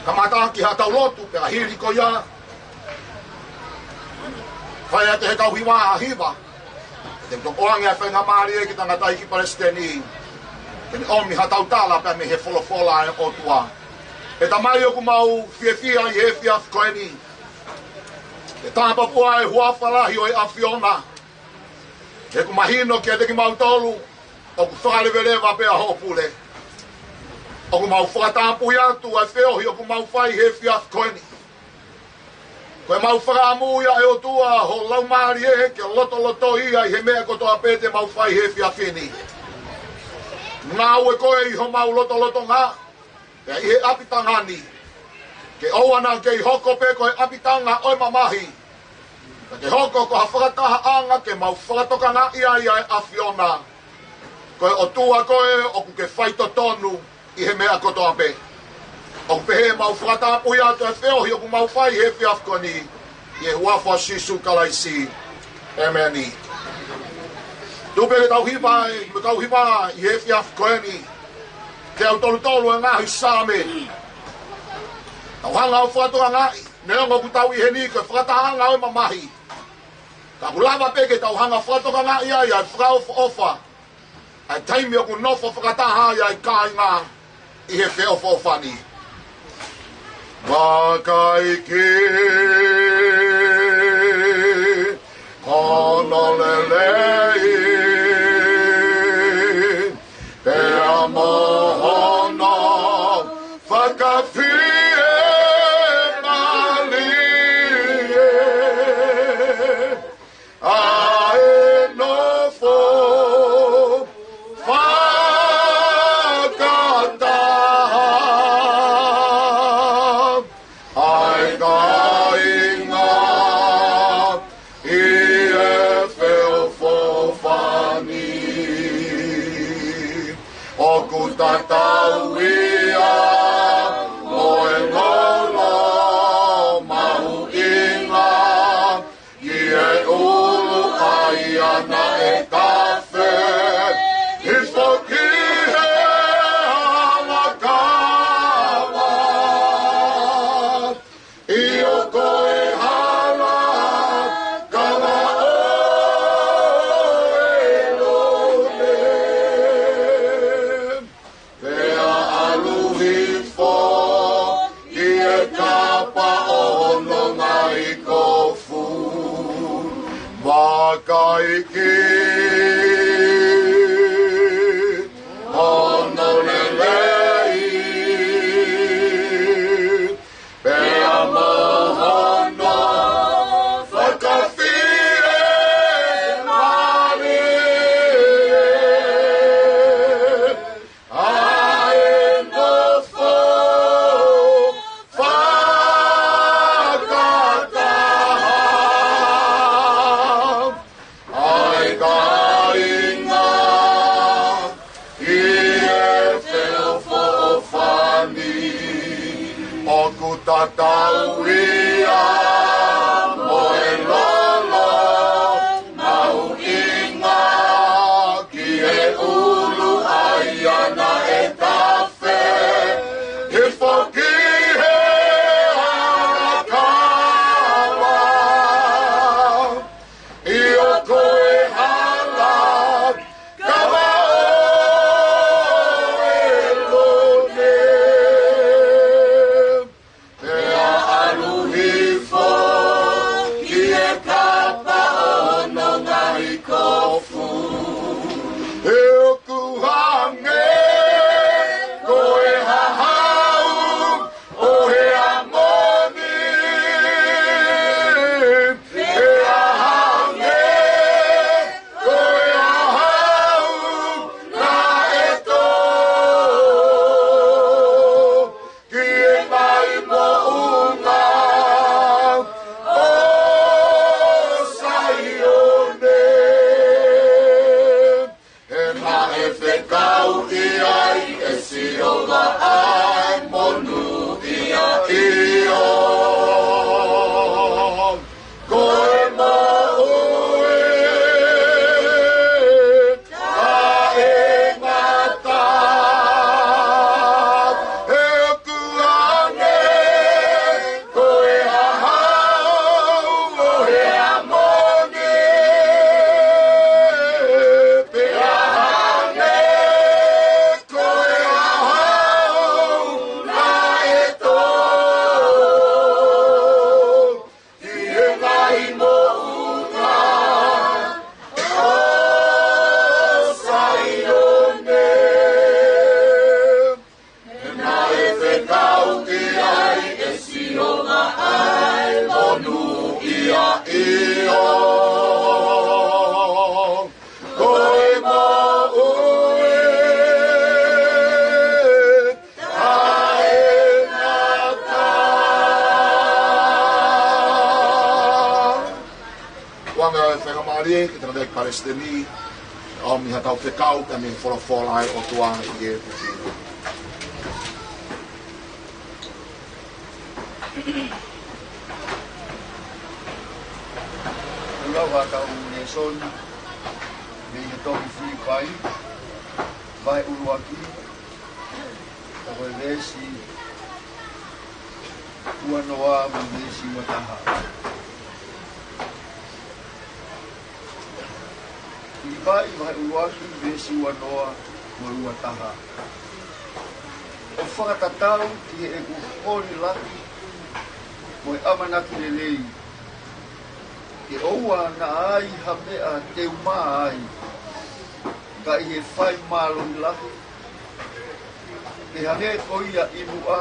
kamata ki haʻatau lotu, pea hili ko ia, fai atu he kau hiva ha hiva, te u toki ʻoange ʻa e faingamālie ki he tangataʻeiki palesiteni ke ne ʻomi haʻatau tala pea mei he folofola ʻa e ʻOtua. ʻE Tamai, ʻoku mau fiefia ʻi he efiafi ko eni ke tāpuakiʻi ʻa e huafa lahi ʻo e ʻAfiona. He ʻoku mahino kiate kimautolu ʻoku fakaleveleva pē ʻa hoʻo pule. ʻOku mau fakatapui atu ʻa e feohi ʻoku mau fai he efiafi ko eni. Ko ʻemau fakaʻamu ia, ʻe ʻOtua, ho Laumālie ke lotoloto ia ʻi he meʻa kotoa pē te mau fai he efiafi ni. Ngāue koe ʻi homau lotolotonga, pea ʻi he ʻapitanga ni, ke ʻoua naʻa kei hoko pē ko e ʻapitanga ʻo e mamahi, ka ke hoko ko ha fakatahaʻanga ke mau fakatokangaʻi ai ʻa e ʻAfiona. Ko e ʻOtua koe ʻoku ke faitotonu ʻi he meʻa kotoa pē. ʻOku pehē ʻemau fakatapui atu ʻa e feohi ʻoku mau fai he efiafi ko eni, ʻi he huafa ʻo Sīsū Kalaisi. ʻĒmeni. Tuku pē ke tau hiva, ʻe, mo e kau hiva ʻi he efiafi ko eni, teau tolu tolu ʻa e ngaahi Saame. Tau hanga ʻo fakatokangaʻi, neongo ʻoku tau ʻi heni ko e fakatahaʻanga ʻo e mamahi, ka ʻoku lava pē ke tau hanga ʻo fakatokangaʻi ai ʻa e fakaʻofoʻofa ʻa e taimi ʻoku nofo fakataha ai ʻa e kāinga ʻi he feʻofoʻofani. Vakai ki hono le Tatau ia mo e lolo mahuʻinga ki he ʻulu ʻa ia naʻe tafe, hifo ki he hala kava. ʻIo, ko e hala kava ʻo ʻElone. Pea ʻalu hifo ki he kapa ʻo hono ngaahi kofu. Vakai ki hono lelei. Pea mo hono fakafiemālie. ʻA e nofo fakataha ʻa e kāinga ʻi he feʻofoʻofani. ʻOku tatau ia mo e lolo mahuʻinga ki he ʻulu ʻa ia naʻe tafe, hifo ki he hala kava. ʻIo, ko e hala kava ʻo ʻElone. Pea ʻalu hifo ki he kapa ʻo hono ngaahi kofu. He ʻoku hangē ko e hahau ʻo Heamoni. Pea hangē ko e hahau naʻe tō ki he ngaahi moʻunga ʻo Saione. He naʻe fekauʻi ai ʻe Sihova ʻa e monūʻia, ʻio, ko e moʻui taʻengata. He ʻoku hangē ko e hahau ʻo Heamoni. Pea hangē ko e hahau naʻe tō ki he ngaahi moʻunga ʻo Saione. He naʻe fekauʻi ai ʻe Sihova ʻa e monūʻia, ʻio, ko e moʻui taʻengata. Ua me fakamālie ki he tangataʻeiki palesiteni, ʻomi haʻatau fekau pea mei he folofola ʻa e ʻOtua ʻi he efiafi ni. Lau ʻa e kau lēsoni mei he tohi Filipai, vahe ʻuluaki, ko e veesi uanoa mo e veesi uataha. Filipai vahe ʻuluaki veesi uanoa mo e uataha. ʻOku fakatatau ki heʻeku holi lahi mo e ʻamanaki lelei, ke ʻoua naʻa ai ha meʻa te u mā ai, ka ʻi he fai mālohi lahi, ke hangē ko ia ʻi muʻa,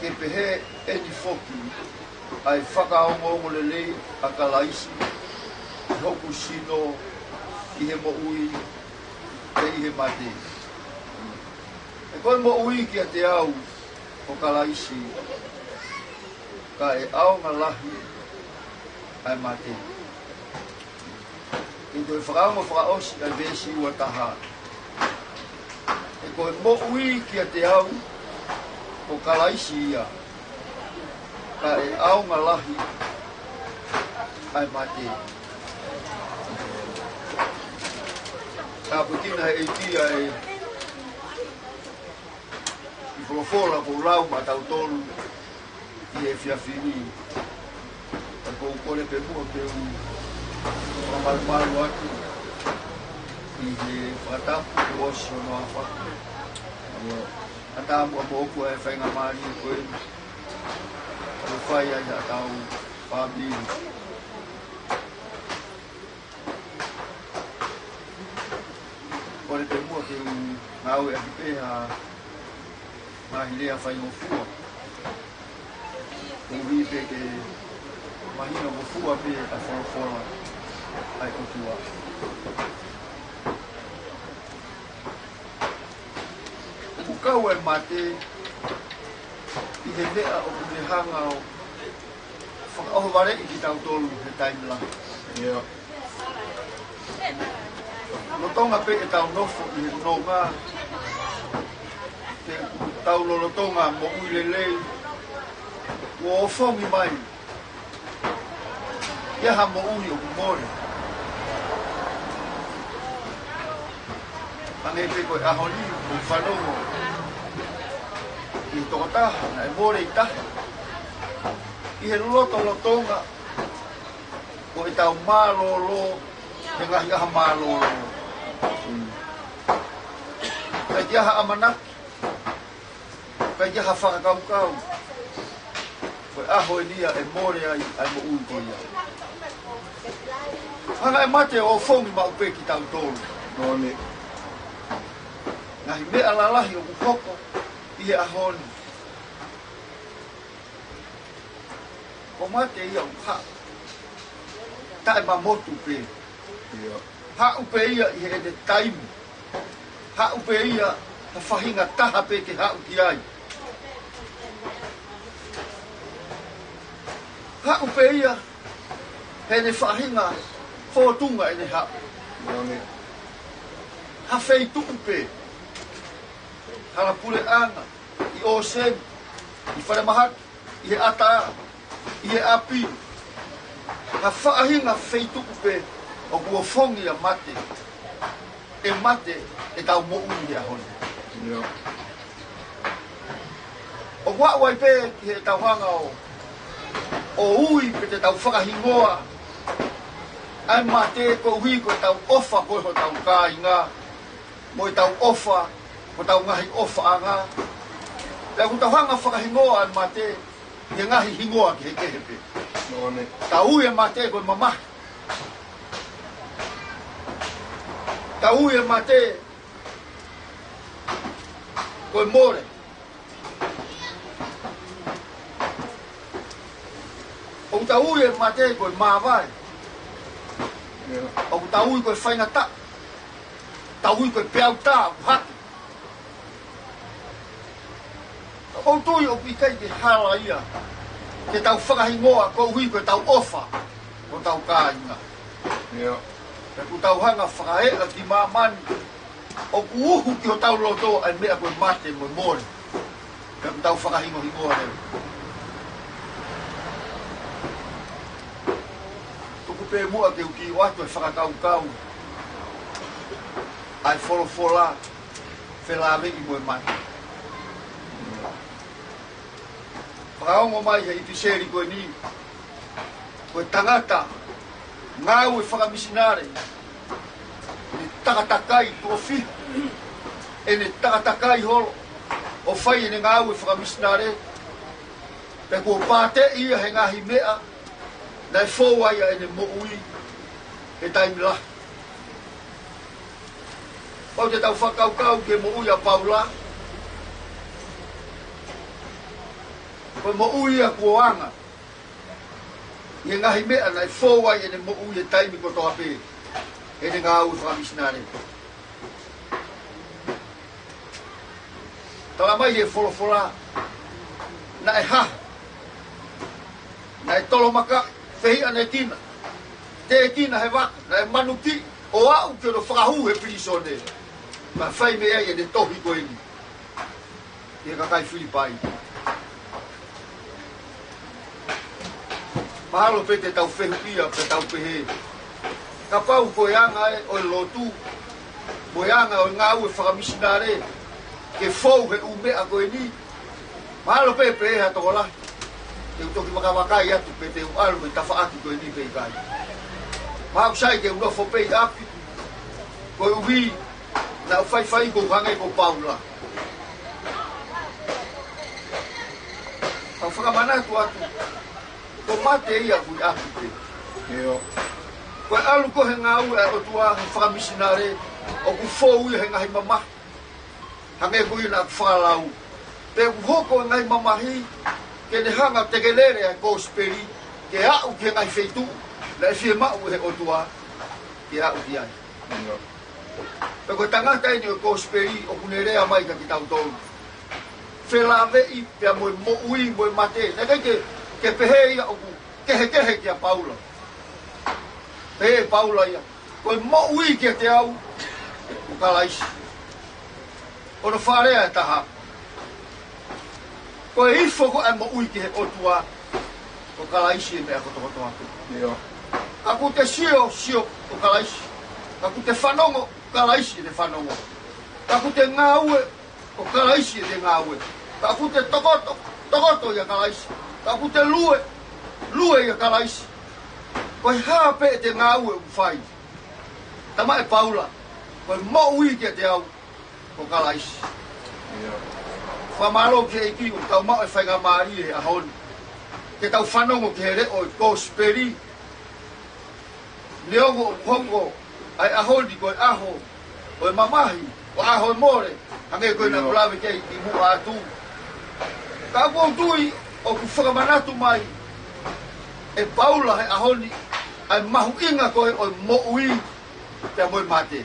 ke pehē ʻeni foki ʻa e fakaongoongolelei ʻa Kalaisi, ʻi hoku sino, ʻi he moʻui, pe ʻi he mate. He ko e moʻui kiate au ko Kalaisi, ka ʻe ʻaonga lahi ʻa e mate. Ke toe fakaongo fakaʻosi ʻa e veesi uataha. He Ko e moʻui kiate au, ko Kalaisi ia, ka ʻe ʻaonga lahi ʻa e mate. Tāpuekina he ʻEiki ʻa e kiʻi folofola kuo lau maʻatautolu ʻi he efiafi ni. Ka ʻoku ou kole pē muʻa ke u fakamalumalu atu ʻi he fakatapu kuo ʻosi hono afa. ʻA tā muʻa moʻoku ʻa e faingamālie ko eni ʻoku fai ai haʻatau fāmili. Kole pē muʻa ke u ngāueʻaki pē ha ngaahi lea faingofua, koeʻuhi pē ke mahinongofua pē ʻa e folofola ʻa e ʻOtua. ʻOku kau e mate ʻi he meʻa ʻoku ne hanga ʻo fakaʻohovaleʻi kitautolu he taimi lahi. ʻIo. Lolotonga pē ʻetau nofo ʻi he nonga, ke tau lolotonga moʻui lelei, kuo ʻofongi mai ia ha moʻui ʻoku mole. Hangē pē ko e ʻaho ni, ʻoku ou fanongo ki he tokotaha naʻe mole ʻi tahi. ʻI he lotolotonga ʻo ʻetau mālōlō, he ngaahi ʻaho mālōlō. ʻIkai ke ʻi ai ha ʻamanaki, ʻikai ke ʻi ai ha fakakaukau ko e ʻaho eni ia ʻe mole ai ʻa e moʻui ko ia. Hanga e mate ʻo ʻofongi maʻu pē kitautolu. Moʻoni. Ngaahi meʻa lalahi ʻoku hoko ʻi he ʻaho ni. Ko mate ia ʻoku haʻu taʻemamotu pē. ʻIo. Haʻu pē ia ʻi heʻene taimi. Haʻu pē ia ha faʻahinga taha pē ke haʻu ki ai. Haʻu pē ia heʻene faʻahinga fōtunga ʻene haʻu. Moʻoni. Ha feituʻu pē. Hala puleʻanga, ʻi ʻōseni, ʻi falemahaki, ʻi he ʻatā, ʻi he ʻapi, ha faʻahinga feituʻu pē ʻoku ʻofongi ʻa mate, ʻe mate ʻetau moʻui he ʻaho ni. ʻIo. ʻOku aʻu ai pē ki heʻetau hanga ʻo, ʻo ui pe te tau fakahingoa ʻa e mate koeʻuhi ko ʻetau ʻofa ko ē hotau kāinga, mo ʻetau ʻofa ko ʻetau ngaahi ʻofaʻanga. Pea ʻoku tau hanga fakahingoa ʻa e mate ʻi he ngaahi hingoa kehekehe pē. Moʻoni. Tau ui e mate ko e mamahi. Tau ui e mate ko e mole. ʻOku tau ui e mate ko e māvae. ʻIo. ʻOku tau ui ko e faingataʻa. Tau ui ko e peau tā ʻoku hake. ʻOku ou tui ʻoku ʻikai ke hala ia ke tau fakahingoa koeʻuhi ko ʻetau ʻofa ko hotau kāinga. ʻIo. Pea ʻoku tau hanga fakaeʻa ki māmani ʻoku uhu ki hotau loto ʻa e meʻa ko e mate mo e mole. Pea ʻoku tau fakahingohingoa leva. Tuku pē muʻa ke u kiʻi ʻoatu e fakakaukau ʻa e folofola felāveʻi mo e mate. Fakaongo mai he ʻipiseli ko eni, ko e tangata ngāue fakamisinale, ne takatakai tuʻo fiha ʻene takatakai holo ʻo fai ʻene ngāue fakamisinale, pea kuo pāteʻi ia he ngaahi meʻa naʻe fou ai ʻa ʻene moʻui he taimi lahi. ʻOku tau fakakaukau ki he moʻui ʻa Paula, ko e moʻui ia kuo anga ʻi he ngaahi meʻa naʻe fou ai ʻene moʻui he taimi kotoa pē ʻene ngāue fakamisinale. Tala mai he folofola, naʻe haha, naʻe tolomakaʻi, fehiʻanekina, tēkina he vaka, naʻe manukiʻi ʻo aʻu ki hono fakahū he pilīsone. Mafai mei ai ʻene tohi ko eni ki he kakai Filipai. Mahalo pē te tau fehuʻia pe tau pehē, kapau ko e anga ē ʻo e lotu mo e anga ʻo e ngāue fakamisinale ke fou he ʻū meʻa ko eni, mahalo pē pehē ha tokolahi te u toki vakavakai atu pe te u ʻalu he tafaʻaki ko eni pe ʻikai. Mahalo sai ke u nofo pē ʻi ʻapi, koeʻuhi naʻa ku faifai ko u hangē ko Paula. Ka u fakamanatu atu, ko mate ia ʻoku ʻi ʻapi pē. ʻIo. Ko e ʻalu ko ē he ngāue ʻa e ʻOtua he fakamisinale, ʻoku fou ia he ngaahi mamahi. Hangē ko ia naʻa ku fakalau, pe ʻoku hoko e ngaahi mamahi ke ne hanga ʻo tekelele ʻa e kosipeli ke aʻu ki he ngaahi feituʻu naʻe fiemaʻu ʻe he ʻOtua ke aʻu ki ai. ʻIo. Pea ko e tangata eni ʻo e kosipeli ʻoku ne lea mai kia kitautolu, felāveʻi pea mo e moʻui mo e mate. Naʻe ʻikai ke, ke pehē ia ʻoku kehekehe kia Paula. Pehē ʻe Paula ia, ko e moʻui kiate au ko Kalaisi. Ko hono fakalea ʻe taha, ko e ifo ko ē ʻa e moʻui ki he ʻOtua, ko Kalaisi e meʻa kotokotoa. ʻIo. Kapau te u sio, sio ko Kalaisi. Kapau te u fanongo, Kalaisi ʻene fanongo. Kapau te u ngāue, ko Kalaisi ʻene ngāue. Kapau te u tokoto, tokoto ʻia Kalaisi. Kapau te u lue, lue ʻia Kalaisi. Ko e hā pē ʻete ngāue ʻoku fai, talamai ʻe Paula, ko e moʻui kiate au ko Kalaisi. ʻIo. Fakamālō ki he ʻEiki ʻoku tau maʻu e faingamālie he ʻaho ni ke tau fanongo ki he leʻo ʻo e kosipeli. Neongo ʻoku hoko ʻa e ʻaho ni ko e ʻaho ʻo e mamahi, ko e ʻaho ʻo e mole, hangē ko ia naʻa ku lave ki ai kimuʻa atu. Ka ʻoku ou tui ʻoku fakamanatu mai ʻe Paula he ʻaho ni ʻa e mahuʻinga ko ē ʻo e moʻui pea mo e mate.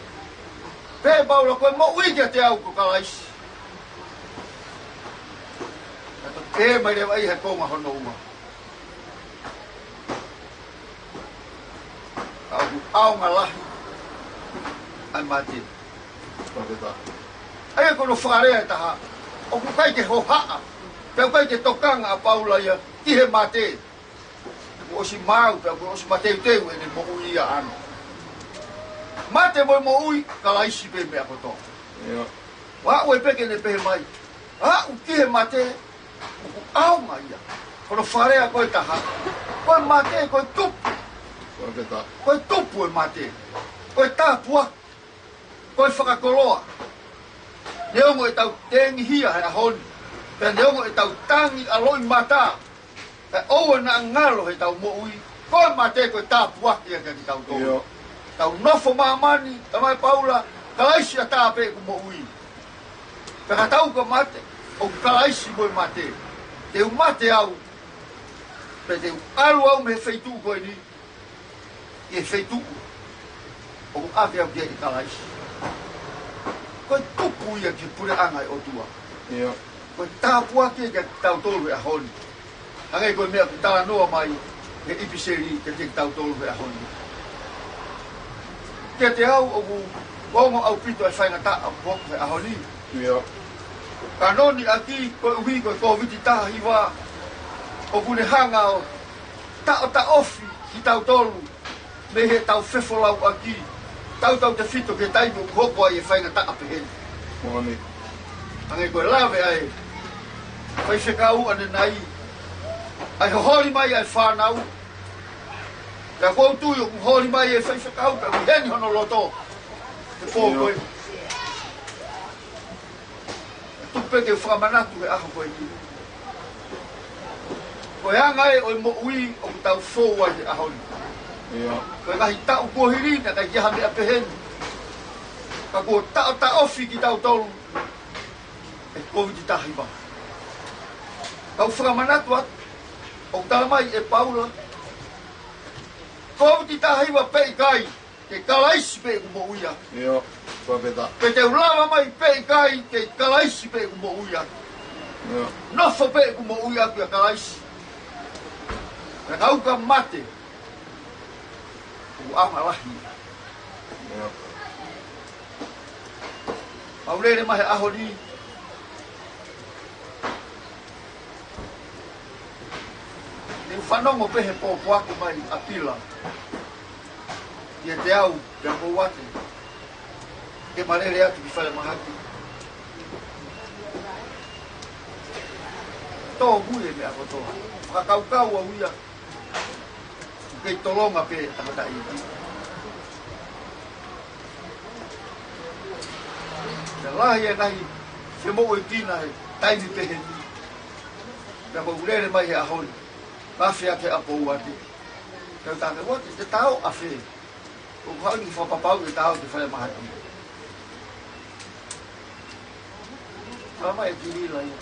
Pehē ʻe Paula, ko e moʻui kiate au ko Kalaisi. Ka toki pehē mai leva ia he konga hono ua, ka ʻoku ʻaonga lahi ʻa e mate. ʻA ia ko hono fakalea ʻe taha, ʻoku ʻikai ke hohaʻa, pea ʻoku ʻikai ke tokanga ʻa Paula ia ki he mate. Kuo ʻosi maau, pea kuo ʻosi mateuteu ʻene moʻui ia ʻana. Mate mo e moʻui, Kalaisi pē meʻa kotoa. ʻIo. Aʻu ai pē ke ne pehē mai, aʻu ki he mate, ʻoku ʻaonga ia. Ko hono fakalea ko ē ʻe taha, ko e mate, ko e tupu. Ko e tupu e mate. Ko e tāpuaki. Ko e fakakoloa. Neongo ʻetau tengihia he ʻaho ni, pea neongo ʻetau tangi ʻa loʻimata, pea ʻoua naʻa ngalo heʻetau moʻui, ko e mate ko e tāpuaki ia kiate kitautolu. ʻIo. Tau nofo ʻi māmani, talamai ʻe Paula, Kalaisi ʻatā pē ʻeku moʻui. Pea ka tau ka mate, ʻoku Kalaisi mo e mate. Te u mate au, pea te u ʻalu au mei he feituʻu ko eni, ʻi he feituʻu ʻoku ʻave au ki ai ʻe Kalaisi. Ko e tupu ia ki he puleʻanga ʻo e ʻOtua. ʻIo. Ko e tāpuaki ia kiate kitautolu he ʻaho ni. Hangē ko e meʻa ʻoku talanoa mai he ʻipiseli kiate kitautolu he ʻaho ni. Kiate au ʻoku ongo ʻaupito e faingataʻa ʻoku hoko he ʻaho ni. ʻIo. Ka noni ʻaki koeʻuhi ko e Kōviti taha hiva, ʻoku ne hanga ʻo taʻotaʻofi kitautolu mei heʻetau fefolauʻaki, tautautefito ki he taimi ʻoku hoko ai e faingataʻa pehē ni. Moʻoni. Hangē ko e lave ʻa e faifekau ʻanenai, ʻa e hoholi mai ʻa e fānau. Pea ʻoku ou tui ʻoku holi mai e faifekau, pea ʻoku ʻi heni hono loto he pō ko ē. ʻIo. Tuku pē ke fakamanatu he ʻaho ko eni, ko e anga ē ʻo e moʻui ʻoku tau fou ai he ʻaho ni. ʻIo. Ko e ngaahi taʻu kuo hili naʻe ʻikai ke ʻi ai ha meʻa pehē ni. Ka kuo taʻotaʻofi kitautolu ʻe he Kōviti taha hiva. Kau fakamanatu atu, ʻoku talamai ʻe Paula, Kōviti taha hiva pe ʻikai, kei Kalaisi pē ʻeku moʻui ʻaki. ʻIo, fakafetaʻi. Pe te u lava mai pe ʻikai, kei Kalaisi pē ʻeku moʻui ʻaki. ʻIo. Nofo pē ʻeku moʻui ʻaki ʻia Kalaisi. Pea ka u ka mate, ʻoku ʻaonga lahi. ʻIo. Mau lele mai he ʻaho ni. Ne u fanongo pē he pōpoaki mai ʻa Pila kiate au, pea mo Uate, ke ma lele atu ki falemahaki. Tō mui e meʻa kotoa. Fakakaukau au ia, kei tolonga pē tangataʻeiki. Pea lahi e ngaahi femoʻuekina he taimi pehē ni. Pea mau lele mai he ʻaho ni, mafia ke ʻapo Uate. Pea u tala kia Uate, te ta ō ʻafē? ʻOku haʻu ni fakapapau ke ta ō ki falemahaki. Tala mai ʻe Kilila ia,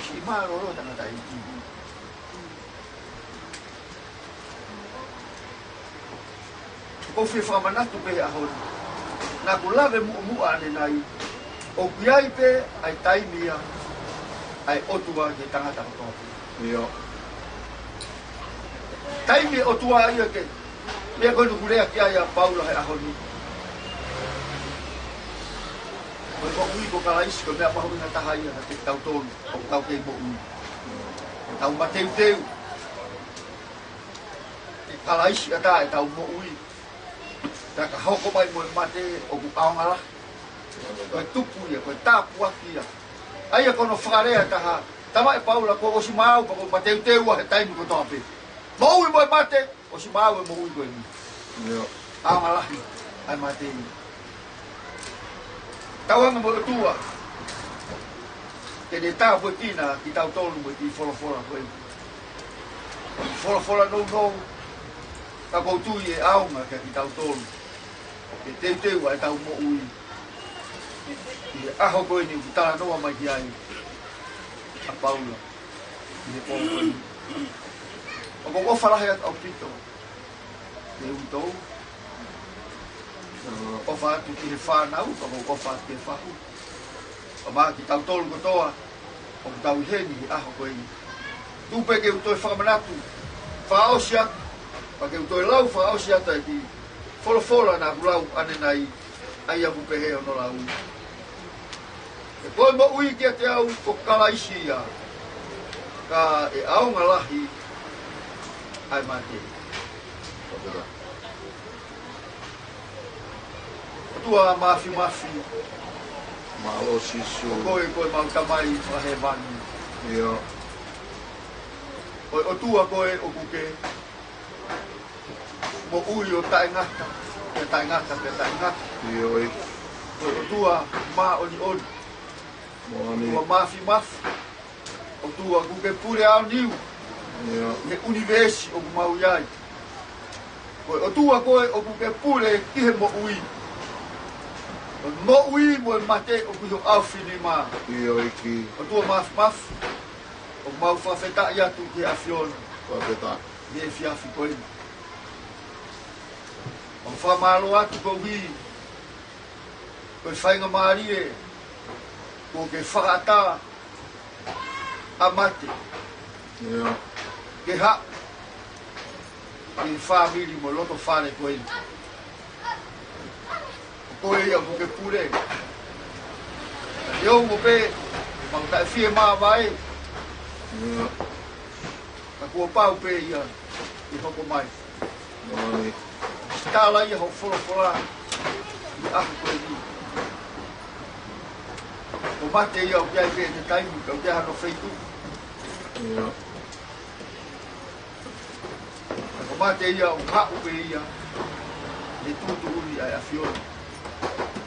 siʻi mālōlō tangataʻeiki. ʻOku ou fie fakamanatu pē he ʻaho ni, naʻa ku lave muʻomuʻa ʻanenai, ʻoku ʻi ai pē ʻa e taimi ia ʻa e ʻOtua ki he tangata kotoa pē. ʻIo. Taimi ʻOtua ia ke, meʻa ko eni ʻoku lea ki ai ʻa Paula he ʻaho ni. Ko e moʻui ko Kalaisi, ko e meʻa mahuʻinga taha ia kiate kitautolu ʻoku tau kei moʻui. Tau mateuteu. ʻE Kalaisi ʻatā ʻetau moʻui. Pea ka hoko mai mo e mate, ʻoku ʻaonga lahi. Ko e tupu ia, ko e tāpuaki ia. ʻA ia ko hono fakalea ʻe taha, tala mai ʻe Paula, kuo u ʻosi maau, pea kuo u mateuteu he taimi kotoa pē. Moʻui mo e mate, ʻosi maau e moʻui ko eni. ʻIo. ʻAonga lahi ʻa e mate ni. Tauange mo e ʻOtua ke ne tāpuekina kitautolu mo e kiʻi folofola ko eni. Folofola nounou, ka ʻoku ou tui ʻe ʻaonga kia kitautolu ke teuteu ʻa ʻetau moʻui ʻi he ʻaho ko eni ʻoku talanoa mai ki ai ʻa Paula ʻi he pō ko eni. ʻOku ou ʻofa lahi atu ʻaupito ki he uitou. ʻOfa atu ki he fānau, ka ʻoku ou ʻofa atu ki he fahu. Pea mo kitautolu kotoa ʻoku tau ʻi heni he ʻaho ko eni. Tuku pē ke u toe fakamanatu fakaʻosi atu, pea ke u toe lau fakaʻosi atu ʻa e kiʻi folofola naʻa ku lau ʻanenai, ʻa ia ʻoku pehē hono lau: He ko e moʻui kiate au ko Kalaisi ia, ka ʻe ʻaonga lahi ʻa e mate. ʻOtua Māfimafi. Mālō Sīsū. Ko koe ko ʻemau Tamai fakahēvani. ʻIo. Ko e ʻOtua koe ʻoku ke moʻui ʻo taʻengata, pea taʻengata, pea taʻengata. ʻIo. Ko e ʻOtua māʻoniʻoni. Māʻoniʻoni. ʻOtua Māfimafi. ʻOtua ʻoku ke pule aoniu. ʻIo. ʻI he ʻunivēsi ʻoku mau ʻi ai. Ko e ʻOtua koe ʻoku ke pule ki he moʻui. Ko e moʻui mo e mate ʻoku ʻi ho ʻaofinima. ʻIo ʻEiki. ʻOtua Māfimafi. ʻOku mau fakafetaʻi atu ki he ʻAfiona. Fakafetaʻi. ʻI he efiafi ko eni. ʻOku fakamālō atu koeʻuhi ko e faingamālie kuo ke fakaʻatā ʻa Mate. ʻIo. Ke haʻu ki he fāmili mo e loto fale ko eni. Ko koe ia ʻoku ke pule. Neongo pē ʻemau taʻe fie māvae. ʻIo. Ka kuo pau pē ia ʻe hoko mai. ʻIo. Tala ia ho folofola ʻi he ʻaho ko eni. Ko Mate ia ʻoku ʻi ai pē ʻene taimi, ka ʻoku ʻi ai hano feituʻu. ʻIo. Ka ko Mate ia ʻoku haʻu pē ia he tuʻutuʻuni ʻa e ʻAfiona.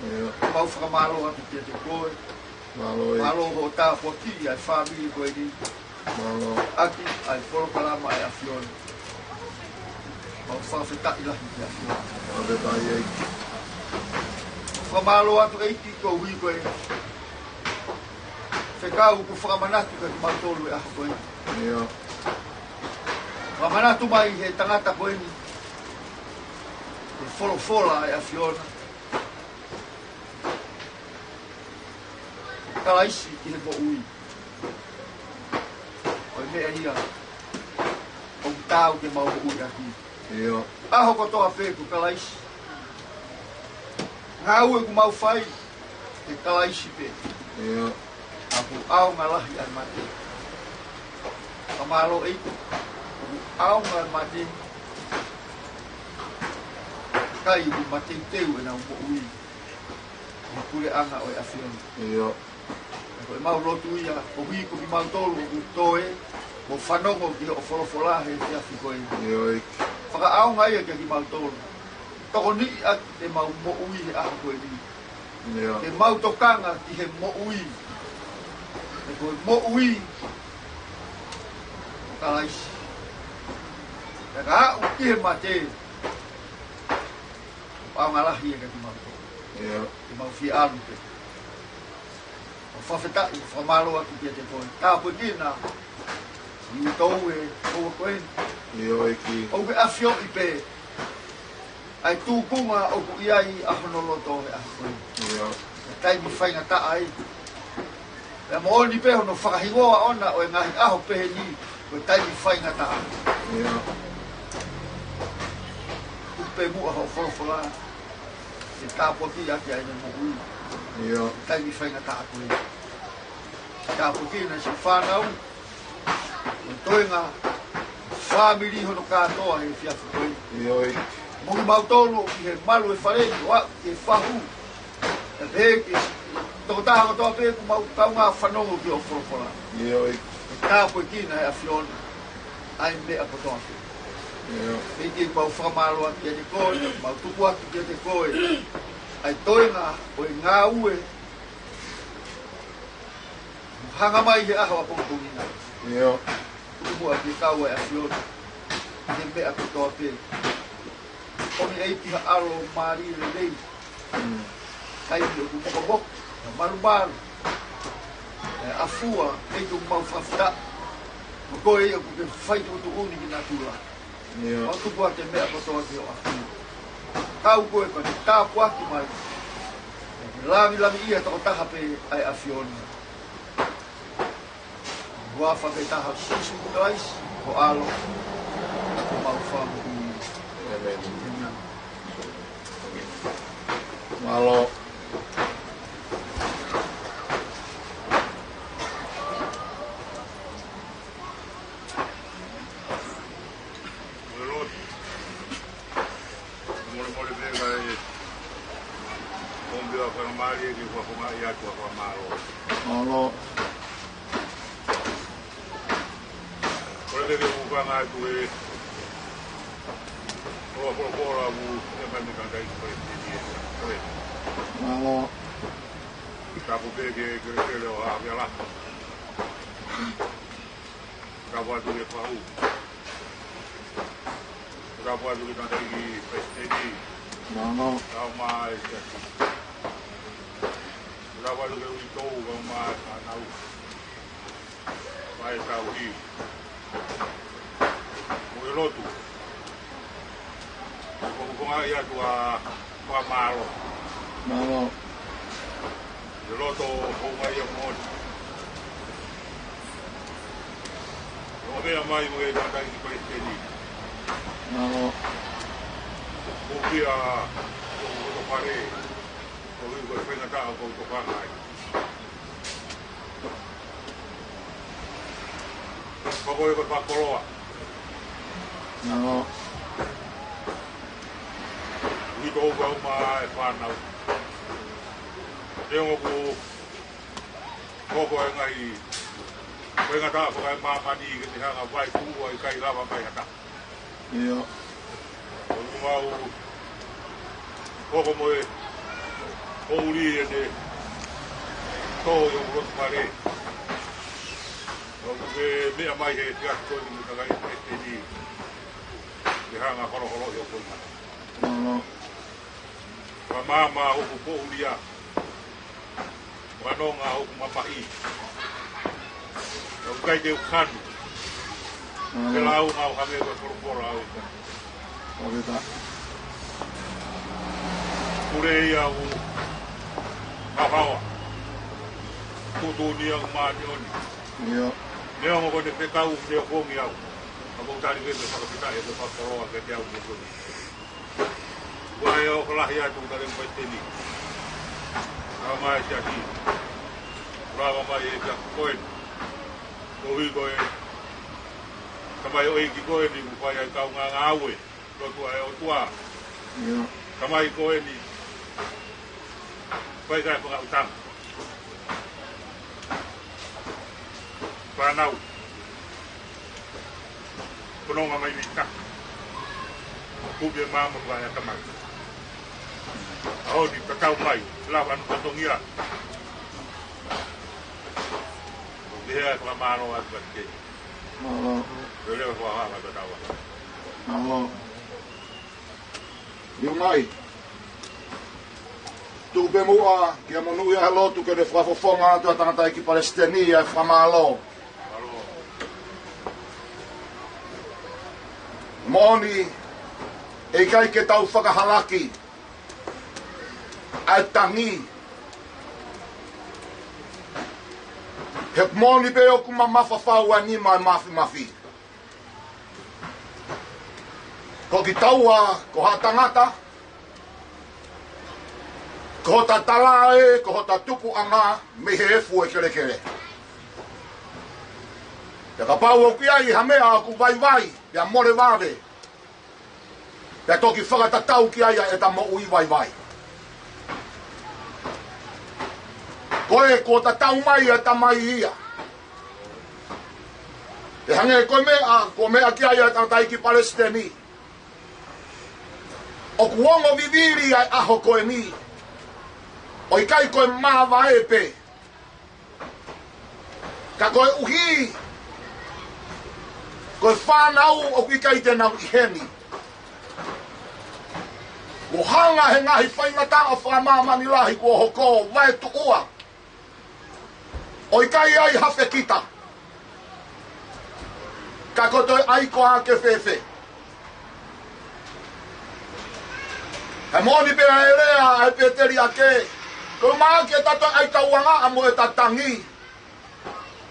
ʻIo. Mau fakamālō atu kiate koe. Mālō ʻEiki. Mālō hoʻo tāpuakiʻi ʻa e fāmili ko eni. Mālō. ʻAki ʻa e polokalama ʻa e ʻAfiona. Mau fakafetaʻi lahi ki he ʻAfiona. Fakafetaʻi ʻEiki. Fakamālō atu ʻEiki koeʻuhi ko e fekau kuo fakamanatu kiate kimautolu he ʻaho ko eni. ʻIo. Fakamanatu mai he tangata ko eni e folofola ʻa e ʻAfiona. Kalaisi ki he moʻui. Ko e meʻa ia ʻoku taau ke mau moʻui ʻaki. ʻIo. ʻAho kotoa pē ko Kalaisi. Ngāue ʻoku mau fai, ʻe Kalaisi pē. ʻIo. ʻOku ʻaonga lahi ʻa e mate. Fakamālō ʻEiki, ʻoku ʻaonga ʻa e mate. Kae ʻoku mateuteu ʻenau moʻui ʻi he puleʻanga ʻo e ʻAfiona. ʻIo. Ko ʻemau lotu ia, koeʻuhi ko kimautolu ʻoku toe mo fanongo ki hoʻo folofola he efiafi ko eni. ʻIo, ʻEiki. Fakaʻaonga ia kia kimautolu. Tokoniʻi ʻaki ʻemau moʻui he ʻaho ko eni. ʻIo. Ke mau tokanga ki he moʻui. He ko e moʻui ʻo Kalaisi. Pea ka aʻu ki he mate, ʻaonga lahi ia kia kimautolu. ʻIo. Ke mau fie ʻalu pē. ʻOku fakafetaʻi, fakamālō atu kiate koe. Tāpuekina ʻa e uitou ʻoku ʻi heni. ʻIo, ʻEiki. ʻOku ke ʻafioʻi pē ʻa e tūkunga ʻoku ʻi ai ʻa hono loto he ʻaho ko eni. ʻIo. He taimi faingataʻa ia. Pea moʻoni pē hono fakahingoa ʻona ʻo e ngaahi ʻaho pehē ni, ko e taimi faingataʻa. ʻIo. Tuku pē muʻa hoʻo folofola ke tāpuakiʻi ʻaki ʻa ʻene moʻui. ʻIo. Taimi faingataʻa ko ē. Tāpuakiʻi ʻa siʻi fānau, mo e toenga fāmili hono kātoa he efiafi ko ē. ʻIo, ʻEiki. Mo kimautolu ʻi he malu ʻo e fale ni ʻo aʻu ki he fahu. Pea pehē ki he tokotaha kotoa pē ʻoku mau kaungā fanongo ki hoʻo folofola. ʻIo, ʻEiki. Ke tāpuekina ʻe he ʻAfiona ʻa e meʻa kotoa pē. ʻIo. ʻEiki, mau fakamālō atu kiate koe, mau tuku atu kiate koe ʻa e toenga ʻo e ngāue hanga mai he ʻaho ʻapongipongi na. ʻIo. Tuku muʻa ke kau ʻa e ʻAfiona ʻi he meʻa kotoa pē. ʻOmi ʻEiki ha ʻalomālie lelei. Mm. Taimi ʻoku mokomoko, malumalu. ʻE ʻafua, ʻEiki, ʻoku mau fakafetaʻi. Ko koe ia ʻoku ke fai tuʻutuʻuni ki natula. ʻIo. Mau tuku atu e meʻa kotoa ki ho ʻAfio. Kau koe, ko e tāpuaki mai. Ke lāngilangiʻia tokotaha pē ʻa e ʻAfiona. Huafa pē taha ʻo Sīsū Kalaisi, ko e ʻAlo, ko homau Fakamoʻui. ʻĒmeni. ʻĒmeni. Mālō. Molemole pē kae ʻomi ʻa e faingamālie ke u fakafofongaʻi atu ʻa e fakamālō. Mālō. Kole pē ke u hūfanga atu he ʻofa folofola ʻoku ʻomai mei he Tangataʻeiki Palesiteni ē. Kole. Mālō. Tapu pē ki he kelekele ʻo Haʻa Fialahi. Tapu atu ki he fahu. Tapu atu ki he Tangataʻeiki Palesiteni. Mālō. Kae ʻumaʻā e siasi. Tapu atu ki he uitou kae ʻumaʻā e fānau. Fai tauhi. Mo e lotu. Ko e fakafofongaʻi atu ʻa e fakamālō. Mālō. Ke loto houngaʻia moʻoni. ʻO meʻa mai mo e Tangataʻeiki Palesiteni. Mālō. Ko ia, ko e loto fale. Ko e faingataʻa ʻoku ou tokanga ai. Ko koe ko e fakakoloa. Mālō. Uitou kae ʻumaʻā e fānau. Neongo ʻoku hoko e ngaahi faingataʻa fakaemāmani ke te hanga ʻo vaetuʻua ʻikai lava mai ha taha. ʻIo. ʻOku mau hoko mo e poʻuli ʻene tō ʻi hoku loto fale. ʻOku ke meʻa mai he tiaki ko eni mo e Tangataʻeiki Palesiteni. Ke hanga ʻo holoholoʻi hoku mata. Mālō. Fakamaama hoku poʻuli ʻa Fanongo hoku mamahi. ʻOku ʻikai te u kanu. Mm. Ke lau ngau hangē ko e folofola ʻa e ʻOtua. ʻOku ʻikai. Pule ia ʻoku mahaoa. Tuʻutuʻuni ia ʻoku māʻoniʻoni. ʻIo. Neongo ko ʻene fekau ke u kongi au. Ka ʻoku ou tali ke fakafetaʻi ʻa e fakakoloa kiate au mo koe. Ko e ʻOku lahi atu ka le mai teni. Ka mai siasi. Lava mai e ka koe. Koeʻuhi ko e tamaioʻeiki ko eni ʻoku fai ai kaungā ngāue. Lotu ʻa e ʻOtua. Ia. Tamaioʻeiki ko eni. Fai kai fakaʻutanga. Fānau. Kononga mai ni ka. Kupe mama ko e tamai. ʻAho ni tatau mai. Lava ʻa e fatongia. Ke hea e fakamālō atu kiate koe. Mālō. Lelei ʻa e fakahā ʻa e tatau. Mālō. Liu mai. Tuku pē muʻa, ke monūʻia he lotu, ke ne fakafofonga atu ʻa e tangataʻeiki palesiteni ʻa e fakamālō. Moʻoni, ʻe ʻikai ke tau fakahalaki ʻa e tangi. He moʻoni pē ʻoku mamafa fau ʻa e nima ʻa e mafimafi. Ko kitaua, ko ha tangata, ko hota tala ē, ko hota tupuʻanga, mei he efu e kelekele. Pea kapau ʻoku ʻi ai ha meʻa ʻoku vaivai, pea mole vave, pea toki fakatatau ki ai ʻa ʻeta moʻui vaivai. Ko e kuo tatau mai ʻa e tamai ia. ʻE hangē ko e meʻa, ko e meʻa ki ai ʻa e tangataʻeiki palesiteni. ʻOku ongo vivili ʻa e ʻaho ko eni. ʻO ʻikai ko e māvae pē. Ka koeʻuhi, ko e fānau ʻoku ʻikai te nau ʻi heni. Kuo hanga he ngaahi faingataʻa fakamāmani lahi kuo hoko vaetuʻua. ʻO ʻikai ai ha fekita. Ka ko e toe ʻai koā ke fēfē. He moʻoni pē ʻa e lea ʻa e pēteliake. Ko e maʻa ke ta toe ʻai tauangaʻa mo ʻeta tangi.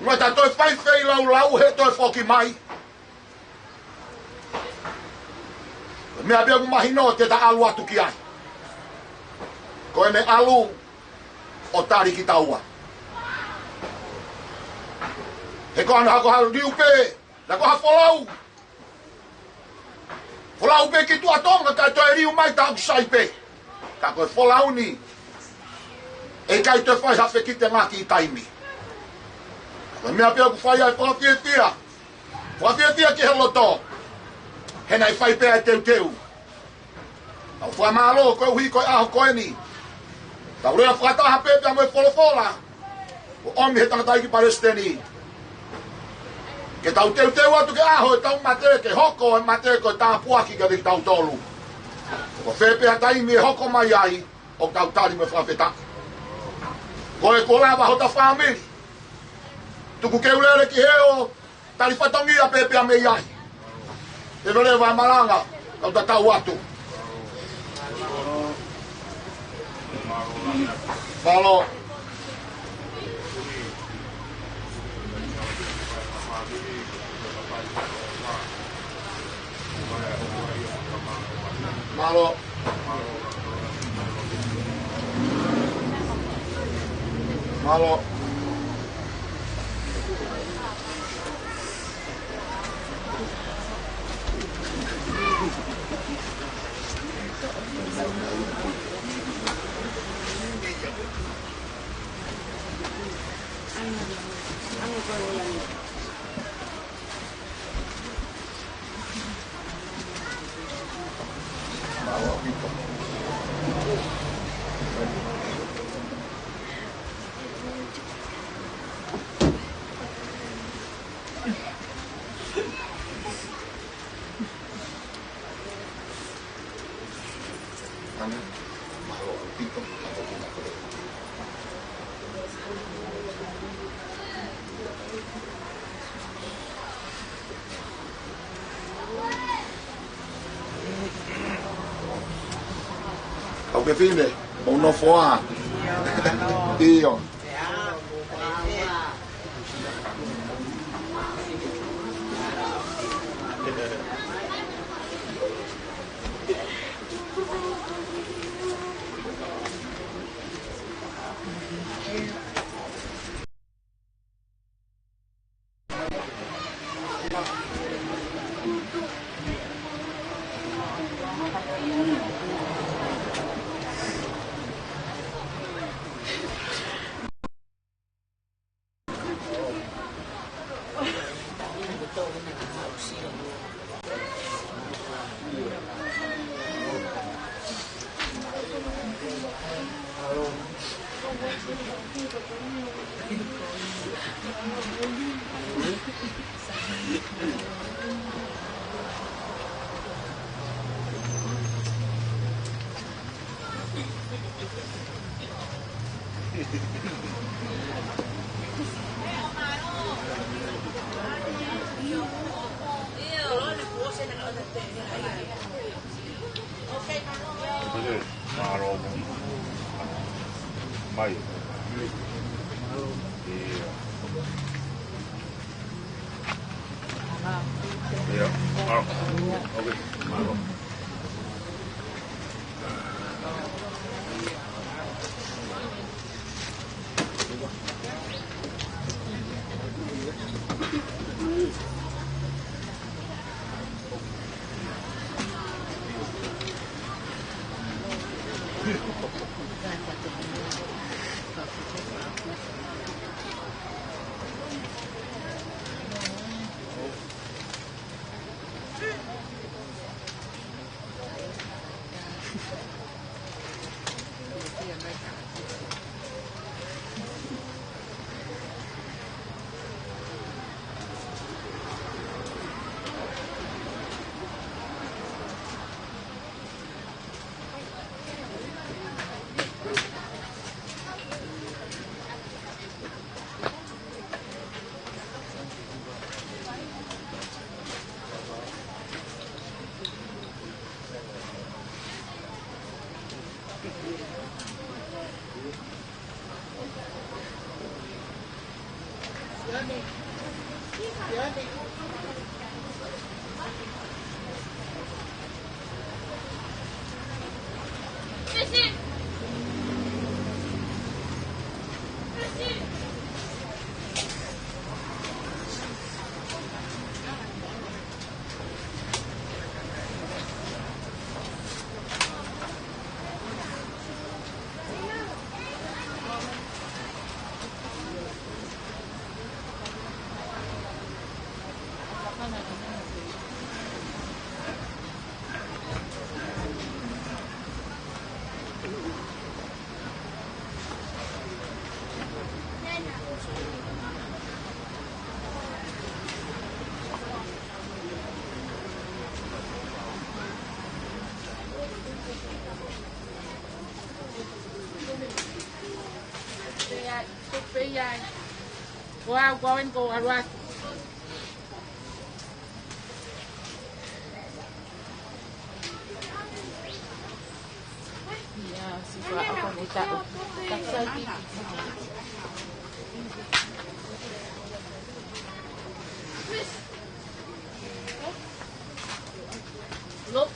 Mo ʻeta toe fai feilaulau he toe foki mai. Meʻa pē ʻoku mahino te ta ʻalu atu ki ai. Ko ʻene ʻalu ʻo tali kitaua. He ko ʻene hako ha liu pē, na ko ha folau. Folau pē ki tuʻa Tonga kae toe liu mai ta ʻoku sai pē. Ka ko e folau ni, ʻe ʻikai toe fai ha fekita ngaki taimi. Ko e meʻa pē ʻoku fai ai fakafiefia. Fakafiefia ki he loto. He naʻe fai pē ʻa e teuteu. ʻOku fakamālō koeʻuhi ko e ʻaho ko eni. Tau lea fakataha pē pea mo e folofola. ʻOku ʻomi he tangataʻeiki palesiteni. Ke tau teuteu atu ke ʻaho ʻetau mate ke hoko e mate ko e tāpuaki kiate kitautolu. Ko fē pē ha taimi ʻe hoko mai ai, ʻoku tau tali mo e fakafetaʻi. Ko e kuo lava hota fāmili. Tuku ke u lele ki hē ʻo tali fatongia pē pea mei ai. Leveleva e malanga, kau tatau atu. Mālō. Mālō. Mālō. Kau ke fine, mau nofo ā. ʻIo. Mālō. Mai. ʻIo. ʻIo. Mālō. Okay. Mālō. Pea, pea, ko au, ko au eni ko au atu. Ia, si ko au ko kita. Look.